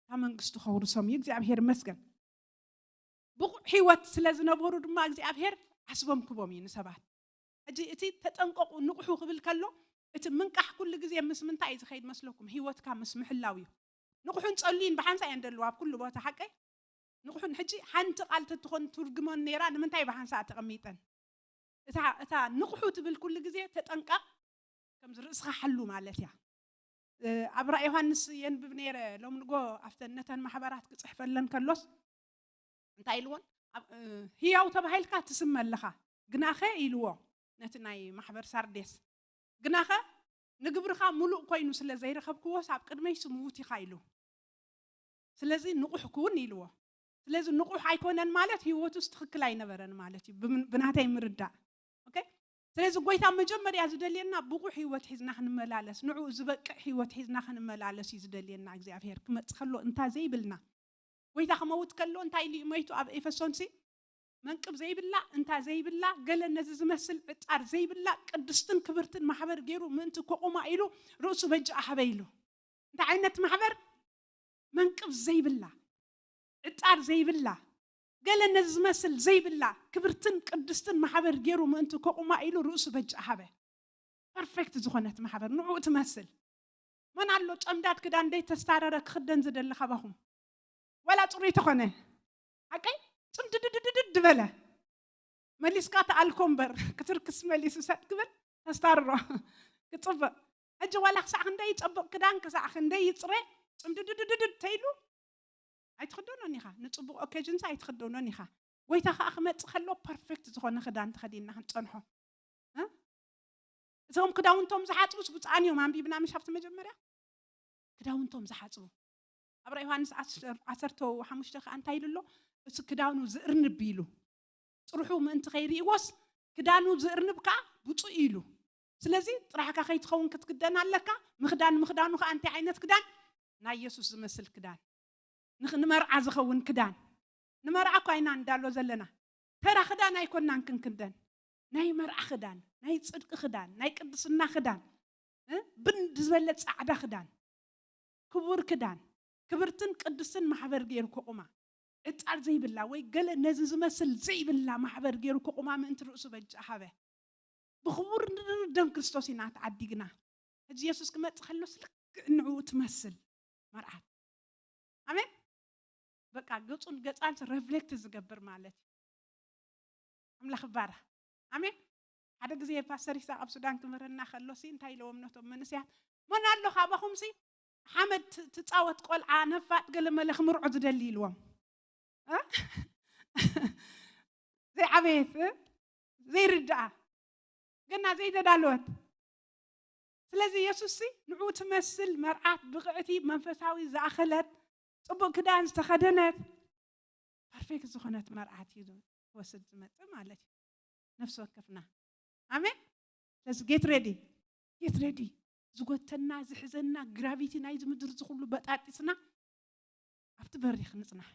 እታ መንግስቱ ከውርሶም እዩ። እግዚኣብሔር ይመስገን። ብቑዕ ህይወት ስለ ዝነበሩ ድማ እግዚኣብሔር ዓስቦም ክቦም እዩ ንሰባት። ሕጂ እቲ ተጠንቀቑ ንቑሑ ክብል ከሎ፣ እቲ ምንቃሕ ኩሉ ግዜ ምስ ምንታይ እዩ ዝኸይድ መስለኩም? ህይወትካ ምስ ምሕላው እዩ። ንቑሑን ጸልዩን ብሓንሳ እየን ደለዋ ኣብ ኩሉ ቦታ፣ ሓቀይ? ንቑሑን ሕጂ ሓንቲ ቃል ተትኾን ትርግመን ነይራ ንምንታይ ብሓንሳ ተቐሚጠን? እታ እታ ንቑሑ ትብል ኩሉ ግዜ ተጠንቀቕ፣ ከምዚ ርእስኻ ሓሉ ማለት እያ። እ፣ ኣብ ራእይ ዮሃንስ የንብብ ነይረ፣ ሎም ንጎ ኣብተን ነተን ማሕበራት ክጽሕፈለን ከሎስ እንታይ ኢልዎን? ኣብ- እ፣ ህያው ተባሂልካ ትስመ ኣለኻ፣ ግናኸ ኢልዎ ነቲ ናይ ማሕበር ሳርዴስ፣ ግናኸ ንግብርኻ ሙሉእ ኮይኑ ስለ ዘይረኸብክዎስ ኣብ ቅድመይ ስምዉት ኢኻ ኢሉ። ስለዚ ንቑሕ ኩን ኢልዎ። ስለዚ ንቑሕ ኣይኮነን ማለት ህይወቱስ ትኽክል ኣይነበረን ማለት እዩ፣ ብምን- ብናተይ ምርዳእ። ኦኬ። ስለዚ ጎይታ መጀመርያ ዝደልየና ብቑዕ ህይወት ሒዝና ክንመላለስ፣ ንዕኡ ዝበቅዕ ህይወት ሒዝና ክንመላለስ እዩ ዝደልየና እግዚኣብሔር። ክመጽእ ከሎ እንታ ዘይብልና፣ ጎይታ ክመውት ከሎ እንታይ ኢሉ እዩ ሞይቱ? ኣብ ኤፌሶንሲ መንቅብ ዘይብላ፣ እንታ ዘይብላ፣ ገለ ነዚ ዝመስል ዕጣር ዘይብላ ቅድስትን ክብርትን ማሕበር ገይሩ ምእንቲ ከቑማ ኢሉ ርእሱ በጃ ኣህበ ኢሉ። እንታይ ዓይነት ማሕበር? መንቅብ ዘይብላ፣ ዕጣር ዘይብላ፣ ገለ ነዚ ዝመስል ዘይብላ ክብርትን ቅድስትን ማሕበር ገይሩ ምእንቲ ከቑማ ኢሉ ርእሱ በጃ ሃበ። ፐርፌክት ዝኾነት ማሕበር ንዕኡ ትመስል። መን ኣሎ ጨምዳድ ክዳን ደይ ተስታረረ ክኽደን ዝደሊ ካባኹም? ዋላ ጽሩይ ተኾነ ሓቀይ ጽምድድድድድ በለ መሊስካ ተኣልኮ እምበር ክትርክስ መሊሱ ሰጥ ክብል ተስታርሮ ክጽብቕ። ሕጂ ዋላ ክሳዕ ክንደይ ይጸብቕ ክዳን ክሳዕ ክንደይ ይጽረ ጽምድድድድድ ተይሉ ኣይትኽደኖን ኢኻ። ንጽቡቕ ኦኬዥንስ ኣይትኽደኖን ኢኻ። ጎይታ ከኣ ክመጽእ ከሎ ፐርፌክት ዝኾነ ክዳን ተኸዲንና ክንጸንሖ። እ? እዞም ክዳውንቶም ዝሓጽቡስ ብፁዓን እዮም። ኣንቢብና ምሽ ኣብቲ መጀመርያ ክዳውንቶም ዝሓጽቡ። ኣብ ራእይ ዮሃንስ ዓሰርተ ሓሙሽተ ከኣ እንታይ ኢሉ ኣሎ? እቲ ክዳኑ ዝእርንብ ኢሉ። ጽርሑ ምእንቲ ከይርእይዎስ ክዳኑ ዝእርንብ ከኣ ብፁዕ ኢሉ። ስለዚ ጥራሕካ ከይትኸውን ክትክደን ኣለካ። ምኽዳን ምኽዳኑ ከኣ እንታይ ዓይነት ክዳን? ናይ የሱስ ዝመስል ክዳን። ንኽ-፣ ንመርዓ ዝኸውን ክዳን። ንመርዓ እኳ ኢና እንዳሎ ዘለና። ተራ ክዳን ኣይኮናን ክንክደን። ናይ መርዓ ክዳን፣ ናይ ጽድቂ ክዳን፣ ናይ ቅድስና ክዳን፣ እ? ብን ዝበለ ጻዕዳ ክዳን፣ ክቡር ክዳን፣ ክብርትን ቅድስትን ማሕበር ገይሩ ከቑማ። ዕጣር ዘይብላ ወይ ገለ ነዚ ዝመስል ዘይብላ ማሕበር ገይሩ ከቑማ ምእንቲ ርእሱ በጃ ሃበ። ብኽቡር ደም ክርስቶስ ኢና ተዓዲግና። ሕጂ የሱስ ክመጽእ ከሎስ ልክዕ ንዕኡ ትመስል መርዓት። ኣሜን። በቃ ገጹን ገጻን ሬፍሌክት ዝገብር ማለት እዩ። ኣምላኽ ይባረኽ። ኣሜን። ሓደ ግዜ ፓስተር ይስሐቅ ኣብ ሱዳን ክምህረና ከሎሲ እንታይ ኢለዎም ነቶም መንእሰያት፣ መን ኣሎ ካባኹምሲ ሓመድ ት-፣ ትጻወት ቆልዓ ነፋጥ ገለ መለ ክምርዖ ዝደሊ ኢልዎም። እ? ዘይዓበየት፣ እ? ዘይርድኣ፣ ገና ዘይተዳለወት። ስለዚ የሱስሲ ንዕኡ ትመስል መርዓት ብቕዕቲ መንፈሳዊ ዝኣኸለት ጽቡቕ ክዳን ዝተኸደነት ፐርፌክት ዝኾነት መርዓት እዩ ክወስድ ዝመጽእ ማለት እዩ። ነፍሲ ወከፍና። ኣሜን። ስለዚ ጌት ሬዲ፣ ጌት ሬዲ። ዝጎተና፣ ዝሕዘና፣ ግራቪቲ ናይዚ ምድር ዝኹሉ በጣጢስና ኣብቲ በሪኽ ንጽናሕ።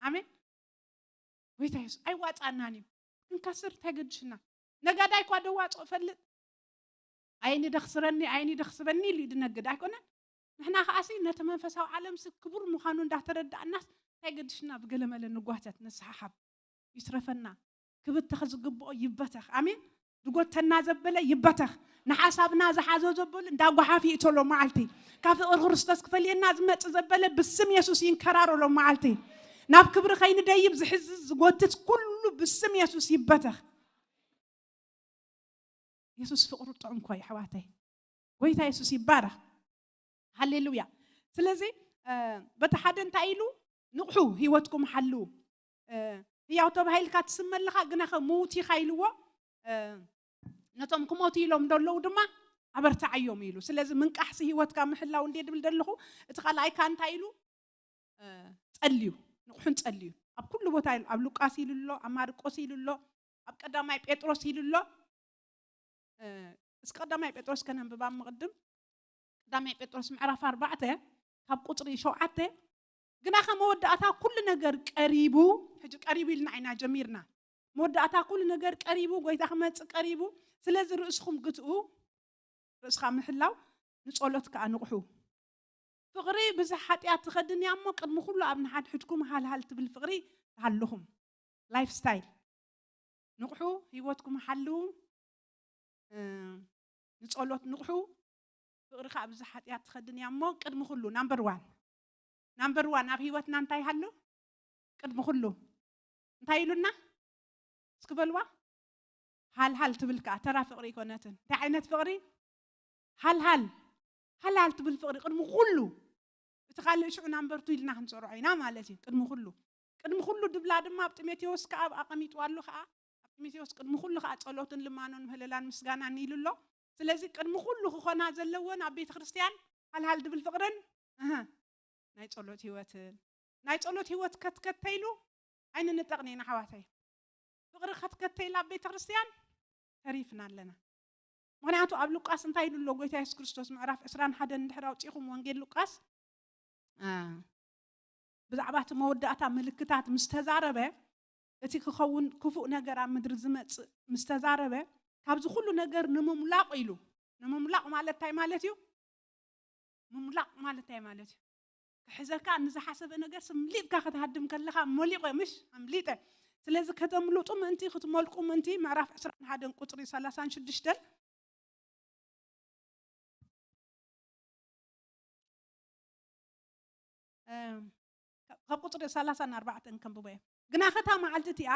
ኣሜን። ጎይታ የሱስ ኣይዋጻናን እዩ። ክንከስር እንታይ ገድሽና? ነጋዳይ እኳ ደዋጽኦ ፈልጥ። ዓይኒ ደኽስረኒ፣ ዓይኒ ደኽስበኒ ኢሉ እዩ ዝነግድ ኣይኮነን? ንሕና ከኣሲ ነቲ መንፈሳዊ ዓለምሲ ክቡር ምዃኑ እንዳተረዳእናስ እንታይ ገድሽና ብገለመለ ንጓተት ንስሓሓብ? ይትረፈና። ክብተኽ ዝግብኦ ይበተኽ። ኣሜን። ዝጎተና ዘበለ ይበተኽ። ንሓሳብና ዝሓዞ ዘበሉ እንዳጓሓፍ ይእተሎ መዓልቲ። ካብ ፍቕሪ ክርስቶስ ክፈልየና ዝመጽእ ዘበለ ብስም የሱስ ይንከራረሎ መዓልቲ። ናብ ክብሪ ከይንደይብ ዝሕዝ ዝጎትት ኩሉ ብስም የሱስ ይበተኽ። የሱስ ፍቕሩ ጥዑም እኮ እዩ ኣሕዋተይ። ጎይታ የሱስ ይባረኽ። ሃሌሉያ። ስለዚ፣ እ፣ በቲ ሓደ እንታይ ኢሉ? ንቕሑ፣ ህይወትኩም ሓልዉ። እ፣ ህያው ተባሂልካ ትስመ ኣለኻ፣ ግናኸ ምዉት ኢኻ ኢልዎ። እ፣ ነቶም ክሞቱ ኢሎም ደለዉ ድማ ኣበርትዓዮም ኢሉ። ስለዚ ምንቃሕሲ ህይወትካ ምሕላው እንዴ ድብል ደለኹ፣ እቲ ካልኣይ ከኣ እንታይ ኢሉ? እ፣ ጸልዩ፣ ንቕሑን ጸልዩ። ኣብ ኩሉ ቦታ ኢሉ፣ ኣብ ሉቃስ ኢሉ ኣሎ፣ ኣብ ማርቆስ ኢሉ ኣሎ፣ ኣብ ቀዳማይ ጴጥሮስ ኢሉ ኣሎ። እ፣ እስኪ ቀዳማይ ጴጥሮስ ከነንብባ እሞ ቅድም። ቀዳማይ ጴጥሮስ ምዕራፍ ኣርባዕተ ካብ ቁጽሪ ሸውዓተ፣ ግናኸ መወዳእታ ኩሉ ነገር ቀሪቡ፣ ሕጂ ቀሪቡ ኢልና ኢና ጀሚርና። መወዳእታ ኩሉ ነገር ቀሪቡ፣ ጎይታ ክመጽእ ቀሪቡ። ስለዚ ርእስኹም ግትኡ፣ ርእስኻ ምሕላው፣ ንጸሎት ከኣ ንቕሑ። ፍቕሪ ብዝሕ ሓጢኣት ትኸድን እያ እሞ፣ ቅድሚ ኩሉ ኣብ ንሓድሕድኩም ሃልሃል ትብል ፍቕሪ ትሃልኹም። ላይፍ ስታይል። ንቕሑ፣ ህይወትኩም ሓልዉ፣ እ፣ ንጸሎት ንቕሑ። ፍቕሪ ከኣ ብዝሕ ሓጢኣት ትኸድን እያ እሞ፣ ቅድሚ ኩሉ፣ ናምበር ዋን። ናምበር ዋን ኣብ ህይወትና እንታይ ይሃሉ? ቅድሚ ኩሉ። እንታይ ኢሉና? እስኪ በልዋ። ሃልሃል ትብል ከኣ ተራ ፍቕሪ ኣይኮነትን። እንታይ ዓይነት ፍቕሪ? ሃልሃል። ሃልሃል ትብል ፍቕሪ ቅድሚ ኩሉ። እቲ ካልእ ሽዑ ናምበር ቱ ኢልና ክንጸርዖ ኢና ማለት እዩ። ቅድሚ ኩሉ። ቅድሚ ኩሉ ድብላ ድማ ኣብ ጢሞቴዎስ ከኣ ኣብ ኣቐሚጡ ኣሎ ከኣ። ኣብ ጢሞቴዎስ ቅድሚ ኩሉ ከኣ ጸሎትን ልማኖን ምህለላን ምስጋናን ኢሉ ኣሎ። ስለዚ ቅድሚ ኩሉ ክኾና ዘለወን ኣብ ቤተ ክርስቲያን ሃልሃል ድብል ፍቕርን፣ እህ፣ ናይ ጸሎት ህይወትን። ናይ ጸሎት ህይወት ከትከተይሉ ኣይንንጠቕን ኢና ኣሕዋተይ። ፍቕሪ ከትከተይላ ኣብ ቤተ ክርስቲያን ተሪፍና ኣለና። ምክንያቱ ኣብ ሉቃስ እንታይ ኢሉ ኣሎ ጎይታ የሱስ ክርስቶስ? ምዕራፍ ዕስራን ሓደን እንድሕር ኣውፂእኹም ወንጌል ሉቃስ፣ አ፣ ብዛዕባ እቲ መወዳእታ ምልክታት ምስ ተዛረበ፣ እቲ ክኸውን ክፉእ ነገር ኣብ ምድሪ ዝመጽእ ምስ ተዛረበ፣ ካብዚ ኩሉ ነገር ንምምላቕ ኢሉ። ንምምላቕ ማለት እንታይ ማለት እዩ? ምምላቕ ማለት እንታይ ማለት እዩ? ክሕዘካ ንዝሓሰበ ነገር ስምሊጥካ ክትሃድም ከለኻ መሊቑ ምሽ ኣምሊጠ። ስለዚ ከተምልጡ ምእንቲ ክትመልቁ ምእንቲ ምዕራፍ ዕስራን ሓደን ቁጽሪ ሰላሳን ሽዱሽተን፣ እም፣ ካብ ቁጽሪ ሰላሳን ኣርባዕተን ከንብቦ እየ። ግናኸ እታ መዓልቲ እቲኣ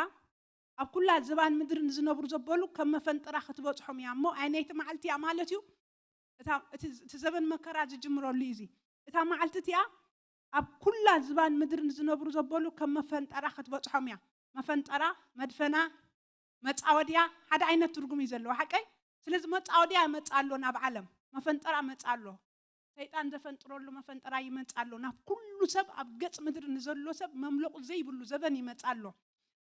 ኣብ ኩላ ዝባን ምድሪ ንዝነብሩ ዘበሉ ከም መፈንጠራ ክትበጽሖም እያ እሞ፣ ኣይነይቲ መዓልቲ እያ ማለት እዩ። እታ፣ እቲ፣ እቲ ዘበን መከራ ዝጅምረሉ እዩ እዚ። እታ መዓልቲ እቲኣ ኣብ ኩላ ዝባን ምድሪ ንዝነብሩ ዘበሉ ከም መፈንጠራ ክትበጽሖም እያ። መፈንጠራ፣ መድፈና፣ መጻወድያ ሓደ ዓይነት ትርጉም እዩ ዘለዎ፣ ሓቀይ? ስለዚ መጻወድያ ይመጽእ ኣሎ ናብ ዓለም፣ መፈንጠራ መጽእ ኣሎ። ሰይጣን ዘፈንጥረሉ መፈንጠራ ይመጽእ ኣሎ ናብ ኩሉ ሰብ፣ ኣብ ገጽ ምድሪ ንዘሎ ሰብ መምለቑ ዘይብሉ ዘበን ይመጽእ ኣሎ።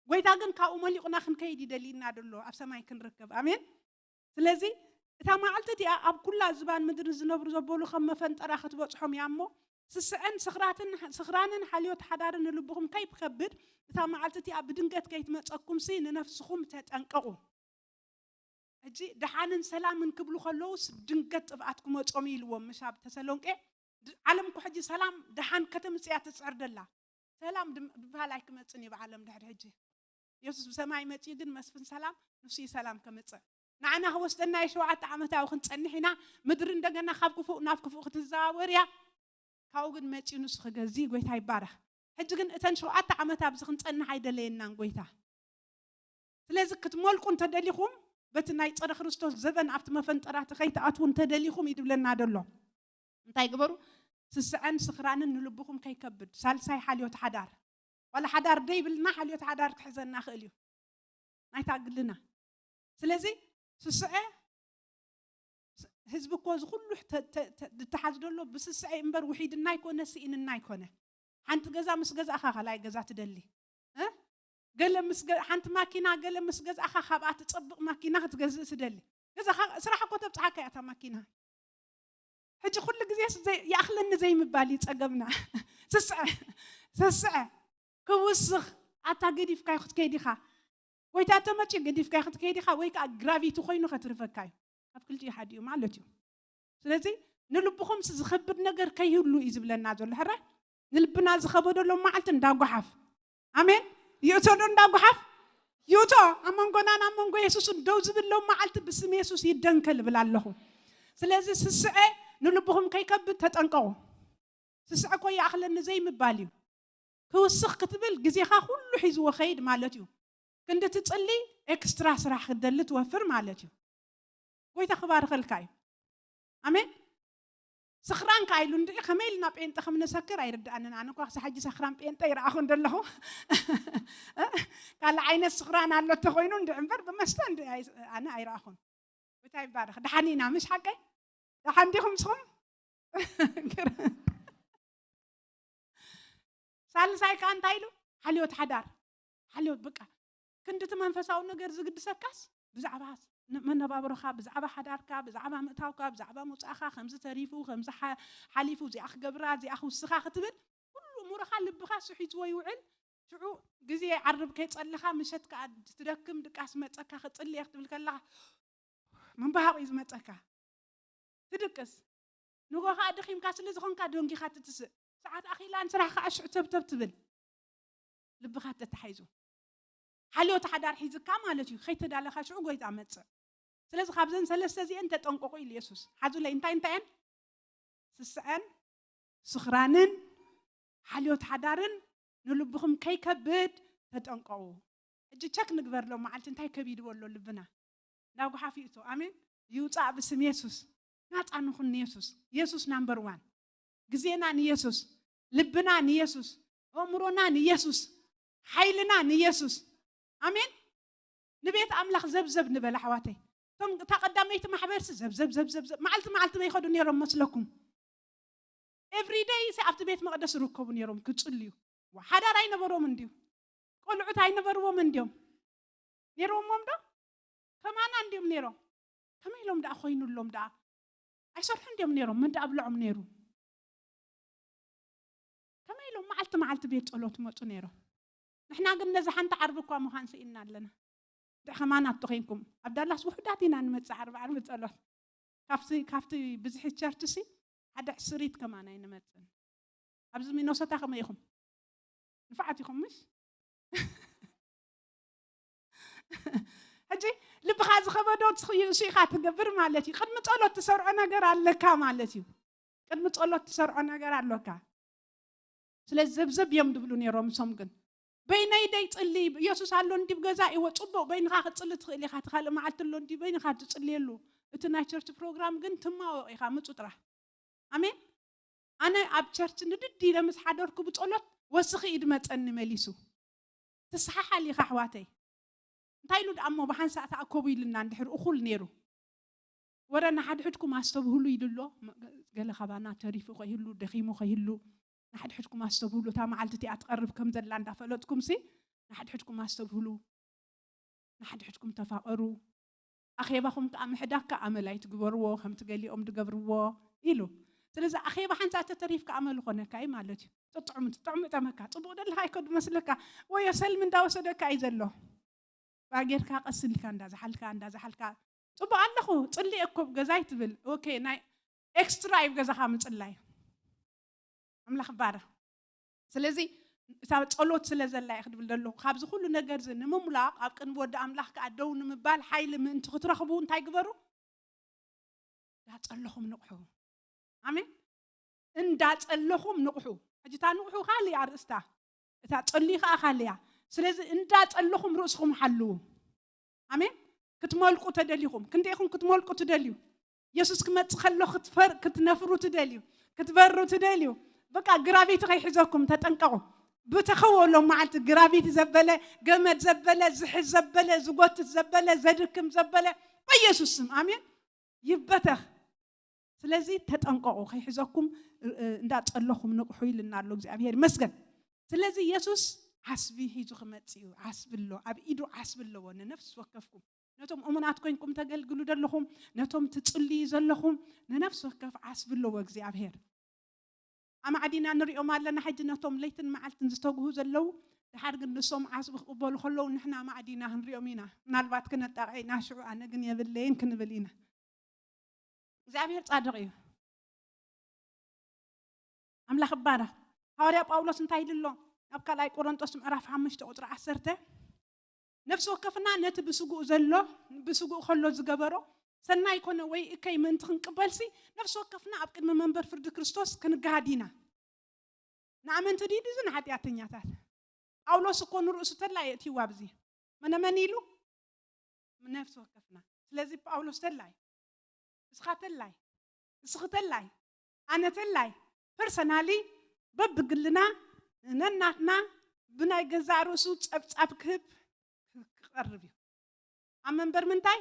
ጎይታ ግን ካብኡ መሊቑና ክንከይድ ይደልይና ደሎ፣ ኣብ ሰማይ ክንርከብ። ኣሜን። ስለዚ እታ መዓልቲ እቲኣ ኣብ ኩላ ዝባን ምድሪ ዝነብሩ ዘበሉ ከም መፈንጠራ ክትበጽሖም እያ እሞ፣ ስስዐን ስኽራትን፣ ስኽራንን ሓልዮት ሓዳርን ንልብኹም ከይከብድ፣ እታ መዓልቲ እቲኣ ብድንገት ከይትመጸኩምሲ ንነፍስኹም ተጠንቀቑ። ሕጂ ደሓንን ሰላምን ክብሉ ከለውስ ድንገት ጥፍኣት ክመጾም ኢልዎም፣ ምሽ ኣብ ተሰሎንቄ። ድ-፣ ዓለም እኮ ሕጂ ሰላም ደሓን ከተምጽእ እያ ትጽዕር ደላ። ሰላም ድም-፣ ብባህል ኣይክመጽን እዩ ብዓለም ድሕሪ ሕጂ። የሱስ ብሰማይ መጺኡ ግን መስፍን ሰላም ንሱ እዩ ሰላም ከምጽእ። ንዓና ክወስደና እዩ፣ ሸውዓተ ዓመታዊ ክንጸንሕ ኢና። ምድሪ እንደገና ካብ ክፉእ ናብ ክፉእ ክትዘዋወር እያ። ካብኡ ግን መጺኡ ንሱ ክገዝእ እዩ። ጎይታ ይባረኽ። ሕጂ ግን እተን ሸውዓተ ዓመት ኣብዚ ክንጸንሕ ኣይደለየናን ጎይታ። ስለዚ ክትመልቁ እንተደሊኹም፣ በቲ ናይ ጸረ ክርስቶስ ዘበን ኣብቲ መፈንጠራቲ ከይትኣትዉ እንተደሊኹም እዩ ዝብለና ደሎ። እንታይ ግበሩ? ስስዐን ስኽራንን ንልብኹም ከይከብድ። ሳልሳይ ሓልዮት ሓዳር። ዋላ ሓዳር ደይብልና ሓልዮት ሓዳር ክሕዘና ክእል እዩ። ናይታ ግልና። ስለዚ ስስዐ፣ ህዝቢ እኮ እዚ ኩሉ ተ-፣ ተ-፣ ተ-፣ ዝተሓዝ ደሎ ብስስዐ እምበር ውሒድና ኣይኮነ፣ ስኢንና ኣይኮነ። ሓንቲ ገዛ ምስ ገዛእኻ ካልኣይ ገዛ ትደሊ። እ? ገለ ምስ ገ-፣ ሓንቲ ማኪና ገለ ምስ ገዛእኻ ካብኣ ትጸብቕ ማኪና ክትገዝእ ትደሊ። ገዛኻ፣ ስራሕ እኮ ተብጽሓካ እያ እታ ማኪና። ሕጂ ኩሉ ግዜ ስ-፣ ዘይ-፣ ይኣኽለኒ ዘይምባል እዩ ጸገምና። ስስዐ፣ ስስዐ፣ ክውስኽ፣ ኣታ ገዲፍካዮ ክትከይድ ኢኻ። ጎይታ ተመጪ ገዲፍካዮ ክትከይድ ኢኻ፣ ወይ ከኣ ግራቪቲ ኮይኑ ከትርፈካ እዩ። ኣብ ክልቲኡ ሓደ እዩ ማለት እዩ። ስለዚ ንልብኹም ስ-፣ ዝኸብድ ነገር ከይህሉ እዩ ዝብለና ዘሎ። ሕረ ንልብና ዝኸበደሎም መዓልቲ እንዳጓሓፍ። ኣሜን። ይእቶ ዶ እንዳጓሓፍ? ይእቶ። ኣብ መንጎናን ኣብ መንጎ የሱስን ደው ዝብሎም መዓልቲ ብስም የሱስ ይደንከል እብል ኣለኹ። ስለዚ ስስዐ ንልብኹም ከይከብድ ተጠንቀቑ። ስስዐ እኮ ይኣኽለኒ ዘይምባል እዩ። ክውስኽ ክትብል ግዜኻ ኩሉ ሒዝዎ ኸይድ ማለት እዩ። ክንዲ ትጽሊ ኤክስትራ ስራሕ ክትደሊ ትወፍር ማለት እዩ። ጎይታ ክባርኸልካ እዩ። ኣሜን። ስኽራን ከኣ ኢሉ እንድዒ ከመይ ኢልና ጴንጠ ከም ነሰክር ኣይርድኣንን። ኣነ እኳ ክሳብ ሕጂ ሰኽራን ጴንጠ ይረኣኹ እንደለኹ። ካልእ ዓይነት ስኽራን ኣሎ እንተኾይኑ እንድዒ እምበር ብመስተ እንድዒ ኣይ-፣ ኣነ ኣይረኣኹን። ጎይታ ይባረኽ። ደሓን ኢና፣ ምሽ ሓቀይ? ደሓን ዲኹም ንስኹም? ሳልሳይ ከኣ እንታይ ኢሉ? ሓልዮት ሓዳር። ሓልዮት በቃ ክንድቲ መንፈሳዊ ነገር ዝግድሰካስ ብዛዕባ ን-፣ መነባብሮኻ፣ ብዛዕባ ሓዳርካ፣ ብዛዕባ ምእታውካ፣ ብዛዕባ ምውጻእኻ፣ ከምዚ ተሪፉ፣ ከምዚ ሓ-፣ ሓሊፉ፣ እዚኣ ክገብራ፣ እዚኣ ክውስኻ ክትብል ኩሉ እምሮኻ፣ ልብኻ ስሒትዎ ይውዕል። ሽዑ ግዜ ዓርብ ከይጸለኻ ምሸት ከኣ ትደክም፣ ድቃስ መጸካ፣ ክጽሊ እየ ክትብል ከለኻ ምንባሃቕ እዩ ዝመጸካ። ትድቅስ። ንጎ ከኣ ደኺምካ ስለ ዝኾንካ ደንጊኻ ትትስእ። ሰዓት ኣኺላ ንስራሕ ከኣ ሽዑ ተብተብ ትብል። ልብኻ ተታሒዙ። ሓልዮት ሓዳር ሒዝካ ማለት እዩ። ከይተዳለኻ ሽዑ ጎይታ መጽእ። ስለዚ ካብዘን ሰለስተ እዚአን ተጠንቀቑ ኢሉ የሱስ። ሓዙለይ እንታይ እንታይ እየን? ስስዐን፣ ስኽራንን፣ ሓልዮት ሓዳርን ንልብኹም ከይከብድ ተጠንቀቑ። ሕጂ ቸክ ንግበር ሎ መዓልቲ እንታይ ከቢድዎ ኣሎ ልብና? ናብ ጉሓፍ ይእቶ። ኣሜን። ይውጻእ ብስም የሱስ። ናጻ ንኹን ንየሱስ። የሱስ ናምበር ዋን። ግዜና ንየሱስ። ልብና ንየሱስ። ኣእምሮና ንየሱስ። ሓይልና ንየሱስ። ኣሜን። ንቤት ኣምላኽ ዘብዘብ ንበል ኣሕዋተይ። እቶም እታ ቀዳመይቲ ማሕበርሲ ዘብዘብ፣ ዘብዘብ፣ ዘብ-፣ መዓልቲ መዓልቲ በይኸዱ ነይሮም መስለኩም። ኤቭሪደይ ሲ ኣብቲ ቤት መቕደስ ይርከቡ ነይሮም ክጽልዩ። ዋ፣ ሓዳር ኣይነበሮም እንድዩ። ቆልዑት ኣይነበርዎም እንድዮም። ነይሮሞም ዶ? ከማና እንዲዮም ነይሮም። ከመይ ኢሎም ደኣ ኮይኑሎም ደኣ? ኣይሰርሑ እንዲዮም ነይሮም። መን ደኣ ኣብልዖም ነይሩ? ከመይ ኢሎም መዓልቲ መዓልቲ ቤት ጸሎት ይመጹ ነይሮም? ንሕና ግን ነዚ ሓንቲ ዓርቢ እኳ ምዃን ስኢንና ኣለና። ድሕ ከማናት ተኾይንኩም ኣብ ዳላስ ውሑዳት ኢና ንመጽእ ዓርቢ ዓርቢ ጸሎት። ካብቲ ካብቲ ብዝሒ ቸርች ሲ ሓደ ዕስሪት ከማን ኣይንመጽን። ኣብዚ ሚኖሶታ ከመይ ኢኹም? ንፋዓት ኢኹም ምሽ? ሕጂ ልብኻ ዝኸበዶ እሱ ኢኻ ትገብር ማለት እዩ። ቅድሚ ጸሎት ትሰርዖ ነገር ኣለካ ማለት እዩ። ቅድሚ ጸሎት ትሰርዖ ነገር ኣለካ። ስለዚ ዘብዘብ እዮም ድብሉ ነይሮም እሶም ግን በይነይ ደይ ጽሊ ኢየሱስ ኣሎ እንዲ ገዛ እዎ ጽቡቕ በይንኻ ክትጽሊ ትኽእል ኢኻ። እቲ ካልእ መዓልቲ ኣሎ እንዲ በይንኻ ትጽልየሉ። እቲ ናይ ቸርች ፕሮግራም ግን ትማወቕ ኢኻ ምጹ ጥራሕ። ኣሜን። ኣነ ኣብ ቸርች ንድዲ ኢለ ምስ ሓደርኩ ብጸሎት ወስኺ ኢድ መጸኒ መሊሱ። ትስሓሓል ኢኻ ኣሕዋተይ። እንታይ ኢሉ ደኣ እሞ ብሓንሳእ ተኣከቡ ኢልና እንድሕር እኹል ነይሩ። ወረ ንሓድሕድኩም ኣስተብህሉ ኢሉ ኣሎ። ገለ ካባና ተሪፉ ከይህሉ ደኺሙ ከይህሉ ንሓድሕድኩም ኣስተብህሉ። እታ መዓልቲ እቲኣ ትቐርብ ከም ዘላ እንዳፈለጥኩም ሲ ንሓድሕድኩም ኣስተብህሉ። ንሓድሕድኩም ተፋቐሩ። ኣኼባኹም ከኣ ምሕዳግ ከኣ ኣመል ኣይትግበርዎ ከምቲ ገሊኦም ዝገብርዎ ኢሉ። ስለዚ ኣኼባ ሓንሳእ ተተሪፍካ ኣመል ኾነካ እዩ ማለት እዩ። ጥጥዑም ጥጥዑም ጠመካ ጽቡቕ ደለኻ ኣይኮ መስለካ ወዮ ሰልሚ እንዳወሰደካ እዩ ዘሎ። ባጌርካ ቀስ ኢልካ እንዳዝሓልካ እንዳዝሓልካ ጽቡቕ ኣለኹ ጽሊ እኮ ገዛይ ትብል። ኦኬ ናይ ኤክስትራ እዩ ገዛኻ ምጽላይ። ኣምላኽ ባረ። ስለዚ እታ ጸሎት ስለ ዘላ እየ ክድብል ዘለኹ። ካብዚ ኩሉ ነገር እዚ ንምምላቕ ኣብ ቅድሚ ወዲ ኣምላኽ ከኣ ደው ንምባል ሓይሊ ምእንቲ ክትረኽቡ እንታይ ግበሩ? እንዳጸለኹም ንቕሑ። ኣሜን። እንዳጸለኹም ንቕሑ። ሕጂ እታ ንቕሑ ካልእ እያ ኣርእስታ። እታ ጸልዩ ከኣ ካልእ እያ። ስለዚ እንዳጸለኹም ርእስኹም ሓልዉ። ኣሜን። ክትመልቁ ተደሊኹም ክንደይኹም ክትመልቁ ትደልዩ? የሱስ ክመጽእ ከሎ ክትፈር ክትነፍሩ ትደልዩ? ክትበሩ ትደልዩ? በቃ ግራቪቲ ከይሕዘኩም ተጠንቀቑ። ብተኸወሎም መዓልቲ ግራቪቲ ዘበለ ገመድ ዘበለ ዝሕዝ ዘበለ ዝጎትት ዘበለ ዘድክም ዘበለ በኢየሱስ ስም ኣሜን ይበተኽ። ስለዚ ተጠንቀቑ ከይሕዘኩም እንዳጸለኹም ንቕሑ ኢልና ኣሎ እግዚኣብሔር ይመስገን። ስለዚ የሱስ ዓስቢ ሒዙ ክመጽእ እዩ። ዓስቢ ኣሎ ኣብ ኢዱ ዓስቢ ኣለዎ ንነፍሲ ወከፍኩም ነቶም እሙናት ኮይንኩም ተገልግሉ ዘለኹም ነቶም ትጽልዩ ዘለኹም ንነፍሲ ወከፍ ዓስቢ ኣለዎ እግዚኣብሔር። ኣማዕዲና ንሪኦም ኣለና ሕጂ ነቶም ለይትን መዓልትን ዝተግሁ ዘለዉ። ድሓር ግን ንሶም ዓስቢ ክቕበሉ ከለዉ ንሕና ኣማዕዲና ክንሪኦም ኢና። ምናልባት ክነጣቕዕ ኢና ሽዑ ኣነ ግን የብለይን ክንብል ኢና። እግዚኣብሔር ጻድቕ እዩ። ኣምላኽ ይባረኽ። ሃዋርያ ጳውሎስ እንታይ ኢሉ ኣሎ? ኣብ ካልኣይ ቆሮንጦስ ምዕራፍ ሓሙሽተ ቁጽሪ ዓሰርተ ነፍሲ ወከፍና ነቲ ብስግኡ ዘሎ ብስግኡ ከሎ ዝገበሮ ሰናይ ኮነ ወይ እከይ ምእንቲ ክንቅበልሲ ነፍሲ ወከፍና ኣብ ቅድሚ መንበር ፍርዲ ክርስቶስ ክንገሃድ ኢና። ንኣመንቲ ድዩ ድዚ ንሓጢኣተኛታት? ጳውሎስ እኮ ንርእሱ ተላ የእትይዋ ኣብዚ መነመን ኢሉ ነፍሲ ወከፍና። ስለዚ ጳውሎስ ተላይ እስኻ ተላይ እስኺ ተላይ ኣነ ተላይ ፐርሰናሊ በብግልና ነናትና ብናይ ገዛእ ርእሱ ጸብጻብ ክህብ ክቐርብ እዩ። ኣብ መንበር ምንታይ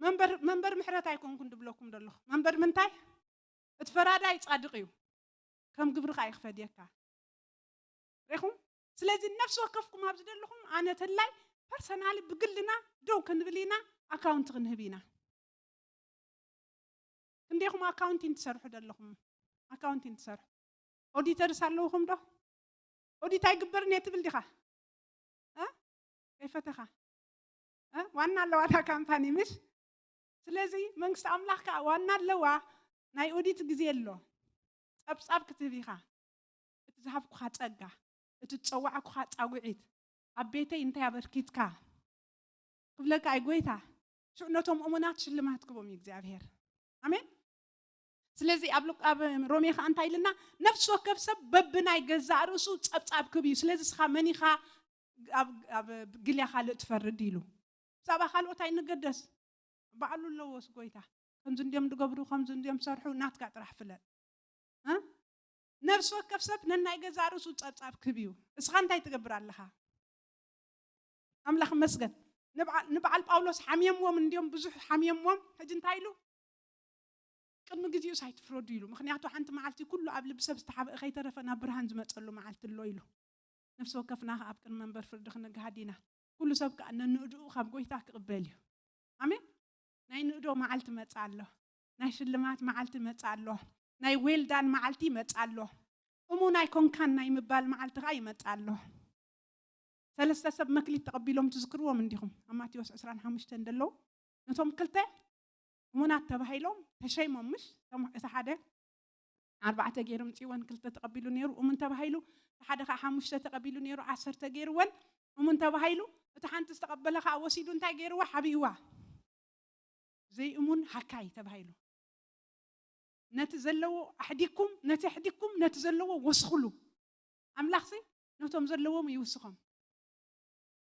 መንበር መንበር ምሕረት ኣይኮንኩን ድብለኩም ዘለኹ መንበር ምንታይ እቲ ፈራዳይ ጻድቕ እዩ ከም ግብሪ ከኣ ይኽፈድየካ ሪኹም ስለዚ ነፍሲ ወከፍኩም ኣብዚ ዘለኹም ኣነ ተላይ ፐርሰናሊ ብግልና ደው ክንብል ኢና ኣካውንቲ ክንህብ ኢና ክንዴኹም ኣካውንቲን ትሰርሑ ዘለኹም ኣካውንቲን ትሰርሑ ኦዲተርስ ኣለውኹም ዶ ኦዲት ኣይግበርን እየ ትብል ዲኻ እ? ከይፈተኻ እ? ዋና ኣለዋ እታ ካምፓኒ ምሽ ስለዚ መንግስቲ ኣምላኽ ከዓ ዋና ኣለዋ ናይ ኦዲት ግዜ ኣሎ ጸብጻብ ክትህብ ኢኻ እቲ ዝሃብኩኻ ጸጋ እቲ ዝጸዋዕኩኻ ጻውዒት ኣብ ቤተይ እንታይ ኣበርኪትካ ክብለካ ኣይ ጎይታ ሽዑ ነቶም እሙናት ሽልማት ክቦም እዩ እግዚኣብሔር ኣሜን ስለዚ ኣብ ሉቃ ኣብ ሮሜ ከዓ እንታይ ኢልና ነፍሲ ወከፍ ሰብ በብናይ ገዛእ ርእሱ ጸብጻብ ክብ እዩ ስለዚ ስኻ መኒኻ ኣብ ግልያ ካልእ ትፈርድ ኢሉ ብዛዕባ ካልኦት ኣይንገደስ ባዕሉ ኣለዎስ ጎይታ ከምዚ እንዲዮም ዝገብሩ ከምዚ እንዲዮም ዝሰርሑ ናትካ ጥራሕ ፍለጥ ነፍሲ ወከፍ ሰብ ነናይ ገዛእ ርእሱ ጸብጻብ ክብ እዩ እስኻ እንታይ ትገብር ኣለኻ ኣምላኽ መስገን ንበዓል ጳውሎስ ሓምየምዎም እንዲዮም ብዙሕ ሓምየምዎም ሕጂ እንታይ ኢሉ ቅድሚ ግዜኡስ ኣይትፍረዱ ኢሉ ምክንያቱ ሓንቲ መዓልቲ ኩሉ ኣብ ልቢ ሰብ ዝተሓብአ ከይተረፈ ናብ ብርሃን ዝመፀሉ መዓልቲ ኣሎ ኢሉ ነፍሲ ወከፍና ኣብ ቅድሚ መንበር ፍርዲ ክንግሃድ ኢና ኩሉ ሰብ ከዓ ነንእድኡ ካብ ጎይታ ክቕበል እዩ። ኣሜን። ናይ ንእዶ መዓልቲ መጻ ኣሎ። ናይ ሽልማት መዓልቲ መጻ ኣሎ። ናይ ዌልዳን መዓልቲ መጻ ኣሎ። እሙን ኣይኮንካን ናይ ምባል መዓልቲ ከዓ ይመጻ ኣሎ። ሰለስተ ሰብ መክሊት ተቐቢሎም ትዝክርዎም እንዲኹም ኣብ ማቴዎስ ዕስራን ሓሙሽተን ዘለዉ፣ ነቶም ክልተ እሙናት ተባሂሎም ተሸይሞም፣ ምሽ? እቶም እቲ ሓደ ኣርባዕተ ገይሩ ምጽእወን፣ ክልተ ተቐቢሉ ነይሩ፣ እሙን ተባሂሉ። እቲ ሓደ ከዓ ሓሙሽተ ተቐቢሉ ነይሩ፣ ዓሰርተ ገይርወን፣ እሙን ተባሂሉ። እቲ ሓንቲ ዝተቐበለ ከዓ ወሲዱ እንታይ ገይርዋ? ሓቢእዋ። ዘይእሙን ሃካይ ተባሂሉ። ነቲ ዘለዎ ኣሕዲኩም፣ ነቲ ኣሕዲኩም ነቲ ዘለዎ ወስኽሉ። ኣምላኽሲ ነቶም ዘለዎም ይውስኾም።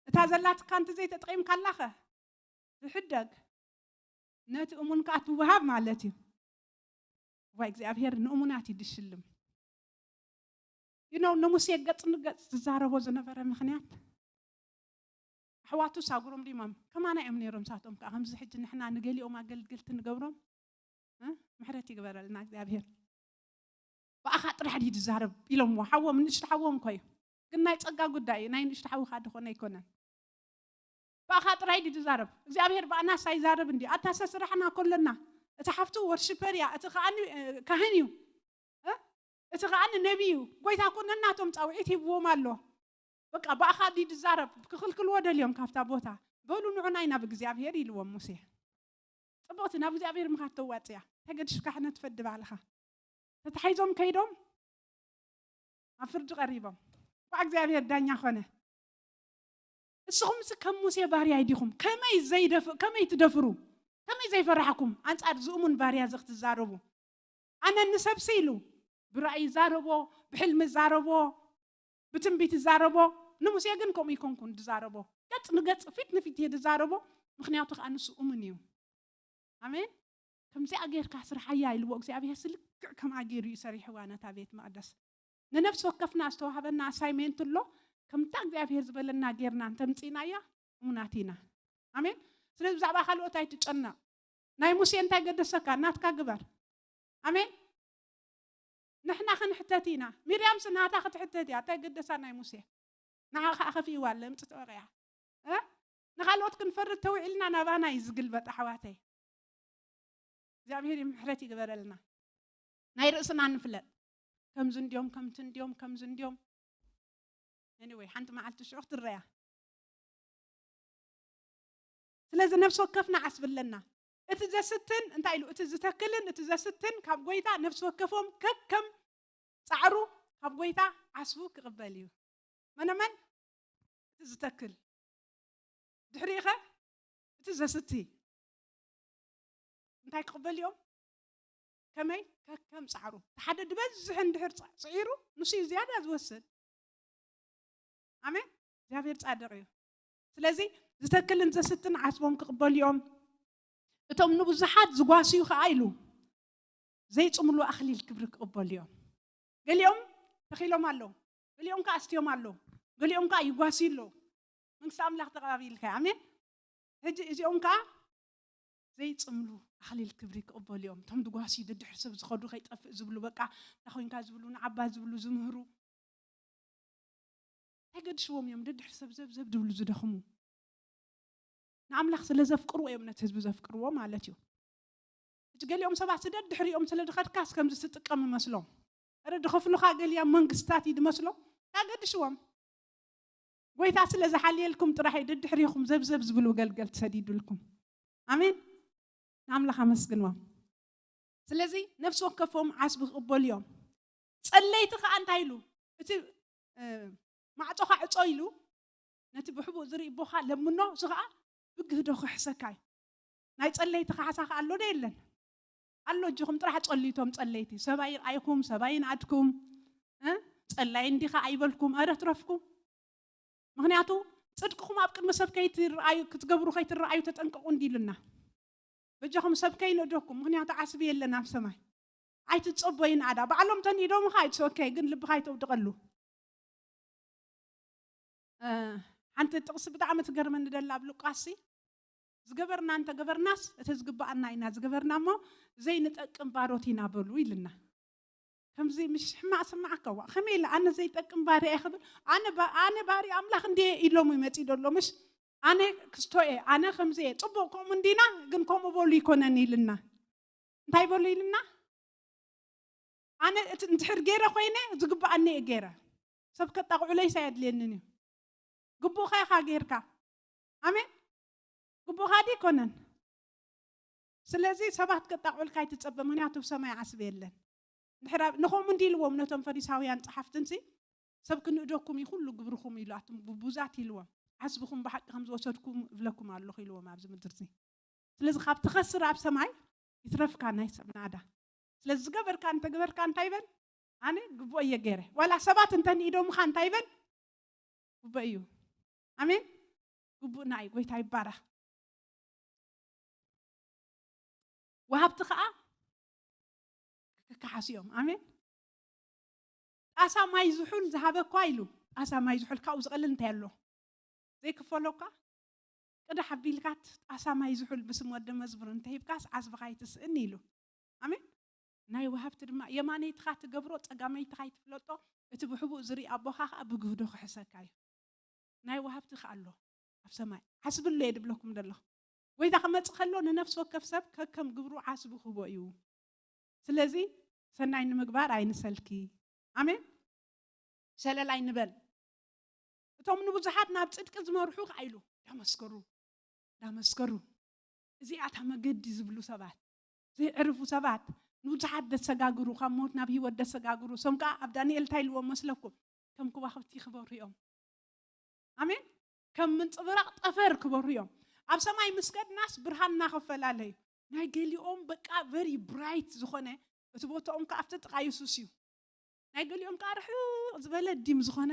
እታ ዘላትካ እንተ ዘይተጠቒምካላኸ? ትሕደግ። ነቲ እሙን ከኣ ትወሃብ ማለት እዩ። ዋ እግዚኣብሔር ንእሙናት እዩ ድሽልም። You know፣ ንሙሴ ገጽ ንገጽ ዝዛረቦ ዝነበረ ምኽንያት፣ ኣሕዋቱ ሳጉሮም ዲሞም ከማና እዮም ነይሮም። ሳቶም ከዓ ከምዚ ሕጂ ንሕና ንገሊኦም ኣገልግልቲ ንገብሮም፣ እ? ምሕረት ይግበረልና እግዚኣብሔር። ብኣኻ ጥራሕ ድዩ ዝዛረብ ኢሎምዎ። ሓዎም፣ ንእሽቶ ሓዎም እኮ እዩ። ግን ናይ ጸጋ ጉዳይ እዩ። ናይ ንእሽቶ ሓውኻ ድኾነ ኣይኮነን። ብኣኻ ጥራይ ድዩ ዝዛረብ? እግዚኣብሔር ብኣናስ ኣይዛረብ እንዲ? ኣታ ሰስራሕና ኮለና፣ እቲ ሓፍቱ ወርሽፐር እያ፣ እቲ ከኣኒ፣ እ፣ ካህን እዩ፣ እ? እቲ ከኣኒ ነቢ እዩ። ጎይታ እኮ ነናቶም ጻውዒት ሂብዎም ኣሎ። በቃ ብኣኻ ድዩ ዝዛረብ? ክኽልክልዎ ደልዮም ካብታ ቦታ። በሉ ንዑናይ ናብ እግዚኣብሔር ኢልዎም ሙሴ። ጽቡቕቲ ናብ እግዚኣብሔር ምኻድ ተዋጽያ። እንታይ ገድሽካ ሕነ ትፈዲ ባዕልኻ? ተታሒዞም ከይዶም ኣብ ፍርዲ ቀሪቦም። እኳ እግዚኣብሔር ዳኛ ኾነ። እስኹምስ ከም ሙሴ ባርያ ኣይዲኹም? ከመይ ዘይደፍ-፣ ከመይ ትደፍሩ? ከመይ ዘይፈራሕኩም? ኣንጻር ዝእሙን ባርያ እዚ ክትዛረቡ። ኣነ ንሰብሲ ኢሉ ብራእይ ይዛረቦ፣ ብሕልሚ ይዛረቦ፣ ብትንቢት ይዛረቦ። ንሙሴ ግን ከምኡ ይኮንኩን ዝዛረቦ። ገጽ ንገጽ ፊት ንፊት እየ ዝዛረቦ፣ ምኽንያቱ ከኣ ንሱ እሙን እዩ። ኣሜን። ከምዚኣ ጌርካ ስርሓያ ኢልዎ እግዚኣብሔር ስልክዕ ከምኣ ገይሩ እዩ ሰሪሕዋ ነታ ቤት መቕደስ። ንነፍሲ ወከፍና ዝተዋህበና ኣሳይሜንት ኣሎ። ከምታ እግዚኣብሔር ዝበለና ጌርና እንተምጺእናያ እሙናት ኢና። ኣሜን። ስለዚ ብዛዕባ ካልኦት ኣይትጨነቕ። ናይ ሙሴ እንታይ ገደሰካ? ናትካ ግበር። ኣሜን። ንሕና ክንሕተት ኢና። ሚርያምስ ናታ ክትሕተት እያ። እንታይ ገደሳ ናይ ሙሴ? ንዓ ከዓ ከፊእዋ ለምጽ ተወቂያ። እ? ንኻልኦት ክንፈርድ ተውዒልና ናባና እዩ ዝግልበጥ ኣሕዋተይ። እግዚኣብሔር ምሕረት ይግበረልና። ናይ ርእስና ንፍለጥ። ከምዚ እንዲዮም፣ ከምቲ እንዲዮም፣ ከምዚ እንዲዮም። Anyway፣ ሓንቲ መዓልቲ ሽዑ ክትረያ። ስለዚ ነፍሲ ወከፍና ዓስቢ ኣለና። እቲ ዘስትን እንታይ ኢሉ? እቲ ዝተክልን እቲ ዘስትን ካብ ጎይታ ነፍሲ ወከፎም ከከም ጻዕሩ ካብ ጎይታ ዓስቡ ክቕበል እዩ። መነመን? እቲ ዝተክል። ድሕሪኡ ኸ? እቲ ዘስቲ። እንታይ ክቕበል እዮም? ከመይ? ከከም ጻዕሩ። እቲ ሓደ ዝበዝሕ እንድሕር ጻ-፣ ጽዒሩ፣ ንሱ እዩ ዝያዳ ዝወስድ። ኣሜን። እግዚኣብሔር ጻድቕ እዩ። ስለዚ ዝተክልን ዘስትን ዓስቦም ክቕበሉ እዮም። እቶም ንብዙሓት ዝጓስዩ ኸኣ ኢሉ ዘይጽምሉ ኣኽሊል ክብሪ ክቕበሉ እዮም። ገሊኦም ተኺሎም ኣለዉ፣ ገሊኦም ከኣ ኣስትዮም ኣለዉ፣ ገሊኦም ከኣ ይጓስዩ ኣለዉ። መንግስቲ ኣምላኽ ተቐባቢልካ። ኣሜን። ሕጂ እዚኦም ከኣ ዘይጽምሉ ኣኽሊል ክብሪ ክቕበሉ እዮም። እቶም ድጓስዩ ድድሕር ሰብ ዝኸዱ ከይጠፍእ ዝብሉ፣ በቃ፣ እንታይ ኮይንካ ዝብሉ፣ ንዓባ ዝብሉ፣ ዝምህሩ። እንታይ ገድሽዎም እዮም ድድሕር ሰብ ዘብዘብ ድብሉ ዝደኽሙ? ንኣምላኽ ስለ ዘፍቅርዎ እዮም ነቲ ህዝቢ ዘፍቅርዎ ማለት እዩ። ሕጂ ገሊኦም ሰባት ስደት ድሕሪኦም ስለ ድኸድካስ ከምዚ ትጥቀም ይመስሎም። እረ ድኸፍሉኻ ገሊያ መንግስታት እዩ ድመስሎም። እንታይ ገድሽዎም? ጎይታ ስለ ዝሓልየልኩም ጥራሕ እዩ ድድሕሪኹም ዘብዘብ ዝብሉ ገልገል ትሰዲዱልኩም። ኣሜን። ንኣምላኽ ኣመስግንዎም። ስለዚ ነፍሲ ወከፎም ዓስቢ ክቕበሉ እዮም። ጸለይቲ ከኣ እንታይ ኢሉ? እቲ፣ እ፣ ማዕጾኻ ዕጾ ኢሉ ነቲ ብሕቡእ ዝርኢ ኣቦኻ ለምኖ፣ እዚ ኸኣ ብግህዶ ክሕሰካ እዩ። ናይ ጸለይቲ ካሕሳ ከኣ ኣሎ ዶ የለን? ኣሎ። እጅኹም ጥራሕ ጸልዩ እቶም ጸለይቲ። ሰብ ኣይርኣይኩም፣ ሰብ ኣይንኣድኩም፣ እ? ጸላይ እንዲኻ ኣይበልኩም፣ ኧረ ትረፍኩም። ምኽንያቱ ጽድቅኹም ኣብ ቅድሚ ሰብ ከይትረኣዩ፣ ክትገብሩ ከይትረኣዩ ተጠንቀቑ እንዲሉና። በጃኹም ሰብ ከይንእደኩም፣ ምኽንያቱ ዓስቢ የለን ኣብ ሰማይ። ኣይትጸቦ ይንኣዳ። ባዕሎም ተንኢዶምኻ it's okay፣ ግን ልብኻ ኣይተውድቐሉ። እ፣ ሓንቲ ጥቕሲ ብጣዕሚ ትገርመኒ ደላ ኣብ ሉቃስሲ፣ ዝገበርና እንተገበርናስ እቲ ዝግብኣና ኢና ዝገበርና እሞ ዘይንጠቅም ባሮት ኢና በሉ ኢልና። ከምዚ ምሽ ሕማቕ ስማዓካ፣ ዋ፣ ከመይ ኢለ ኣነ ዘይጠቅም ባርያ እየ ክብል? ኣነ ባ-፣ ኣነ ባርያ ኣምላኽ እንድየ ኢሎም እዩ መጺኡ ዘሎ፣ ምሽ? ኣነ ክስቶ እየ፣ ኣነ ከምዚ እየ፣ ጽቡቕ ከምኡ እንዲና፣ ግን ከምኡ በሉ ይኮነን ኢልና። እንታይ በሉ ኢልና? ኣነ እቲ እንድሕር ገይረ ኮይነ ዝግብኣኒ እየ ገይረ። ሰብ ከጣቕዑለይስ ኣየድልየንን እዩ። ግቡእኻ ኢኻ ገይርካ። ኣሜን። ግቡእኻ ድዩ ይኮነን? ስለዚ ሰባት ከጣቕዑልካ ኣይትጸበ፣ ምክንያቱ ብሰማይ ዓስቢ የለን። እንድሕር ኣብ-፣ ንኸምኡ እንዲ ኢልዎም ነቶም ፈሪሳውያን ጸሓፍትንሲ፣ ሰብ ክንእደኩም እዩ ኩሉ ግብርኹም ኢሉ፣ ኣቱም ግቡዛት ኢልዎም። ዓስብኹም ብሓቂ ከም ዝወሰድኩም እብለኩም ኣለኹ ኢልዎም ኣብዚ ምድርዚ። ስለዚ ካብ ትኸስር ኣብ ሰማይ ይትረፍካ ናይ ሰብ ናዳ። ስለዚ ዝገበርካ እንተገበርካ እንታይ ይበል? ኣነ ግቡእ እየ ገይረ። ዋላ ሰባት እንተንኢዶምኻ እንታይ ይበል? ግቡእ እዩ። ኣሜን። ግቡእና እዩ። ጎይታ ይባረኽ። ወሃብቲ ከዓ ክከሓሱ እዮም። ኣሜን። ጣሳ ማይ ዝሑል ዝሃበ እኳ ኢሉ፣ ጣሳ ማይ ዝሑል ካብኡ ዝቐልል እንታይ ኣሎ? ዘይክፈሎ እኳ ቅዳሕ ኣቢልካት ጣሳ ማይ ዝሑል ብስም ወዲ መዝሙር እንተሂብካስ ዓስብኻ ኣይትስእን ኢሉ። ኣሜን። ናይ ወሃብቲ ድማ የማነይትኻ ትገብሮ፣ ጸጋመይትኻ ይትፍለጦ፣ እቲ ብሕቡእ ዝርኢ ኣቦኻ ኸኣ ብግህዶ ክሕሰካ እዩ። ናይ ወሃብቲ ኸኣ ኣሎ ኣብ ሰማይ። ዓስብሉ እየ ድብለኩም ዘለኹ። ጎይታ ክመጽእ ከሎ ንነፍሲ ወከፍ ሰብ ከከም ግብሩ ዓስቡ ክህቦ እዩ። ስለዚ ሰናይ ንምግባር ኣይንሰልኪ። ኣሜን። ሸለል ኣይንበል። እቶም ንብዙሓት ናብ ጽድቂ ዝመርሑ ከኣ ኢሉ ዳመስከሩ፣ ዳመስከሩ። እዚኣ እታ መገዲ ዝብሉ ሰባት፣ ዘይዕርፉ ሰባት፣ ንብዙሓት ደሰጋግሩ፣ ካብ ሞት ናብ ህይወት ደሰጋግሩ። እሶም ከኣ ኣብ ዳንኤል እንታይ ኢልዎም መስለኩም? ከም ከዋኽብቲ ክበሩ እዮም። ኣሜን። ከም ምንጽብራቕ ጠፈር ክበሩ እዮም። ኣብ ሰማይ ምስ ከድናስ ብርሃንና ክፈላለ እዩ። ናይ ገሊኦም በቃ very bright ዝኾነ፣ እቲ ቦታኦም ከኣ ኣብቲ ጥቓ የሱስ እዩ። ናይ ገሊኦም ከኣ ርሕቕ ዝበለ ዲም ዝኾነ፣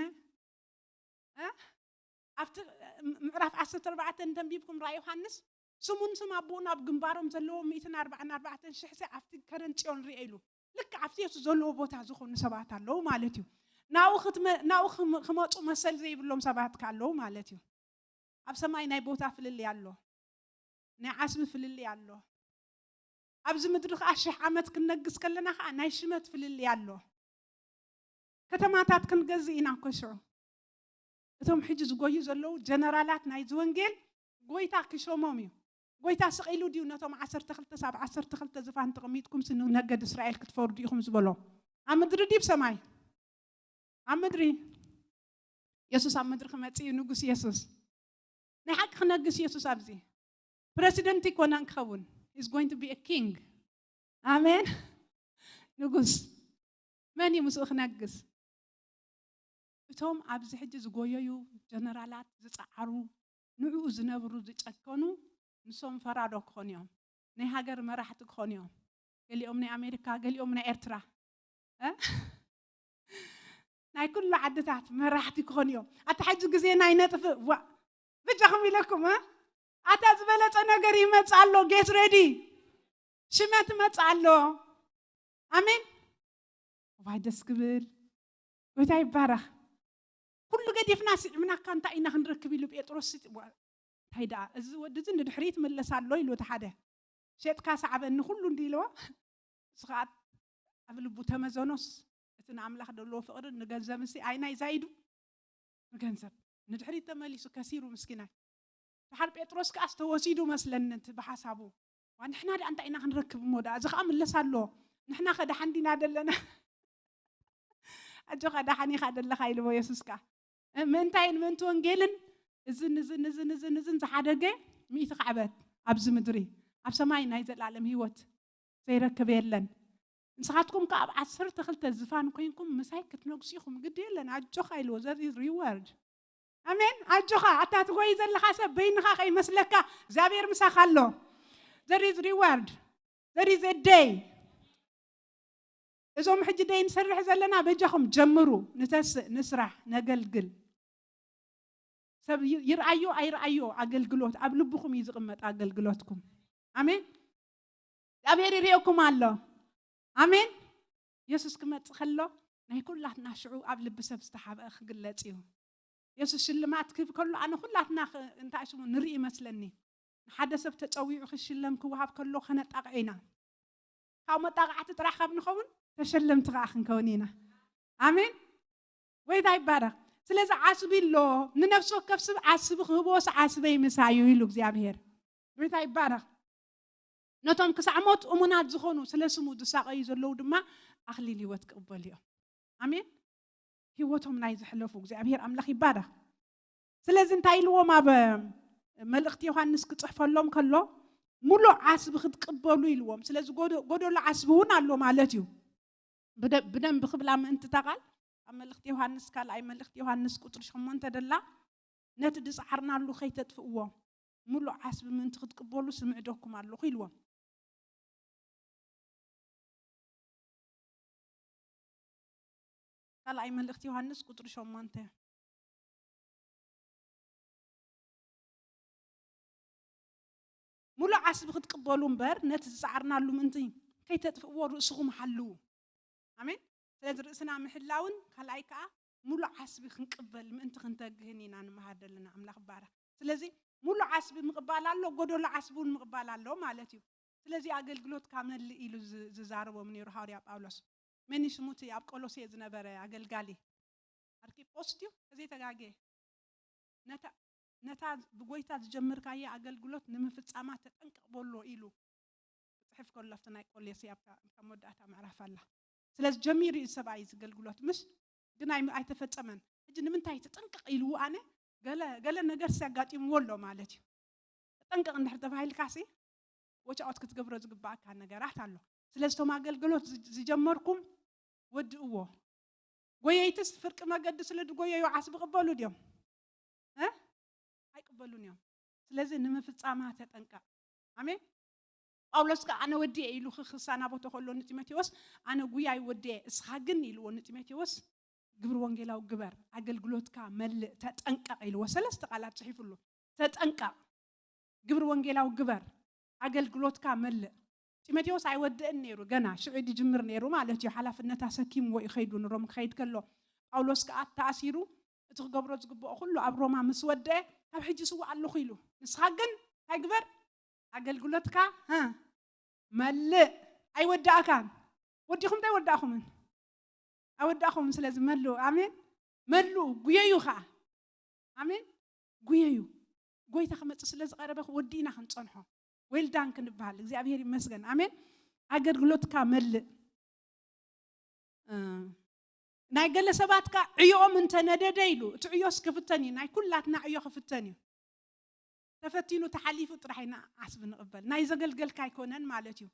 እ? ኣብቲ ምዕራፍ ዓሰርተ ኣርባዕተ እንተንቢብኩም ራእይ ዮሃንስ፣ ስሙን ስም ኣቦኡን ኣብ ግንባሮም ዘለዎ ሚእትን ኣርባዓን ኣርባዕተን ሽሕ ሰ ኣብቲ ከረን ጽዮን ርኤ ኢሉ። ልክዕ ኣብቲ የሱስ ዘለዎ ቦታ ዝኾኑ ሰባት ኣለዉ ማለት እዩ። ናብኡ ክትመ-፣ ናብኡ ክም-፣ ክመጹ መሰል ዘይብሎም ሰባት ከ ኣለዉ ማለት እዩ። ኣብ ሰማይ ናይ ቦታ ፍልልይ ኣሎ። ናይ ዓስቢ ፍልልይ ኣሎ። ኣብዚ ምድሪ ከኣ ሽሕ ዓመት ክንነግስ ከለና ከኣ ናይ ሽመት ፍልልይ ኣሎ። ከተማታት ክንገዝእ ኢና እኮ ሽዑ። እቶም ሕጂ ዝጎዩ ዘለዉ ጀነራላት ናይዚ ወንጌል ጎይታ ክሾሞም እዩ። ጎይታ ስቕ ኢሉ ድዩ ነቶም ዓሰርተ ክልተ ሳብ ዓሰርተ ክልተ ዝፋን ተቐሚጥኩምሲ ንነገድ እስራኤል ክትፈርዱ ኢኹም ዝበሎም? ኣብ ምድሪ ድዩ ብሰማይ? ኣብ ምድሪ። የሱስ ኣብ ምድሪ ክመጽእ እዩ፣ ንጉስ የሱስ። ናይ ሓቂ ክነግስ የሱስ ኣብዚ። ፕረሲደንት ኣይኮነን ክኸውን። He's going to be a king። ኣሜን። ንጉስ። መን እዩ ምስኡ ክነግስ? እቶም ኣብዚ ሕጂ ዝጎየዩ ጀነራላት ዝጸዓሩ፣ ንዕኡ ዝነብሩ ዝጨከኑ፣ ንሶም ፈራዶ ክኾኑ እዮም። ናይ ሃገር መራሕቲ ክኾኑ እዮም። ገሊኦም ናይ ኣሜሪካ፣ ገሊኦም ናይ ኤርትራ። እ? ናይ ኩሉ ዓድታት መራሕቲ ክኾኑ እዮም። ኣታ ሕጂ ግዜ ናይ ነጥፍ ዋ-፣ በጃኹም ኢለኩም፣ እ? ኣታ ዝበለጸ ነገር ይመጽእ ኣሎ። Get ready። ሽመት ይመጽእ ኣሎ። ኣሜን። ዋይ ደስ ክብል። ጎይታ ይባረኽ። ኩሉ ገዲፍና ስዒብናካ እንታይ ኢና ክንረክብ ኢሉ ጴጥሮስ ሲ-፣ ዋ-፣ እንታይ ደኣ እዚ ወዲ እዚ ንድሕሪት ይምለስ ኣሎ ኢሉ እቲ ሓደ። ሸጥካ ሰዓበኒ ኩሉ እንዲ ኢልዎ፣ እሱ ኸዓ ኣብ ልቡ ተመዘኖስ፣ እቲ ንኣምላኽ ዘለዎ ፍቕሪ ንገንዘብሲ ኣይናይ ዛይዱ፣ ንገንዘብ ንድሕሪት ተመሊሱ ከሲሩ ምስኪናይ። ደሓር ጴጥሮስ ከኣስ ተወሲዱ መስለኒ እቲ ብሓሳቡ። ዋ፣ ንሕና ደኣ እንታይ ኢና ክንረክብ እሞ ደኣ? እዚ ኸኣ ምለስ ኣሎ። ንሕና ኸ ደሓን ዲና ደለና? ኣጆኻ ደሓን ኢኻ ደለኻ ኢልዎ የሱስ ከኣ። እ፣ ምእንታይን ምእንቲ ወንጌልን እዝን፣ እዝን፣ እዝን፣ እዝን፣ እዝን ዝሓደገ ሚእቲ ካዕበት ኣብዚ ምድሪ፣ ኣብ ሰማይ ናይ ዘለኣለም ህይወት ዘይረክብ የለን። ንስኻትኩም ከኣ ኣብ ዓሰርተ ክልተ ዝፋን ኮይንኩም ምሳይ ክትነግሱ ኢኹም። ግዲ የለን፣ ኣጆኻ ኢልዎ። There is reward። ኣሜን። ኣጆኻ፣ ኣታ ትጎይ ዘለኻ ሰብ በይንኻ ከይመስለካ፣ እግዚኣብሔር ምሳኻ ኣሎ። There is reward። There is a day። እዞም ሕጂ ደይ ንሰርሕ ዘለና በጃኹም ጀምሩ፣ ንተስእ፣ ንስራሕ፣ ነገልግል። ሰብ ይ-፣ ይርኣዮ ኣይርኣዮ ኣገልግሎት ኣብ ልብኹም እዩ ዝቕመጥ ኣገልግሎትኩም። ኣሜን። እግዚኣብሔር ይርእየኩም ኣሎ። ኣሜን። የሱስ ክመጽእ ከሎ ናይ ኩላትና ሽዑ ኣብ ልቢ ሰብ ዝተሓብአ ክግለጽ እዩ። የሱስ ሽልማት ክህብ ከሎ ኣነ ኩላትና ኽ-፣ እንታይ ሽሙ ንርኢ ይመስለኒ። ንሓደ ሰብ ተጸዊዑ ክሽለም ክወሃብ ከሎ ከነጣቕዕ ኢና። ካብ መጣቕዓቲ ጥራሕ ካብ ንኸውን ተሸለምቲ ከኣ ክንከውን ኢና። ኣሜን። ጎይታ ይባረኽ። ስለዚ ዓስቢ ኣሎ፣ ንነፍሲ ወከፍ ሰብ ዓስቢ ክህቦስ ዓስበይ ምሳዩ ኢሉ እግዚኣብሔር። ብታ ይባረኽ። ነቶም ክሳዕ ሞት እሙናት ዝኾኑ ስለ ስሙ ዝሳቐዩ ዘለዉ ድማ ኣኽሊል ህይወት ክቕበሉ እዮም። ኣሜን። ህይወቶም ናይ ዘሕለፉ እግዚኣብሔር ኣምላኽ ይባረኽ። ስለዚ እንታይ ኢልዎም ኣብ መልእኽቲ ዮሃንስ ክጽሕፈሎም ከሎ፣ ሙሉእ ዓስቢ ክትቅበሉ ኢልዎም። ስለዚ ጎዶ- ጎደሎ ዓስቢ እውን ኣሎ ማለት እዩ። ብደ- ብደንብ ክብላ ምእንቲ እታ ቃል ኣብ መልእኽቲ ዮሃንስ፣ ካልኣይ መልእኽቲ ዮሃንስ ቁፅሪ ሸሞንተ ደላ፣ ነቲ ዝፀዓርናሉ ከይተጥፍእዎ ሙሉእ ዓስቢ ምእንቲ ክትቅበሉ ስምዕደኩም ኣለኹ ኢልዎም። ካልኣይ መልእኽቲ ዮሃንስ ቁፅሪ ሸሞንተ፣ ሙሉእ ዓስቢ ክትቅበሉ እምበር ነቲ ዝፀዓርናሉ ምእንቲ ከይተጥፍእዎ ርእስኹም ሓልዉ። ኣሜን። ስለዚ ርእስና ምሕላውን ካልኣይ ከዓ ሙሉእ ዓስቢ ክንቅበል ምእንቲ ክንተግህን ኢና ንምሃር ዘለና። ኣምላኽ ይባረኽ። ስለዚ ሙሉእ ዓስቢ ምቕባል ኣሎ፣ ጎደሎ ዓስቢ እውን ምቕባል ኣሎ ማለት እዩ። ስለዚ ኣገልግሎትካ መልእ ኢሉ ዝ- ዝዛረቦም ነይሩ ሃዋርያ ጳውሎስ። መን እዩ ስሙ እቲ ኣብ ቆሎሴ ዝነበረ ኣገልጋሊ? ኣርኪጶስ ድዩ? ከዘይተጋግየ ነታ ነታ ብጎይታ ዝጀመርካዮ ኣገልግሎት ንምፍጻማ ተጠንቀቕ በሎ ኢሉ ክጽሕፍ ከሎ ኣብቲ ናይ ቆሎሴ ኣብ ካብ መወዳእታ ምዕራፍ ኣላ። ስለዚ ጀሚሩ እዩ ሰብኣይ እዚ ኣገልግሎት ምስ ግን ኣይ- ኣይተፈጸመን። ሕጂ ንምንታይ ተጠንቀቕ ኢልዎ ኣነ ገለ ገለ ነገር ሲያጋጢምዎ ኣሎ ማለት እዩ። ተጠንቀቕ እንድሕር ተባሂልካሲ ወቻኦት ክትገብሮ ዝግባኣካ ነገራት ኣሎ። ስለዚ እቶም ኣገልግሎት ዝ- ዝጀመርኩም ወድእዎ። ጎየይትስ ፍርቂ መገዲ ስለ ዝጎየዩ ዓስቢ ቅበሉ ድዮም? እ? ኣይቅበሉን እዮም። ስለዚ ንምፍጻማ ተጠንቀቕ። ኣሜን። ጳውሎስ ከኣ ኣነ ወዲኤ ኢሉ ክክሳናበቶ ከሎ ንጢሞቴዎስ ኣነ ጉያይ ወዲኤ፣ እስኻ ግን ኢልዎ ንጢሞቴዎስ ግብሪ ወንጌላዊ ግበር፣ ኣገልግሎትካ መልእ፣ ተጠንቀቕ ኢልዎ ሰለስተ ቃላት ጽሒፉሉ። ተጠንቀቕ፣ ግብሪ ወንጌላዊ ግበር፣ ኣገልግሎትካ መልእ። ጢሞቴዎስ ኣይወድእን ነይሩ፣ ገና ሽዑ ድጅምር ነይሩ ማለት እዩ። ሓላፍነት ኣሰኪምዎ እዩ ከይዱ ንሮም ክኸይድ ከሎ። ጳውሎስ ከኣ ተኣሲሩ እቲ ክገብሮ ዝግብኦ ኩሉ ኣብ ሮማ ምስ ወደአ ካብ ሕጂ ስዋእ ኣለኹ ኢሉ። ንስኻ ግን እንታይ ግበር? ኣገልግሎትካ ሀ፣ መልእ። ኣይወዳእካን። ወዲኹም እንታይ ወዳእኹምን? ኣይወዳእኹምን። ስለዚ መልኡ። ኣሜን። መልኡ፣ ጉየዩ ኸዓ። ኣሜን። ጉየዩ። ጎይታ ክመጽእ ስለ ዝቐረበ ወዲእና ክንጸንሖ። ዌልዳን ክንበሃል። እግዚኣብሔር ይመስገን። ኣሜን። ኣገልግሎትካ መልእ። እ፣ ናይ ገለ ሰባት ከኣ ዕዮኦም እንተነደደ ኢሉ፣ እቲ ዕዮስ ክፍተን እዩ። ናይ ኩላትና ዕዮ ክፍተን እዩ። ተፈቲኑ ተሓሊፉ ጥራሕ ኢና ዓስቢ ንቕበል። ናይ ዘገልገልካ ኣይኮነን ማለት እዩ።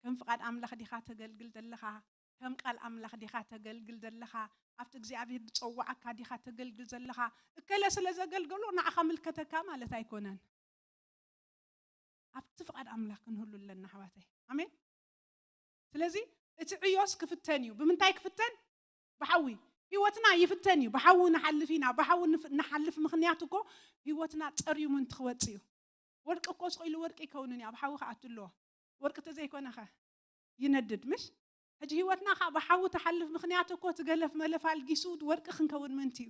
ከም ፍቓድ ኣምላኽ ዲኻ ተገልግል ዘለኻ? ከም ቃል ኣምላኽ ዲኻ ተገልግል ዘለኻ? ኣብቲ እግዚኣብሔር ዝጸዋዓካ ዲኻ ተገልግል ዘለኻ? እከለ ስለ ዘገልገሎ ንዓኻ ምልከተካ ማለት ኣይኮነን። ኣብቲ ፍቓድ ኣምላኽ ክንህሉ ኣለና ኣሕዋተይ። ኣሜን። ስለዚ እቲ ዕዮስ ክፍተን እዩ። ብምንታይ ክፍተን? ብሓዊ። ህይወትና ይፍተን እዩ። ብሓዊ ንሓልፍ ኢና። ብሓዊ ንፍ- ንሓልፍ ምኽንያት እኮ ህይወትና ጸርዩ ምእንቲ ክወጽእ እዩ። ወርቂ እኮ ስቕ ኢሉ ወርቂ ይከውንን እዩ፣ ኣብ ሓዊ ክኣቱ ኣለዎ። ወርቂ ተዘይኮነ ኸ ይነድድ ምሽ? ሕጂ ህይወትና ኸዓ ብሓዊ ትሓልፍ ምኽንያት እኮ እቲ ገለፍ መለፍ ኣልጊሱ ወርቂ ክንከውን ምእንቲ እዩ።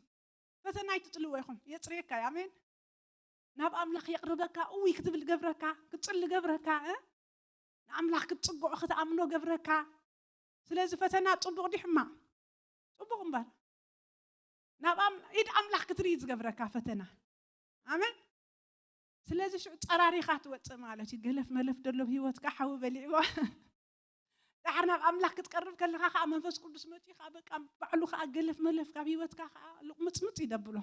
ፈተና ኣይትጥልዎ ኢኹም፣ የጽርየካ እዩ። ኣሜን። ናብ ኣምላኽ የቕርበካ፣ እውይ ክትብል ገብረካ፣ ክትጽሊ ገብረካ፣ እ? ንኣምላኽ ክትጽግዖ ክትኣምኖ ገብረካ። ስለዚ ፈተና ጽቡቕ ድዩ ሕማቕ? ጽቡቕ እምበር። ናብ ኣም- ኢድ ኣምላኽ ክትርኢ ዝገብረካ ፈተና። ኣሜን። ስለዚ ሽዑ ጸራሪኻ ትወጽእ ማለት እዩ። ገለፍ መለፍ ደሎ ህይወትካ ሓዊ በሊዕዋ። ደሓር ናብ ኣምላኽ ክትቀርብ ከለኻ ከዓ መንፈስ ቅዱስ መጺኡ ከዓ በቃ ባዕሉ ከዓ ገለፍ መለፍ ካብ ህይወትካ ከዓ ልቕምጽምጽ ይደብሎ።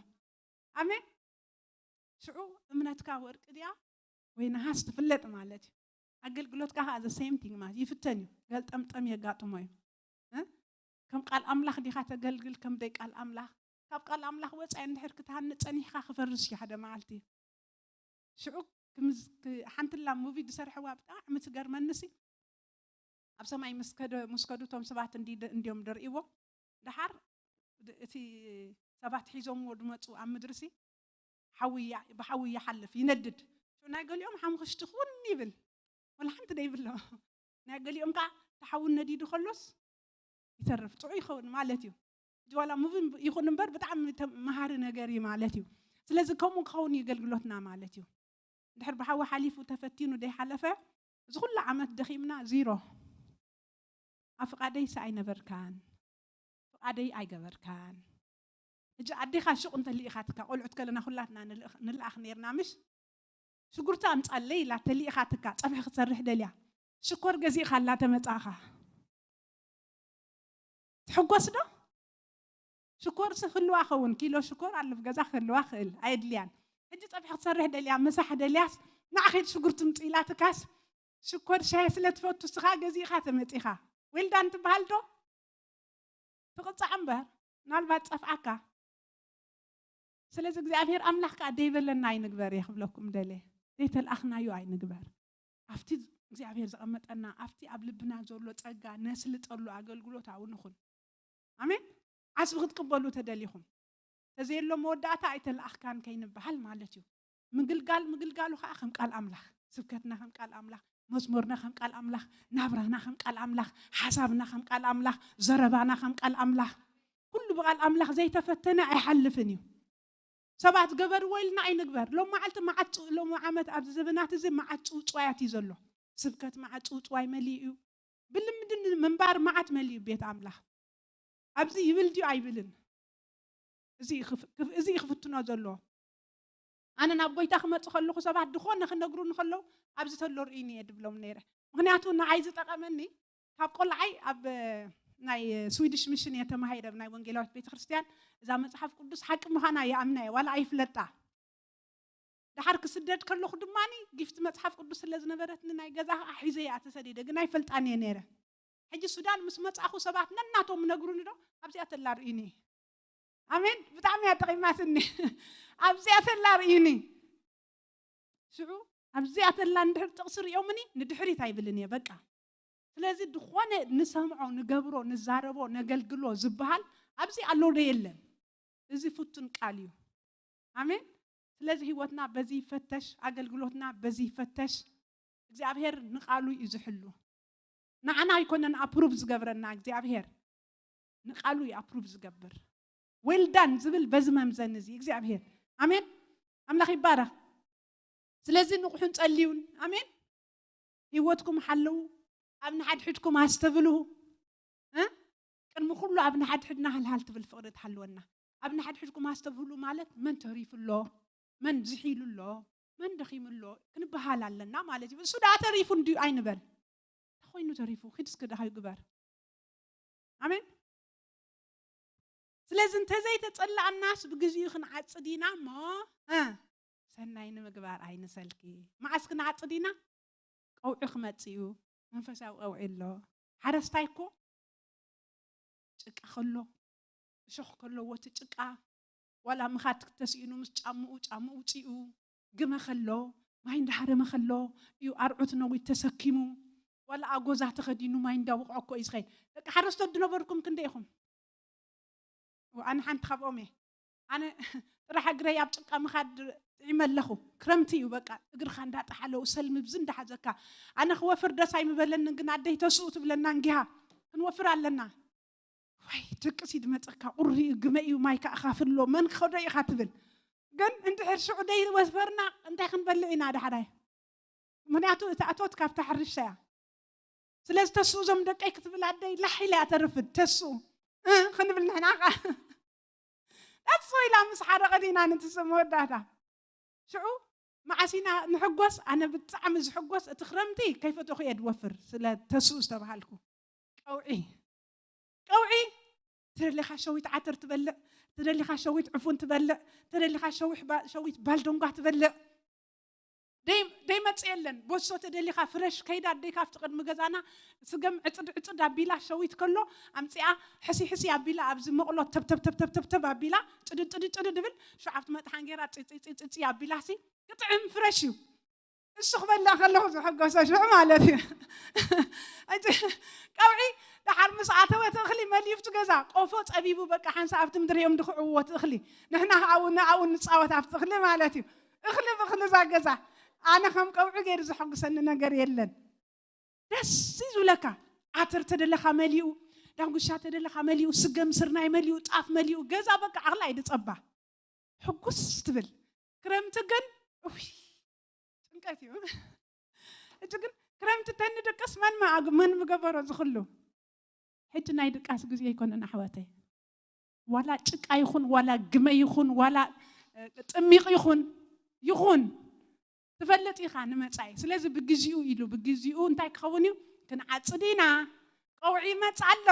ኣሜን። ሽዑ እምነትካ ወርቂ ድያ ወይ ነሃስ ትፍለጥ ማለት እዩ። ኣገልግሎትካ ከዓ the same thing ማለት ይፍተን እዩ። ገልጠምጠም የጋጥሞ እዩ። እ? ከም ቃል ኣምላኽ ዲኻ ተገልግል ከም ደይ ቃል ኣምላኽ? ካብ ቃል ኣምላኽ ወጻኢ እንድሕር ክትሃንጽ ጸኒሕካ ክፈርስ እዩ ሓደ መዓልቲ። ሽዑ ክምዝ- ክ- ሓንትላ ሙቪ ዝሰርሕዋ ብጣዕሚ ትገርመንሲ ኣብ ሰማይ ምስ ከደ ምስ ከዱ እቶም ሰባት እንዲ- እንዲዮም ደርእይዎ። ደሓር ድ- እቲ ሰባት ሒዞምዎ ዝመፁ ኣብ ምድርሲ ሓዊ ያ- ብሓዊ ይሓልፍ ይነድድ። ሽዑ ናይ ገሊኦም ሓሙኽሽቲ ክውን ይብል፣ ወላ ሓንቲ ደይብሎ። ናይ ገሊኦም ከዓ ተሓዊ ነዲዱ ከሎስ ይተርፍ፣ ጥዑይ ይኸውን ማለት እዩ። ሕጂ ዋላ ሙቪ ይኹን እምበር ብጣዕሚ ተ- መሃሪ ነገር እዩ ማለት እዩ። ስለዚ ከምኡ ክኸውን እዩ ኣገልግሎትና ማለት እዩ። እንድሕር ብሓዊ ሓሊፉ ተፈቲኑ ደይሓለፈ፣ እዚ ኩሉ ዓመት ደኺምና ዚሮ። ኣብ ፍቓደይስ ኣይነበርካን፣ ፍቓደይ ኣይገበርካን። ሕጂ ኣዴኻ ሹቕ እንተልኢኻትካ፣ ቆልዑት ከለና ኩላትና ንልእኽ- ንልኣኽ ነይርና፣ ምሽ? ሽጉርቲ ኣምጻለይ ኢላ ተልኢኻትካ፣ ጸብሒ ክትሰርሕ ደልያ። ሽኮር ገዚእኻ ኣላ ተመጻኻ። ትሕጎስ ዶ? ሽኮርሲ ክህልዋ ኸውን፣ ኪሎ ሽኮር ኣሎ ኣብ ገዛ ክህልዋ ክእል፣ ኣየድልያን። ሕጂ ጸብሒ ክትሰርሕ ደልያ፣ ምሳሕ ደልያስ፣ ንዓ ኸይድ ሽጉርቲ ምጽእ ኢላትካስ፣ ሽኮር ሻሂ ስለ ትፈቱ፣ ንስኻ ገዚእኻ ተመጺኻ። ዌልዳን ትበሃል ዶ? ትቕጻዕ እምበር፣ ምናልባት ጸፍዓካ። ስለዚ እግዚኣብሔር ኣምላኽ ከኣ ደይበለና ኣይንግበር እየ ክብለኩም ደልየ። ዘይተልኣኽናዮ ኣይንግበር። ኣብቲ እግዚኣብሔር ዘቐመጠና፣ ኣብቲ ኣብ ልብና ዘሎ ጸጋ ነስልጠሉ ኣገልግሎት ኣብኡ ንኹን። ኣሜን። ዓስቢ ክትቅበሉ ተደሊኹም፣ ተዘየሎ መወዳእታ ኣይተለኣኽካን ከይንበሃል ማለት እዩ። ምግልጋል፣ ምግልጋሉ ከዓ ከም ቃል ኣምላኽ፣ ስብከትና ከም ቃል ኣምላኽ፣ መዝሙርና ከም ቃል ኣምላኽ፣ ናብራና ከም ቃል ኣምላኽ፣ ሓሳብና ከም ቃል ኣምላኽ፣ ዘረባና ከም ቃል ኣምላኽ። ኩሉ ብቃል ኣምላኽ ዘይተፈተነ ኣይሓልፍን እዩ። ሰባት ገበርዎ ኢልና ኣይንግበር። ሎም መዓልቲ መዓት ጽ- ሎም ዓመት ኣብዚ ዘበናት እዚ መዓት ጽውጽዋያት እዩ ዘሎ። ስብከት መዓት ጽውጽዋይ መሊኡ እዩ። ብልምድን ምንባር መዓት መሊኡ ቤት ኣምላኽ። ኣብዚ ይብል ድዩ ኣይብልን? እዚ እዩ ክፍ- ክፍ- እዚ እዩ ክፍትኖ ዘለዎ። ኣነ ናብ ጎይታ ክመጽእ ከለኹ ሰባት ዝኾነ ክነግሩኒ ከለዉ፣ "ኣብዚ ተሎ ርእይኒ እየ" ድብሎም ነይረ። ምኽንያቱ ንዓይ ዝጠቐመኒ፣ ካብ ቆልዓይ ኣብ ናይ ስዊድሽ ሚሽን እየ ተማሂረ፣ ኣብ ናይ ወንጌላዊት ቤተክርስትያን። እዛ መጽሓፍ ቅዱስ ሓቂ ምዃና ይኣምና እየ፣ ዋላ ኣይፍለጣ። ደሓር ክስደድ ከለኹ ድማ ጊፍት መጽሓፍ ቅዱስ ስለ ዝነበረትኒ፣ ናይ ገዛ ከዓ ሒዘ እየ ተሰዲደ፣ ግን ኣይፈልጣን እየ ነይረ። ሕጂ ሱዳን ምስ መጻእኹ ሰባት ነናቶም ነግሩኒ ዶ ኣብዚኣ ተላ ርእዩኒ። ኣሜን። ብጣዕሚ እያ ጠቒማትኒ። ኣብዚኣ ተላ ርእዩኒ። ሽዑ ኣብዚኣ ተላ እንድሕር ጥቕሲ ርእዮምኒ ንድሕሪት ኣይብልን እየ በቃ። ስለዚ ዝኾነ ንሰምዖ፣ ንገብሮ፣ ንዛረቦ፣ ነገልግሎ ዝበሃል ኣብዚ ኣሎ ዶ የለን? እዚ ፍቱን ቃል እዩ። ኣሜን። ስለዚ ህይወትና በዚ ይፈተሽ፣ ኣገልግሎትና በዚ ይፈተሽ። እግዚኣብሔር ንቃሉ እዩ ዝሕሉ። ንዓና ኣይኮነን ኣፕሩቭ ዝገብረና እግዚኣብሔር፣ ንቃሉ እዩ ኣፕሩቭ ዝገብር። ዌልዳን ዝብል በዚ መምዘኒ እዚ እግዚኣብሔር። ኣሜን። ኣምላኽ ይባረኽ። ስለዚ ንቑሑን ጸልዩን። ኣሜን። ህይወትኩም ሓልዉ፣ ኣብ ንሓድሕድኩም ኣስተብልሁ። እ? ቅድሚ ኩሉ ኣብ ንሓድሕድና ሃልሃል ትብል ፍቕሪ ትሃልወና። ኣብ ንሓድሕድኩም ኣስተብህሉ ማለት መን ተሪፉ ኣሎ፣ መን ዝሒሉ ኣሎ፣ መን ደኺሙ ኣሎ ክንበሃል ኣለና ማለት እዩ። እሱ ደኣ ተሪፉ እንድዩ ኣይንበል። እንታይ ኮይኑ ተሪፉ? ኪድ እስኪ ደሃዩ ግበር። ኣሜን። ስለዚ እንተዘይተጸላእናስ ብግዚኡ ክንዓጽድ ኢና እሞ፣ እ፣ ሰናይ ንምግባር ኣይንሰልኪ። መዓስ ክንዓጽድ ኢና? ቀውዒ ክመጽእ እዩ። መንፈሳዊ ቀውዒ ኣሎ። ሓረስታይ እኮ ጭቃ ከሎ፣ እሾኽ ከለዎ እቲ ጭቃ፣ ዋላ ምኻድ ተስኢኑ ምስ ጫምኡ፣ ጫምኡ ውጺኡ፣ ግመ ከሎ፣ ማይ እንዳሃረመ ከሎ እዩ ኣርዑት ነዊት ተሰኪሙ፣ ዋላ ኣጎዛ ተኸዲኑ ማይ እንዳወቕዖ እኮ እዩ ዝኸይድ። ደቂ ሓረስቶት ድነበርኩም ክንደይ ኢኹም? ኣነ ሓንቲ ካብኦም እየ። ኣነ ጥራሕ እግረይ ኣብ ጭቃ ምኻድ ጥዒመ ኣለኹ። ክረምቲ እዩ በቃ፣ እግርኻ እንዳጠሓለው ሰልሚ ብዚ እንዳሓዘካ። ኣነ ክወፍር ደስ ኣይምበለንን፣ ግን ኣደይ ተስኡ ትብለና እንጊሃ ክንወፍር ኣለና። ዋይ፣ ድቅስ እዩ ድመጸካ፣ ቁሪ እዩ፣ ግመ እዩ፣ ማይ ከኣ ካፍሎ፣ መን ክኸዶ ኢኻ ትብል። ግን እንድሕር ሽዑ ደይ ወፈርና እንታይ ክንበልዕ ኢና ዳሕራይ? ምኽንያቱ እታ እቶት ካብታ ሕርሻ እያ። ስለዚ ተስኡ እዞም ደቀይ ክትብል ኣደይ ላሕ ኢላ እያ ተርፍድ። ተስኡ እ ክንብል ንሕና ኸ ተስኡ ኢላ ምስ ሓረቐት ኢና ንትስእ መወዳእታ። ሽዑ መዓስ ኢና ንሕጎስ? ኣነ ብጣዕሚ ዝሕጎስ እቲ ክረምቲ ከይፈተኹ እየ ድወፍር ስለ ተስኡ ዝተባሃልኩ። ቀውዒ ቀውዒ፣ ትደሊኻ ሸዊት ዓተር ትበልዕ፣ ትደሊኻ ሸዊት ዕፉን ትበልዕ፣ ትደሊኻ ሸዊት ባልደንጓ ትበልዕ። ደይመጽእ የለን። ቦሶ ተደሊኻ ፍረሽ ከይዳ ኣደይ ካብቲ ቅድሚ ገዛና ስገም ዕጽድ ዕጽድ ኣቢላ ሸዊት ከሎ ኣምጺኣ ሕሲ ሕሲ ኣቢላ ኣብዚ መቕሎ ተብተብ ተብተብ ተብተብ ኣቢላ ጽድድ ጽድድ ጽድድ ድብል ሽዓብቲ መጥሓን ገይራ ጽጽ ኣቢላ ሲ ክጥዕም ፍረሽ እዩ። እሱ ክበልዕ ከለኹ ዝሕጎሰ ሽዑ ማለት እዩ። ቀውዒ ደሓር ምስ ኣተወ እቲ እኽሊ መሊፍቱ ገዛ ቆፎ ጸቢቡ በቃ ሓንሳ ኣብቲ ምድሪ እዮም ድኽዕዎ እቲ እኽሊ። ንሕና ኣብኡ ንኣብኡ ንጻወት ኣብቲ እኽሊ ማለት እዩ። እኽሊ ብእኽሊ እዛ ገዛ ኣነ ከም ቀውዒ ገይሩ ዘሐጉሰኒ ነገር የለን። ደስ እዩ ዝብለካ። ዓተር ተደለኻ መሊኡ፣ ዳጉሻ ተደለኻ መሊኡ፣ ስገም ስርናይ መሊኡ፣ ጣፍ መሊኡ፣ ገዛ በቃ ዓቕላ እዩ ድጸባ። ሕጉስ ትብል። ክረምቲ ግን እውይ ጭንቀት እዩ። ሕጂ ግን ክረምቲ ተንድቅስ መን መን ምገበሮ ዝኽሉ? ሕጂ ናይ ድቃስ ግዜ ኣይኮነን ኣሕዋተይ። ዋላ ጭቃ ይኹን፣ ዋላ ግመ ይኹን፣ ዋላ እ፣ ጥሚቕ ይኹን፣ ይኹን፣ ትፈልጥ ኢኻ ንመጻኢ። ስለዚ ብግዚኡ ኢሉ፣ ብግዚኡ እንታይ ክኸውን እዩ? ክንዓጽድ ኢና፣ ቀውዒ ይመጽእ ኣሎ።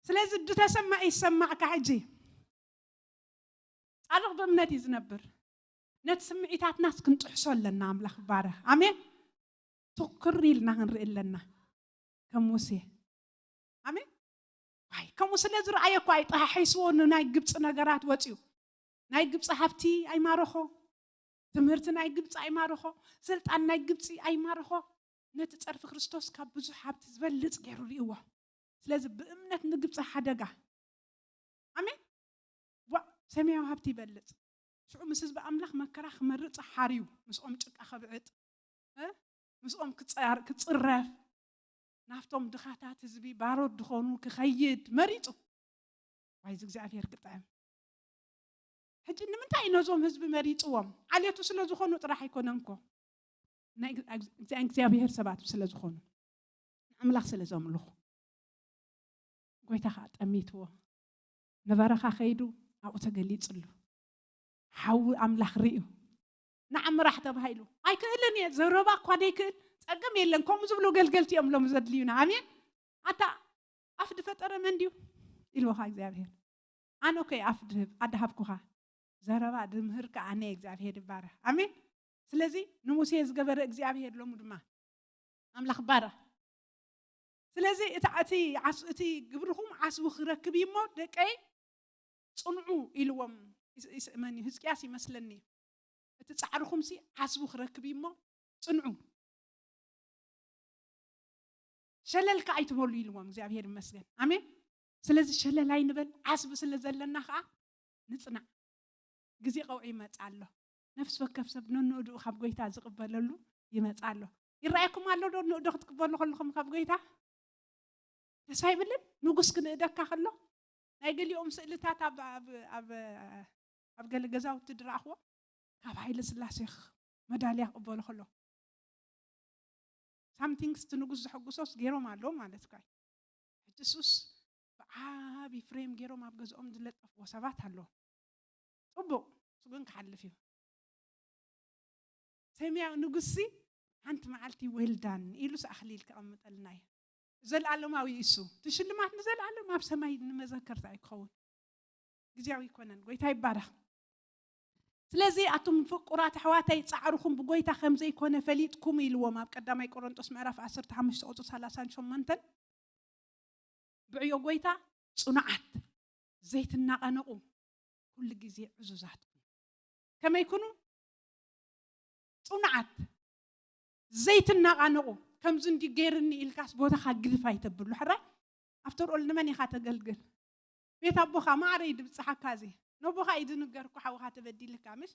ስለዚ ድተሰማዕ ይሰማዕካ። ሕጂ ጻድቕ ብእምነት እዩ ዝነብር። ነቲ ስምዒታትናስ ክንጥሕሶ ኣለና። ኣምላኽ ይባረኽ። ኣሜን። ትኩር ኢልና ክንርኢ ኣለና፣ ከም ሙሴ። ኣሜን። ዋይ፣ ከምኡ ስለ ዝረኣየ እኮ ኣይጠሓሒስዎ፣ ንናይ ግብፂ ነገራት ወፂኡ። ናይ ግብፂ ሃብቲ ኣይማረኾ፣ ትምህርቲ ናይ ግብፂ ኣይማረኾ፣ ስልጣን ናይ ግብፂ ኣይማረኾ። ነቲ ፀርፊ ክርስቶስ ካብ ብዙሕ ሃብቲ ዝበልፅ ገይሩ ርእይዎ። ስለዚ ብእምነት ንግብፂ ሓደጋ። ኣሜን። ዋ፣ ሰማያዊ ሃብቲ ይበልፅ። ሽዑ ምስ ህዝቢ ኣምላኽ መከራ ክመርፅ ሓርዩ፣ ምስኦም ጭቃ ከብዕጥ፣ እ? ምስኦም ክፃር-፣ ክፅረፍ፣ ናብቶም ድኻታት ህዝቢ ባሮት ድኾኑ ክኸይድ መሪፁ። ዋይ፣ እዚ እግዚኣብሔር ክጥዕም። ሕጂ ንምንታይ እዩ ነዞም ህዝቢ መሪፅዎም? ዓሌቱ ስለ ዝኾኑ ጥራሕ ኣይኮነን እኮ። ናይ እግ-፣ እግዚኣብሔር ሰባት ስለ ዝኾኑ፣ ንኣምላኽ ስለ ዘምልኹ። ጎይታ ኸዓ ጠሚትዎ። ንበረኻ ከይዱ ኣብኡ ተገሊፅሉ። ሓዊ ኣምላኽ ርእዩ። ንዓ ምራሕ ተባሂሉ። ኣይክእልን እየ፣ ዘረባ እኳ ደይክእል፣ ጸገም የለን። ከምኡ ዝብሉ ገልገልቲ እዮም ሎም ዘድልዩና። ኣሜን። ኣታ ኣፍ ድፈጠረ መን ድዩ? ኢልዎ ኸዓ እግዚኣብሔር። ኣነ እኮ እየ ኣፍ ድህብ፣ ኣዳሃብኩኻ። ዘረባ ድምህር ከኣ ኣነ እየ፣ እግዚኣብሔር ይባረኽ። ኣሜን። ስለዚ ንሙሴ ዝገበረ እግዚኣብሔር ሎሙ ድማ ኣምላኽ ይባረኽ። ስለዚ እቲ፣ እቲ ዓስ-፣ እቲ ግብርኹም ዓስቡ ክረክብ እዩ እሞ ደቀይ ጽንዑ ኢልዎም። ይስ-፣ ይስ-፣ መን እዩ? ህዝቅያስ ይመስለኒ። እቲ ጻዕርኹምሲ ዓስቡ ክረክብ እዩ እሞ ጽንዑ። ሸለል ከኣ ኣይትበሉ ኢልዎም። እግዚኣብሔር ይመስገን። ኣሜን። ስለዚ ሸለል ኣይንበል፣ ዓስቢ ስለ ዘለና ከኣ ንጽናዕ። ግዜ ቀውዒ ይመጽእ ኣሎ። ነፍሲ ወከፍ ሰብ ነንእድኡ ካብ ጎይታ ዝቕበለሉ ይመጽእ ኣሎ። ይረኣየኩም ኣሎ ዶ? ንእዶ ክትቅበሉ ከለኹም ካብ ጎይታ ደስ ኣይብልን? ንጉስ ክንእደካ ከሎ ናይ ገሊኦም ስእልታት ኣብ፣ ኣብ፣ ኣብ፣ ኣብ ገለ ገዛውቲ ድረኣኽዎ፣ ካብ ሃይለ ስላሴ መዳልያ ክቕበሉ ከሎ፣ ሳምቲንግስ እቲ ንጉስ ዘሐጉሶስ ገይሮም ኣለዉ ማለት እኳ እዩ። ሕጂ እሱስ ብዓቢ ፍሬም ገይሮም ኣብ ገዝኦም ዝለጠፍዎ ሰባት ኣለዉ። ጽቡቕ፣ እሱ ግን ክሓልፍ እዩ። ሰማያዊ ንጉስሲ ሓንቲ መዓልቲ ዌልዳን ኢሉስ ኣኽሊል ከቐምጠልና እዩ። ዘለኣለማዊ እዩ እሱ። እቲ ሽልማት ንዘለኣለም ኣብ ሰማይ ንመዘከርታ እዩ ክኸውን። ግዜያዊ ኣይኮነን። ጎይታ ይባረኽ። ስለዚ ኣቱም ፍቁራት ኣሕዋተይ፣ ጻዕርኹም ብጎይታ ከም ዘይኮነ ፈሊጥኩም ኢልዎም ኣብ ቀዳማይ ቆሮንጦስ ምዕራፍ ዓሰርተ ሓሙሽተ ቁጽሪ ሰላሳን ሸሞንተን። ብዕዮ ጎይታ ጽኑዓት፣ ዘይትናቐነቑ፣ ኩሉ ግዜ ዕዙዛት ኩኑ። ከመይ ኩኑ? ጽኑዓት፣ ዘይትናቓነቑ። ከምዚ እንዲ ገይርኒ ኢልካስ ቦታኻ ግድፍ ኣይተብሉ። ሕራይ፣ ኣፍተር ኦል ንመን ኢኻ ተገልግል? ቤት ኣቦኻ ማዕረ እዩ ድብጽሓካ። እዚ ነቦኻ እዩ ድንገር እኮ ሓውኻ ተበዲልካ፣ ምሽ?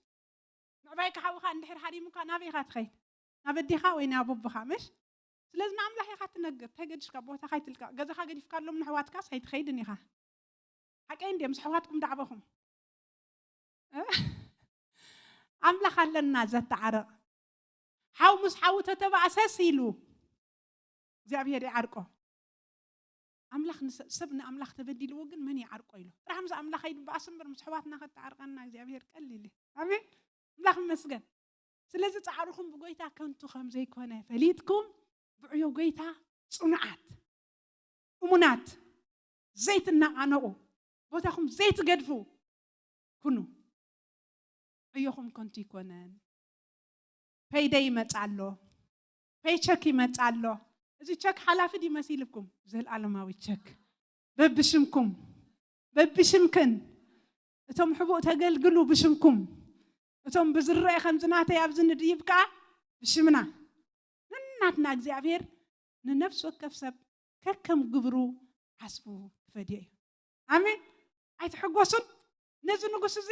ምዕባይካ ሓውኻ እንድሕር ሃሪሙካ ናበይ ኢኻ ትኸይድ? ናብ ኣዴኻ ወይ ናብ ኣቦኻ፣ ምሽ? ስለዚ ንኣምላኽ ኢኻ ትነግር። እንታይ ገዲሽካ ቦታኻ ኣይትልቀቕ። ገዛኻ ገዲፍካሎም ንኣሕዋትካስ ኣይትኸይድን ኢኻ። ሓቀይ እንድየ፣ ምስ ኣሕዋትኩም ዳዕበኹም። እ? ኣምላኽ ኣለና ዘተዓርቕ። ሓው ምስ ሓው ተተባእሰስ ኢሉ እግዚኣብሔር ይዓርቆ። ኣምላኽ ንሰ-፣ ሰብ ንኣምላኽ ተበዲልዎ ግን መን ይዓርቆ ኢሉ። ጥራሕ ምስ ኣምላኽ ኣይድበኣስ እምበር ምስ ኣሕዋትና ከተዓርቀና እግዚኣብሔር ቀሊል እዩ። ኣሜን። ኣምላኽ ይመስገን። ስለዚ ጻዕርኹም ብጎይታ ከንቱ ከም ዘይኮነ ፈሊጥኩም ብዕዮ ጎይታ ጽኑዓት፣ እሙናት፣ ዘይትናቓነቑ፣ ቦታኹም ዘይትገድፉ ኩኑ። ዕዮኹም ከንቱ ይኮነን። ፔይደይ ይመጽእ ኣሎ፣ ፔይቸክ ይመጽእ ኣሎ። እዚ ቸክ ሓላፊ ድዩ መሲልኩም? ዘልኣለማዊ ቸክ። በብሽምኩም፣ በብሽምክን፣ እቶም ሕቡእ ተገልግሉ ብሽምኩም፣ እቶም ብዝረአ ከምዚ ናተይ ኣብዚ ንድይብ ከኣ ብሽምና። ነናትና እግዚኣብሔር ንነፍሲ ወከፍ ሰብ ከከም ግብሩ ዓስቡ ክፈድዮ እዩ። ኣሜን። ኣይትሕጎሱን ነዚ ንጉስ እዚ?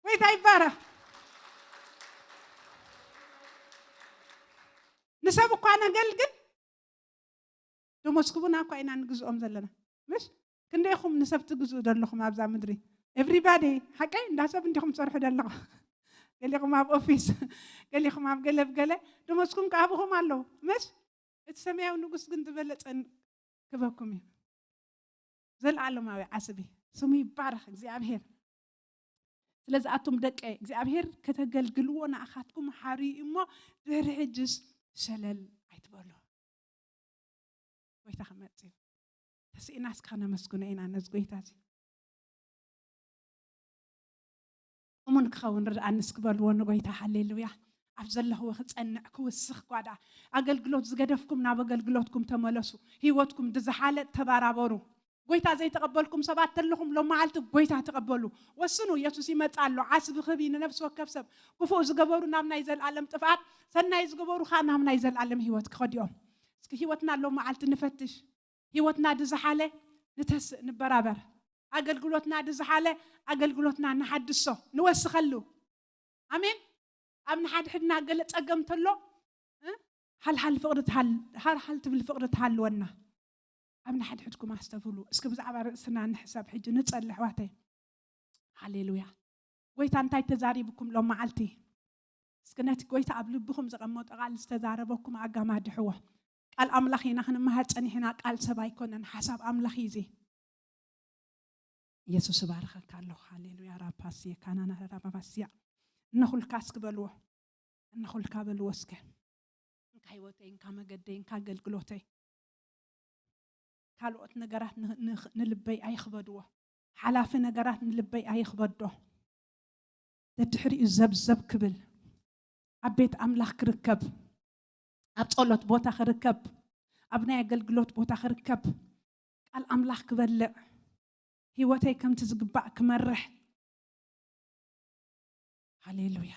ጎይታ ይባረኽ። ንሰብ እኳ ነገልግል፣ ደሞዝ ክቡና እኳ ኢና ንግዝኦም ዘለና። ምሽ? ክንደይኹም ንሰብ ትግዝኡ ዘለኹም ኣብዛ ምድሪ? ኤቭሪባዲ፣ ሓቀይ? እንዳ ሰብ እንዲኹም ትሰርሑ ዘለኹም። ገሊኹም ኣብ ኦፊስ፣ ገሊኹም ኣብ ገለ ብገለ፣ ደሞዝኩም ክኣብኹም ኣለዉ። ምሽ? እቲ ሰማያዊ ንጉስ ግን ዝበለጸ ክበኩም እዩ። ዘለኣለማዊ ዓስቢ። ስሙ ይባረኽ እግዚኣብሔር። ስለዚ ኣቱም ደቀ እግዚኣብሔር ከተገልግልዎ ንኣኻትኩም ሓርዩ እሞ ድሕሪ ሕጅስ ሸለል ኣይትበሉ። ጎይታ ክመጽእ እዩ። ተስኢና እስከ ከነመስግኖ ኢና ነዚ ጎይታ እዚ። እሙን ክኸውን ርድኣኒ እስኪ በልዎ ንጎይታ። ሃሌሉያ። ኣብ ዘለኽዎ ክጸንዕ ክውስኽ ጓዳ ኣገልግሎት ዝገደፍኩም ናብ ኣገልግሎትኩም ተመለሱ። ህይወትኩም ብዝሓለ ተባራበሩ። ጎይታ ዘይተቐበልኩም ሰባት ተለኹም ሎም መዓልቲ ጎይታ ተቐበሉ። ወስኑ። የሱስ ይመጽእ ኣሎ። ዓስቢ ክህብ እዩ ንነፍሲ ወከፍ ሰብ። ክፉእ ዝገበሩ ናብ ናይ ዘልኣለም ጥፍኣት፣ ሰናይ ዝገበሩ ኸኣ ናብ ናይ ዘልኣለም ህይወት ክኸዱ እዮም። እስኪ ህይወትና ሎም መዓልቲ ንፈትሽ። ህይወትና ድዝሓለ ንተስእ ንበራበር። ኣገልግሎትና ድዝሓለ ኣገልግሎትና ንሓድሶ ንወስኸሉ። ኣሜን። ኣብ ንሓድሕድና ገለ ጸገም ተሎ እ? ሓልሓል ፍቕሪ ትሃል- ሓልሓል ትብል ፍቕሪ ትሃልወና። ኣብ ንሓድሕድኩም ኣስተብህሉ እስኪ። ብዛዕባ ርእስና ንሕሰብ ሕጂ ንጸሊ ኣሕዋተይ። ሃሌሉያ። ጎይታ እንታይ ተዛሪብኩም ሎም መዓልቲ? እስኪ ነቲ ጎይታ ኣብ ልብኹም ዘቐመጦ ቃል ዝተዛረበኩም ኣጋማድሕዎ። ቃል ኣምላኽ ኢና ክንመሃር ጸኒሕና። ቃል ሰብ ኣይኮነን፣ ሓሳብ ኣምላኽ እዩ እዚ። የሱስ እባርኸካ ኣለኹ። ሃሌሉያ። ራፓስየ ካናና ራባባስያ። እነኹልካ እስኪ በልዎ። እነኹልካ በልዎ እስከ። እንካ ህይወተይ፣ እንካ መገደይ፣ እንካ ኣገልግሎተይ። ካልኦት ነገራት ን- ን- ንልበይ ኣይኽበድዎ። ሓላፊ ነገራት ንልበይ ኣይኽበዶ። ደድሕሪኡ ዘብዘብ ክብል፣ ኣብ ቤት ኣምላኽ ክርከብ፣ ኣብ ጸሎት ቦታ ክርከብ፣ ኣብ ናይ ኣገልግሎት ቦታ ክርከብ፣ ቃል ኣምላኽ ክበልዕ፣ ህይወተይ ከምቲ ዝግባእ ክመርሕ። ሃሌሉያ።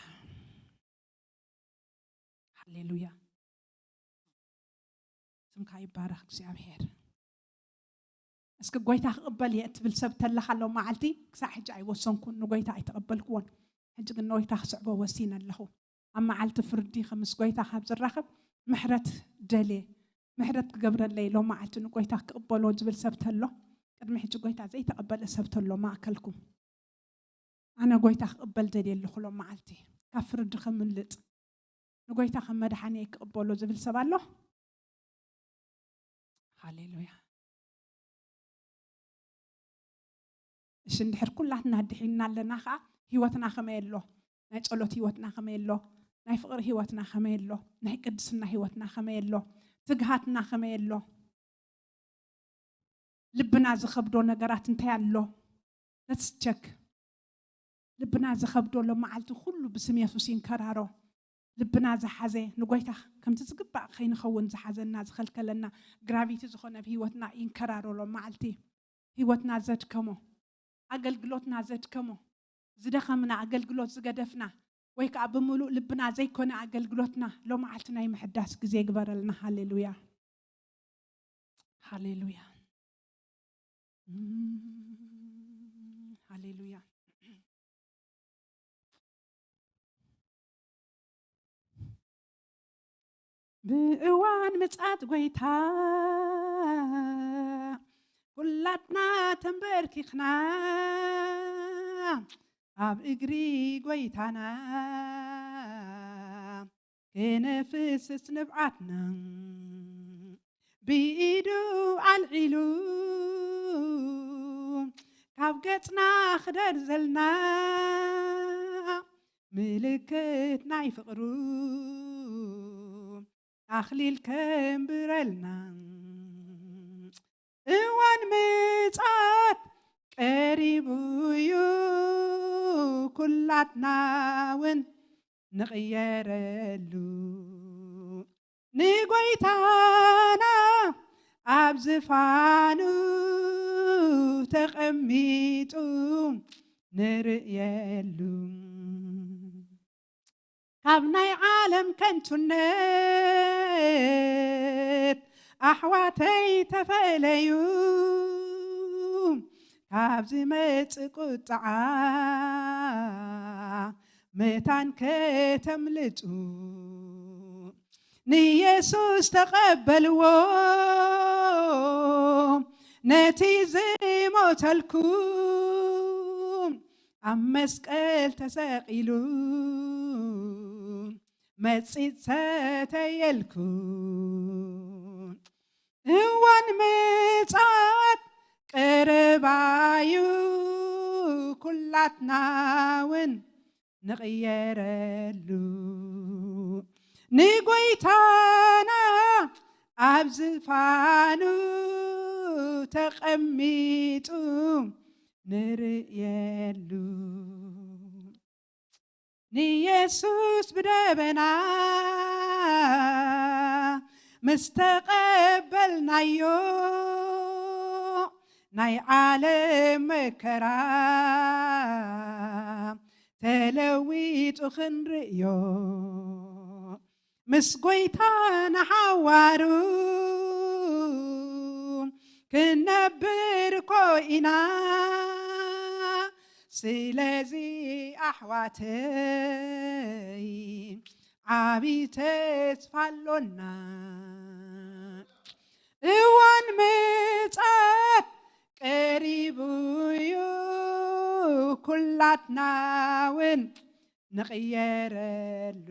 ሃሌሉያ። ስምካ ይባረኽ እግዚኣብሔር። እስኪ ጎይታ ክቕበል እየ እትብል ሰብ ተለኻ ሎም መዓልቲ፣ ክሳዕ ሕጂ ኣይወሰንኩን፣ ንጎይታ ኣይተቐበልክዎን። ሕጂ ግን ንጎይታ ክስዕቦ ወሲነ ኣለኹ። ኣብ መዓልቲ ፍርዲ ምስ ጎይታ ካብ ዝራኸብ ምሕረት ደልየ፣ ምሕረት ክገብረለይ ሎም መዓልቲ ንጎይታ ክቕበሎ ዝብል ሰብ ተሎ፣ ቅድሚ ሕጂ ጎይታ ዘይተቐበለ ሰብ ተሎ ማእከልኩም። ኣነ ጎይታ ክቕበል ደልየ ኣለኹ ሎም መዓልቲ፣ ካብ ፍርዲ ከምልጥ፣ ንጎይታ ከም መድሓኒ ክቕበሎ ዝብል ሰብ ኣሎ? ሃሌሉያ። እሺ፣ እንድሕር ኩላትና ድሒንና ኣለና ኸዓ፣ ህይወትና ከመይ ኣሎ? ናይ ጸሎት ህይወትና ከመይ ኣሎ? ናይ ፍቕሪ ህይወትና ከመይ ኣሎ? ናይ ቅድስና ህይወትና ከመይ ኣሎ? ትግሃትና ከመይ ኣሎ? ልብና ዝኸብዶ ነገራት እንታይ ኣሎ? Let's check። ልብና ዝኸብዶ ሎም መዓልቲ ኩሉ ብስም የሱስ ይንከራሮ። ልብና ዝሓዘ ንጎይታ ከምቲ ዝግባእ ከይንኸውን ዝሓዘና ዝኸልከለና ግራቪቲ ዝኾነ ኣብ ህይወትና ይንከራሮ ሎም መዓልቲ። ህይወትና ዘድከሞ፣ ኣገልግሎትና ዘድከሞ፣ ዝደኸምና፣ ኣገልግሎት ዝገደፍና ወይ ከዓ ብምሉእ ልብና ዘይኮነ ኣገልግሎትና ሎም መዓልቲ ናይ ምሕዳስ ግዜ ይግበረልና። ሃሌሉያ። ሃሌሉያ። እም፣ ሃሌሉያ። ብእዋን ምጽኣት ጎይታ ኩላትና ተንበርኪኽና ኣብ እግሪ ጎይታና ክነፍስስ ንብዓትና ብኢዱ ኣልዒሉ ካብ ገጽና ክደርዘልና ምልክት ናይ ፍቕሩ ኣኽሊል ከንብረልና። እዋን ምጽኣት ቀሪቡ እዩ፣ ኩላትና እውን ንቕየረሉ። ንጎይታና ኣብ ዝፋኑ ተቐሚጡ ንርእየሉ። ካብ ናይ ዓለም ከንቱነት ኣሕዋተይ ተፈለዩ፣ ካብ ዝመጽእ ቁጥዓ መታን ከተምልጡ ንየሱስ ተቐበልዎ። ነቲ ዝሞተልኩም ኣብ መስቀል ተሰቒሉ መጺእ ሰተየልኩም። እዋን ምጽኣት ቀረባዩ ኣትና እውን ንቕየረሉ፣ ንጎይታና ኣብ ዝፋኑ ተቐሚጡ ንርእየሉ። ንየሱስ ብደበና ምስ ተቐበልናዮ፣ ናይ ዓለም መከራ ተለዊጡ ክንርእዮ፣ ምስ ጎይታ ንሓዋሩ ክንነብር እኮ ኢና። ስለዚ ኣሕዋተይ ዓቢ ተስፋ ኣሎና። እዋን ምጽኣት ቀሪቡ እዩ፣ ኩላትና እውን ንቕየረሉ፣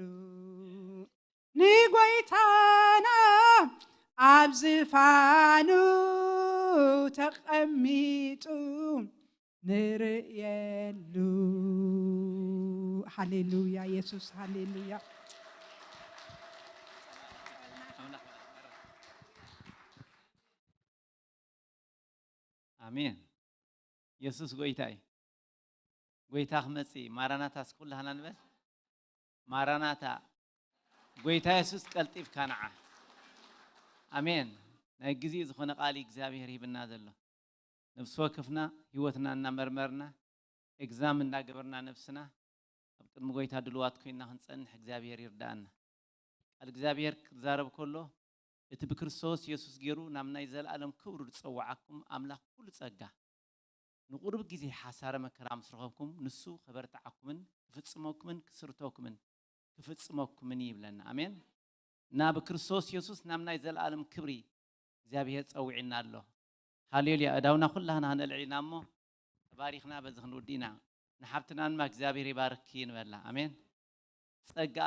ንጎይታና ኣብ ዝፋኑ ተቐሚጡ ንርእየሉ። ሃሌሉያ የሱስ፣ ሃሌሉያ። ኣሜን። የሱስ ጎይታ እዩ። ጎይታ ክመጽእ እዩ። ማራናታ እስኪ ኩላህና ንበል። ማራናታ፣ ጎይታ የሱስ ቀልጢፍካ ንዓ። ኣሜን። ናይ ግዜ ዝኾነ ቃል እዩ እግዚኣብሔር ሂብና ዘሎ። ነብሲ ወከፍና ህይወትና እናመርመርና፣ ኤግዛም እናገበርና ነብስና ኣብ ቅድሚ ጎይታ ድልዋት ኮይንና ክንጸንሕ እግዚኣብሔር ይርዳኣና። ቃል እግዚኣብሔር ክዛረብ ከሎ፣ እቲ ብክርስቶስ የሱስ ገይሩ ናብ ናይ ዘለኣለም ክብሩ ዝጸውዓኩም ኣምላኽ ኩሉ ጸጋ፣ ንቁሩብ ግዜ ሓሳረ መከራ ምስ ረኸብኩም፣ ንሱ ከበርትዓኩምን ክፍጽመኩምን ክስርተኩምን ክፍጽመኩምን እዩ ይብለና። ኣሜን። እና ብክርስቶስ የሱስ ናብ ናይ ዘለኣለም ክብሪ እግዚኣብሔር ጸዊዕና ኣሎ። ሃሌሉያ። እዳውና ኩላህና ነልዒልና እሞ ተባሪኽና በዚ ክንውዲ ኢና። ንሓብትና ድማ እግዚኣብሔር ይባርኪ ንበላ። ኣሜን። ጸጋ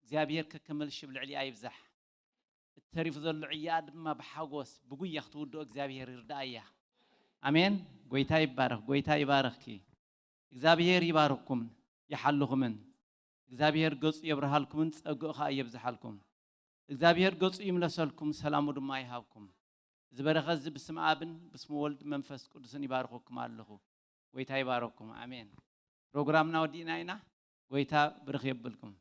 እግዚኣብሔር ከከመልሽብ ልዕሊኣ ይብዛሕ። እተሪፉ ዘሎ ዕያኣ ድማ ብሓጎስ ብጉያ ክትውድኦ እግዚኣብሔር ይርዳኣ እያ። ኣሜን። ጎይታ ይባረኽ፣ ጎይታ ይባረኽኪ። እግዚኣብሔር ይባርኽኩም ይሓልኹምን። እግዚኣብሔር ገጹ የብርሃልኩምን ጸግኡ ኸኣ የብዝሓልኩም። እግዚኣብሔር ገጹ ይምለሰልኩም፣ ሰላሙ ድማ ይሃብኩም። እዚ በረኸት እዚ ብስም ኣብን ብስም ወልድ መንፈስ ቅዱስን ይባርኸኩም ኣለኹ። ጎይታ ይባረኩም። ኣሜን። ፕሮግራምና ወዲእና ኢና። ጎይታ ብርኽ የብልኩም።